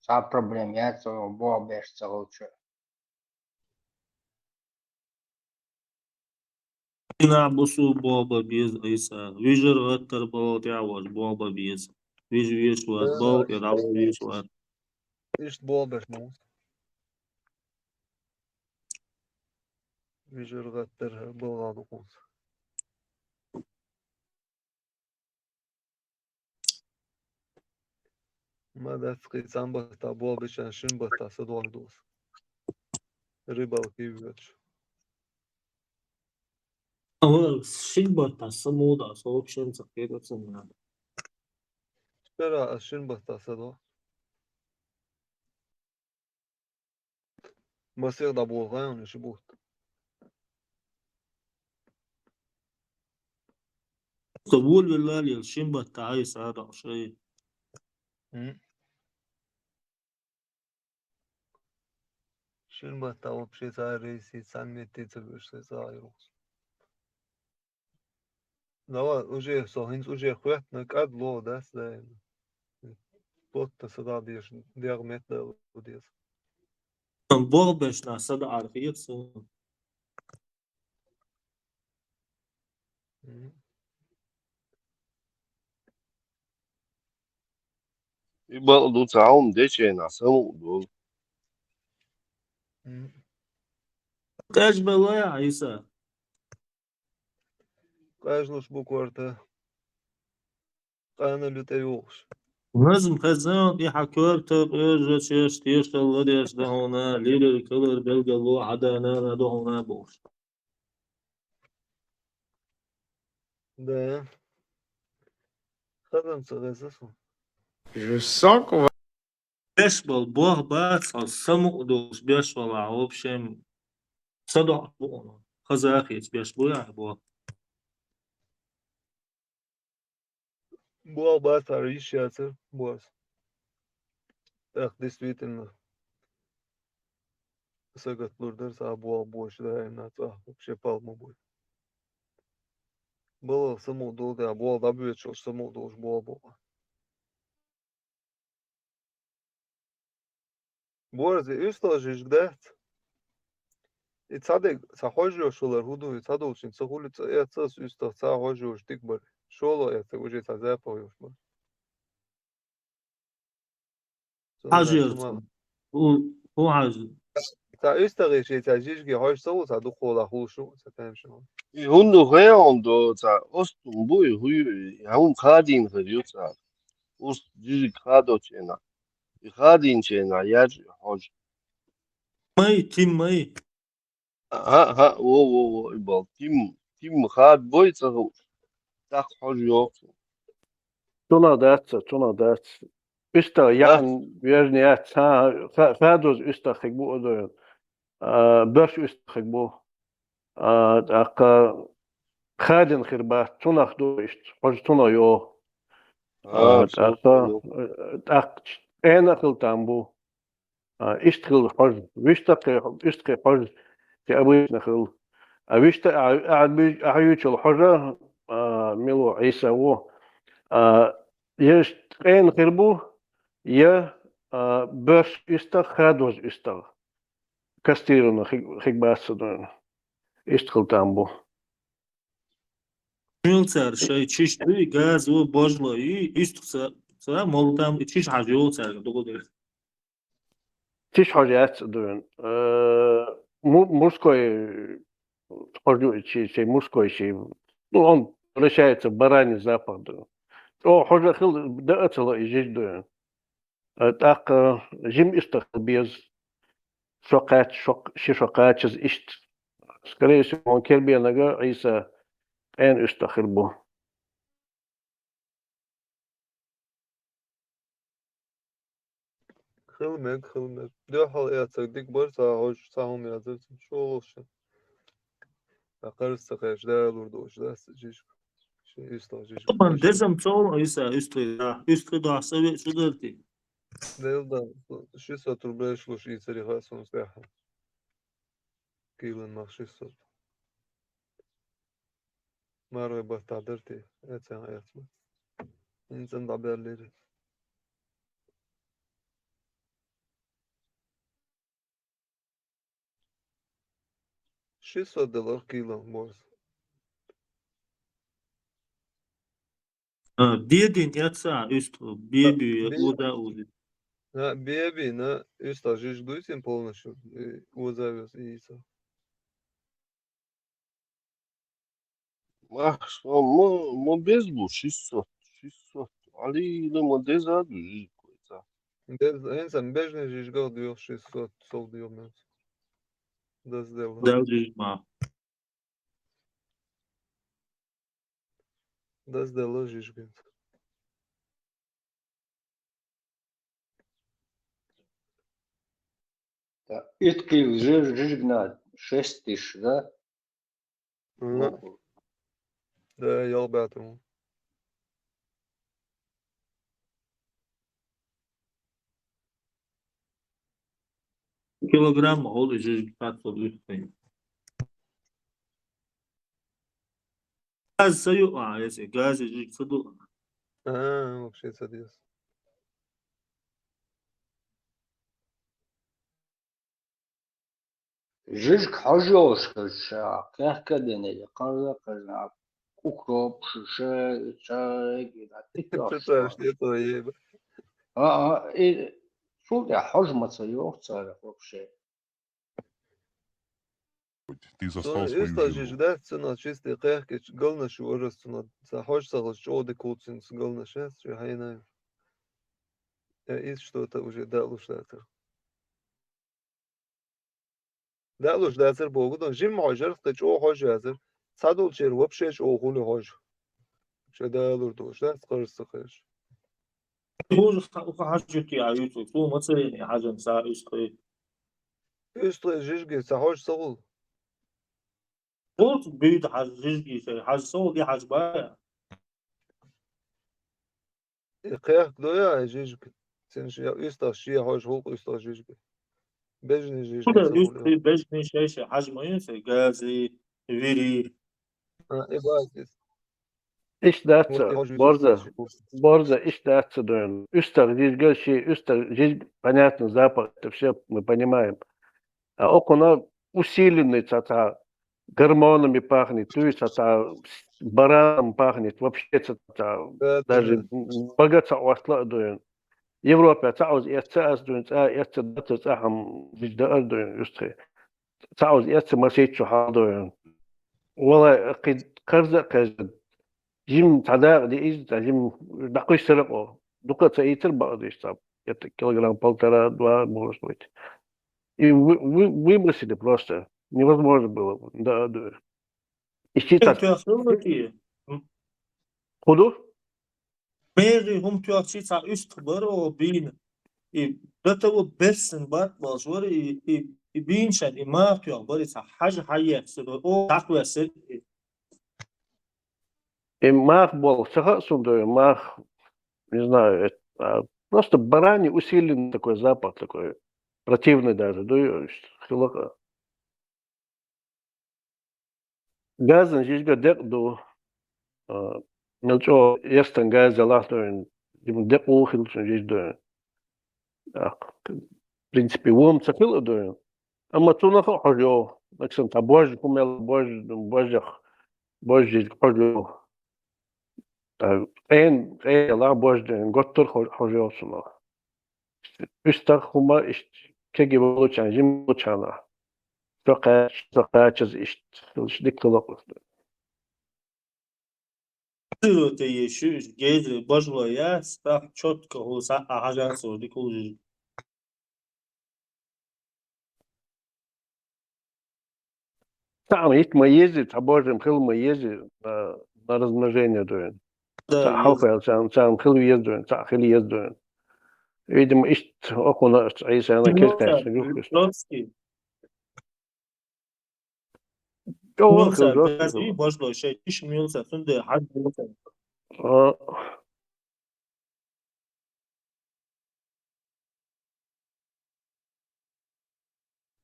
цхьа проблема яц, болх беш ца хилча. Дийнахь, бусулба болх бан беза, Ӏийса. Вижар гӀаттар балал тӀехь а вожа болх бан беза. Вижа веш вац, балха дӀавала веш вац. Иштта болх беш ма ву со. Вижар гӀаттар балгӀа ду хӀума. Ма дац кхин цхьана баттахь болх бича, шина баттахь са догӀур ду аса. Рыбалке воьдуш. Ага, шина баттахь са муха ду, со вообще ца кхетар ца ма. Шера аса шина баттахь са догӀу. Масех дӀаболхьан уьш бутт. Со волавелла лела шин баттахь Ӏийса а доккхуш ай. М. Шин баттахь вообще цара рейси цхьана метте ца вуьш, ца Ӏайрухс. Давай, уже, со хӀинца уже хоьттина, кӀад ло дац даим. Потта сада деш, дегӀ метта дала деза. Болх беш нах сада архица. Мгм. И бакъ ду, цхьа хӀума дечу хенахь самукъа долу. Мгм. Къежбелла я, Ӏийса? Къежлуш бу корта. Къанал ю тӀе юхуш. Назм хезна, и хьа коьрта пӀоьржачеш тешалла деш да хьуна, лирар калар белгало хьаданана да хьуна бохуш. Да. Хазанца гӀеза су. Je sens qu'on va Беш бал бох бац, хьо самукъа долуш беш валахь, в общем, са дохьа бу хьуна. Хаза а хеташ беш бу яхь бох. Бох бац, хьара йиш яцара, бос. ТӀаккха действительно сагатлур дара, ца бох бош даимна цӀахь вообще пал ма буй. Балагьа самукъа долу тӀехь, бох дӀабоьдуш, самукъа долуш бох бу. Борзи, уьстагӀ жижиг дац? И цхьадерг, цхьа хьожа йолуш хилар хӀун ду, и цхьадолчун ца хуьлу, цӀа эцна ас уьстагӀ, цхьа хьожа йолуш дика бара. ШолгӀа эцнарг уже цхьа запах йолуш бара. Хьажа яра цунах. ХӀун, хӀун хьажа? Цхьа уьстагӀий шен цхьа жижиге хьожа ца хуьлу, цхьа дукхахьолахь хуьлуш ву, цхьа тамашийна. И хӀунда хӀун ду, цхьа остум бу и хӀун ю, и хӀун хадийна хир ю цара. Уст жижиг хадочу хенахь. И хадийначу хенахь яьржа и хьожа. Май, тим май. ХӀаъ, хӀаъ, во, во, во, и бал. Тим, тим хадабой цӀа хууш. ТӀаккха хьожа йоху. Цунах дац, цунах дац. УьстагӀ яхьна вежна яц. Ха, ха, хадоза уьстагӀ хиг бу, а, доьна. А, боьрша уьстагӀ хиг бу. А, тӀаккха хадийна хир бац, цунах ду иштта, хьожа цунах йоху. А, тӀаккха, э, тӀаккха къена а хила там бу. А, иштта хила хьожа. Вуьшта кхе, уьстагӀий хьожа, те обычно хила. А вуьшта а, а, а, а хьуьйчул хьожа, а, мила ву, Ӏийса ву. А, я къена хир бу, я, а, боьрша уьстагӀ, хадоза уьстагӀ. Кастрированный хиг, хиг бац ца дуьйна. Иштта хила там бу. Мила цара шайн чиш дуй, газо божло и, уьстагӀ ца, ца, молу там и чиш хьажа йолу цаьрга дукха дерг. Чиш хьожа яц а дуьйна. Э, му-, мужской хьожа ю и чи, чи мужской чи. Ну, он превращается в бараний запах, да. ЧӀогӀа хьожа хила, даа ца ло и жижиг дуьйна. Э, тӀаккха жима уьстагӀ хила беза. Шо кхаьчча, шо, ши шо кхачаза иштта. Скорее всего, он кербенага Ӏийса къена уьстагӀ хир бу. Хила мега, хила мега. Дуьххьал эцнарг дика бара, цхьа хьожа, цхьа хӀума яцара, чӀогӀа луш. Ткъа кхарс ца кхаьчча, далур долуш дац жижиг. Шен уьстагӀ жижиг. Туман дезам цо, Ӏийса, уьстагӀий, да. УьстагӀий дохьа са веа шу дара те? Дел дан, шестьсот рублей шлуш ийцари хасунс тӀехьа. Килан мах шестьсот. Марой баттахь дара те, эцан эцна. ХӀинца дӀабаьллера. Шестьсот далар кило борз. А, бедин яца уьсту, беби, бе-, уда, уди. А, беби, на, уьстагӀ жижиг дуй цуьнан полностью, и оза вес, и яйцо. Мах, со, мо, мо беза бу шестьсот, шестьсот. Али, да, мо деза ду жижиг кхойца. Дез, хӀинца бежнаш жижигах доьху шестьсот, сов доьху меца. Дас делла. Дал жижиг ма. Дас делла жижиг хӀинца. Да, итт кил жи-, жижигна шесть тысяч, да? Мгм. Да, ялх бӀе тонн. Килограмм гӀолла жижиг пятьсот гривен. Газ ца ю а, если газ жижиг ца ду а. А, вообще ца деза. Жижиг хьожа йолуш хилча, кхехкадина, кхарза, кхарза, укроп, шу, ша, чай, гина, тик Ца цара, ша, ца ца еба. А, а, и цул тӀаьхьа хьожа ма ца йоху цара вообще. Ты Цунах застал свою уьстагӀ жену. Жижиг дац, цунах чистый кхехкича галнаш ю, ожас цунах ца хьожа ца хилча чӀогӀа дика хӀутту цуьнца галнаш, шу хьайна. э, из что-то уже далуш дацар. Далуш дацар боху, но жимма хьожарх тӀа чӀогӀа хьожа яцар. Цхьадолчера вообще чӀогӀа хули хьожа. Ша далур долуш дац, кхарса ца хезаш. Хьожа ха-, ха-, хьажа юкъе а юьцу, цо ма ца йина хьажан са уьстагӀий. УьстагӀий жижигий ца хьожа ца хула. Хьоца буьйда хьажа жижигий шай, хьажа ца хула, и хьажа бара. И кхехка ду я, и жижиг? Цуьнан шен уьстагӀ шен хьожа, хӀуллакх уьстагӀ жижиг. Бежанийн жижиг. Худа ца хуьлу. УьстагӀий бежанийн шай-шай хьажа ма ю цу, газий, вирий. А, и бац иза. Иштта дац, вот и хьожа борза, борза, иштта дац ца дуьйна. УьстагӀ жижиг, шен уьстагӀ жижиг, понятно, запах, это всё мы понимаем. А окхуна усиленный цхьа, цхьа гормонами пахнет, то есть цхьа, цхьа бараном пахнет, вообще цхьа, цхьа даже бага ца Ӏоттала а дуьйна. Европе цхьа оза эцна аса дуьйна, цхьа эцна дац, цхьа хӀама дижа даар дуьйна, уьстагӀий. Цхьа оза эцна масийтта шу хьал дуьйна. Валлай, кхин кхарза а кхеза. Жим цхьа дакъа де иза, цхьа жим дӀакхуьссура кхо. Дукха ца ийцар бакъдеш цхьа. Это килограмм полтора-два, может быть. И вы, вы, выбросили просто. Невозможно было. Да, да. И сейчас... Хьун тоьхна хилла те? М. Худа? Мегий хӀума тоьхчий цхьа уьстагӀ бара оха бийна. И до того бессен бат болуш вара, и, и, и бийна шайн, и маха тоьхна бара, и цхьа хьажа хьаессира, оха дӀакхоьссира и. И мах болу, ца хаьа суна дуй, мах, не знаю, это, а, просто бараний усиленный такой запах такой, противный даже, дуй, хилакъа. Газан жижига декъ ду, а, мел чӀогӀа эстан газ ялахь дуй, дима декъ ву хилчун жиж дуй. А, в принципе, вон ца хила а дуй. Амма цунах а хьожа йогӀу, максим, цхьа божа хӀу мел божа, божах, божа жижиг хьожа йогӀу. Ткъа къен-, къен ялахь божа дуй, готтар хьо-, хьожа йогӀу цунах. УьстагӀ хӀума иштта кеги волучарна, жим волучарна. Со кхаьча, со кхаьчаза иштта хилча дика хилакъ. Цу тӀе шу геза божло яц, тӀаккха чотко хӀу схьа а хьажа ца дика хӀу жижиг. Цхьаъ йита ма еза, цхьа божам хила ма еза, на, на размножение дуй. Да, цхьаъ хьалха еза. Цхьаъ, цхьаъ хила веза дуй, цхьаъ хила еза дуй. Видимо, иштта окхуна Ӏийсана кертаьш юхкуш. Троцкий. ЧӀогӀа муьлца хила жостко. Божло шайн тиша муьлца, цундела хьан муьлца. А.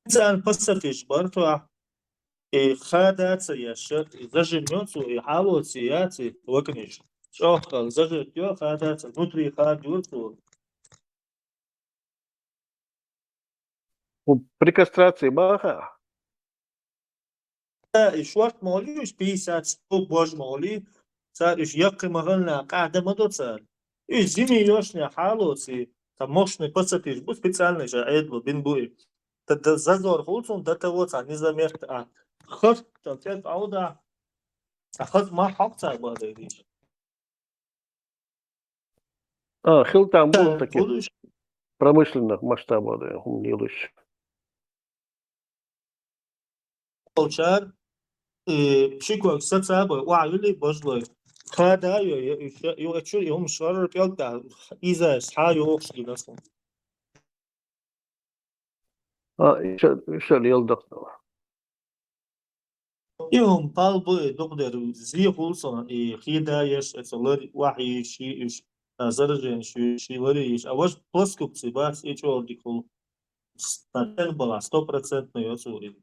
Царна пасатиш бар тхо, и хада ца еш, и зажим йо цо, и хьалоций яций вакниш. ЧӀогӀа зажим йо, хада ца, внутри хада юр цо. При кастрации баха? Да, и шорт молли, уж пятьдесят, сто бож молли, цар уж яккхи махална къада ма до цар. Уж зими йошне хьалоци, та мощный пацатиш бу специальный же эдло бин буи. Та да зазор хулцун, да того ца незаметно, а. Хас, та цец ауда, а хас ма хак цар бадайдиш. А, хила там будут таких промышленных масштабов, да, хӀума лелуш. Волчар, э, пшикок сацаба, уа юли божлой. Хада йо, йо, йо, йо, чур, йо, хӀума шарар пелта, иза, схьа, йо, охшки наслан. А, иша, иша лел дакъдала. И хӀума пал бу, и дукъдер зе хул сон, и хида еш, эца лари, вахь йиш, ши иш, а, заражение ши, ши лари йиш. А ваш плоскупцы бац, и чор дик хул. Статен была, стопроцентно йоцу, и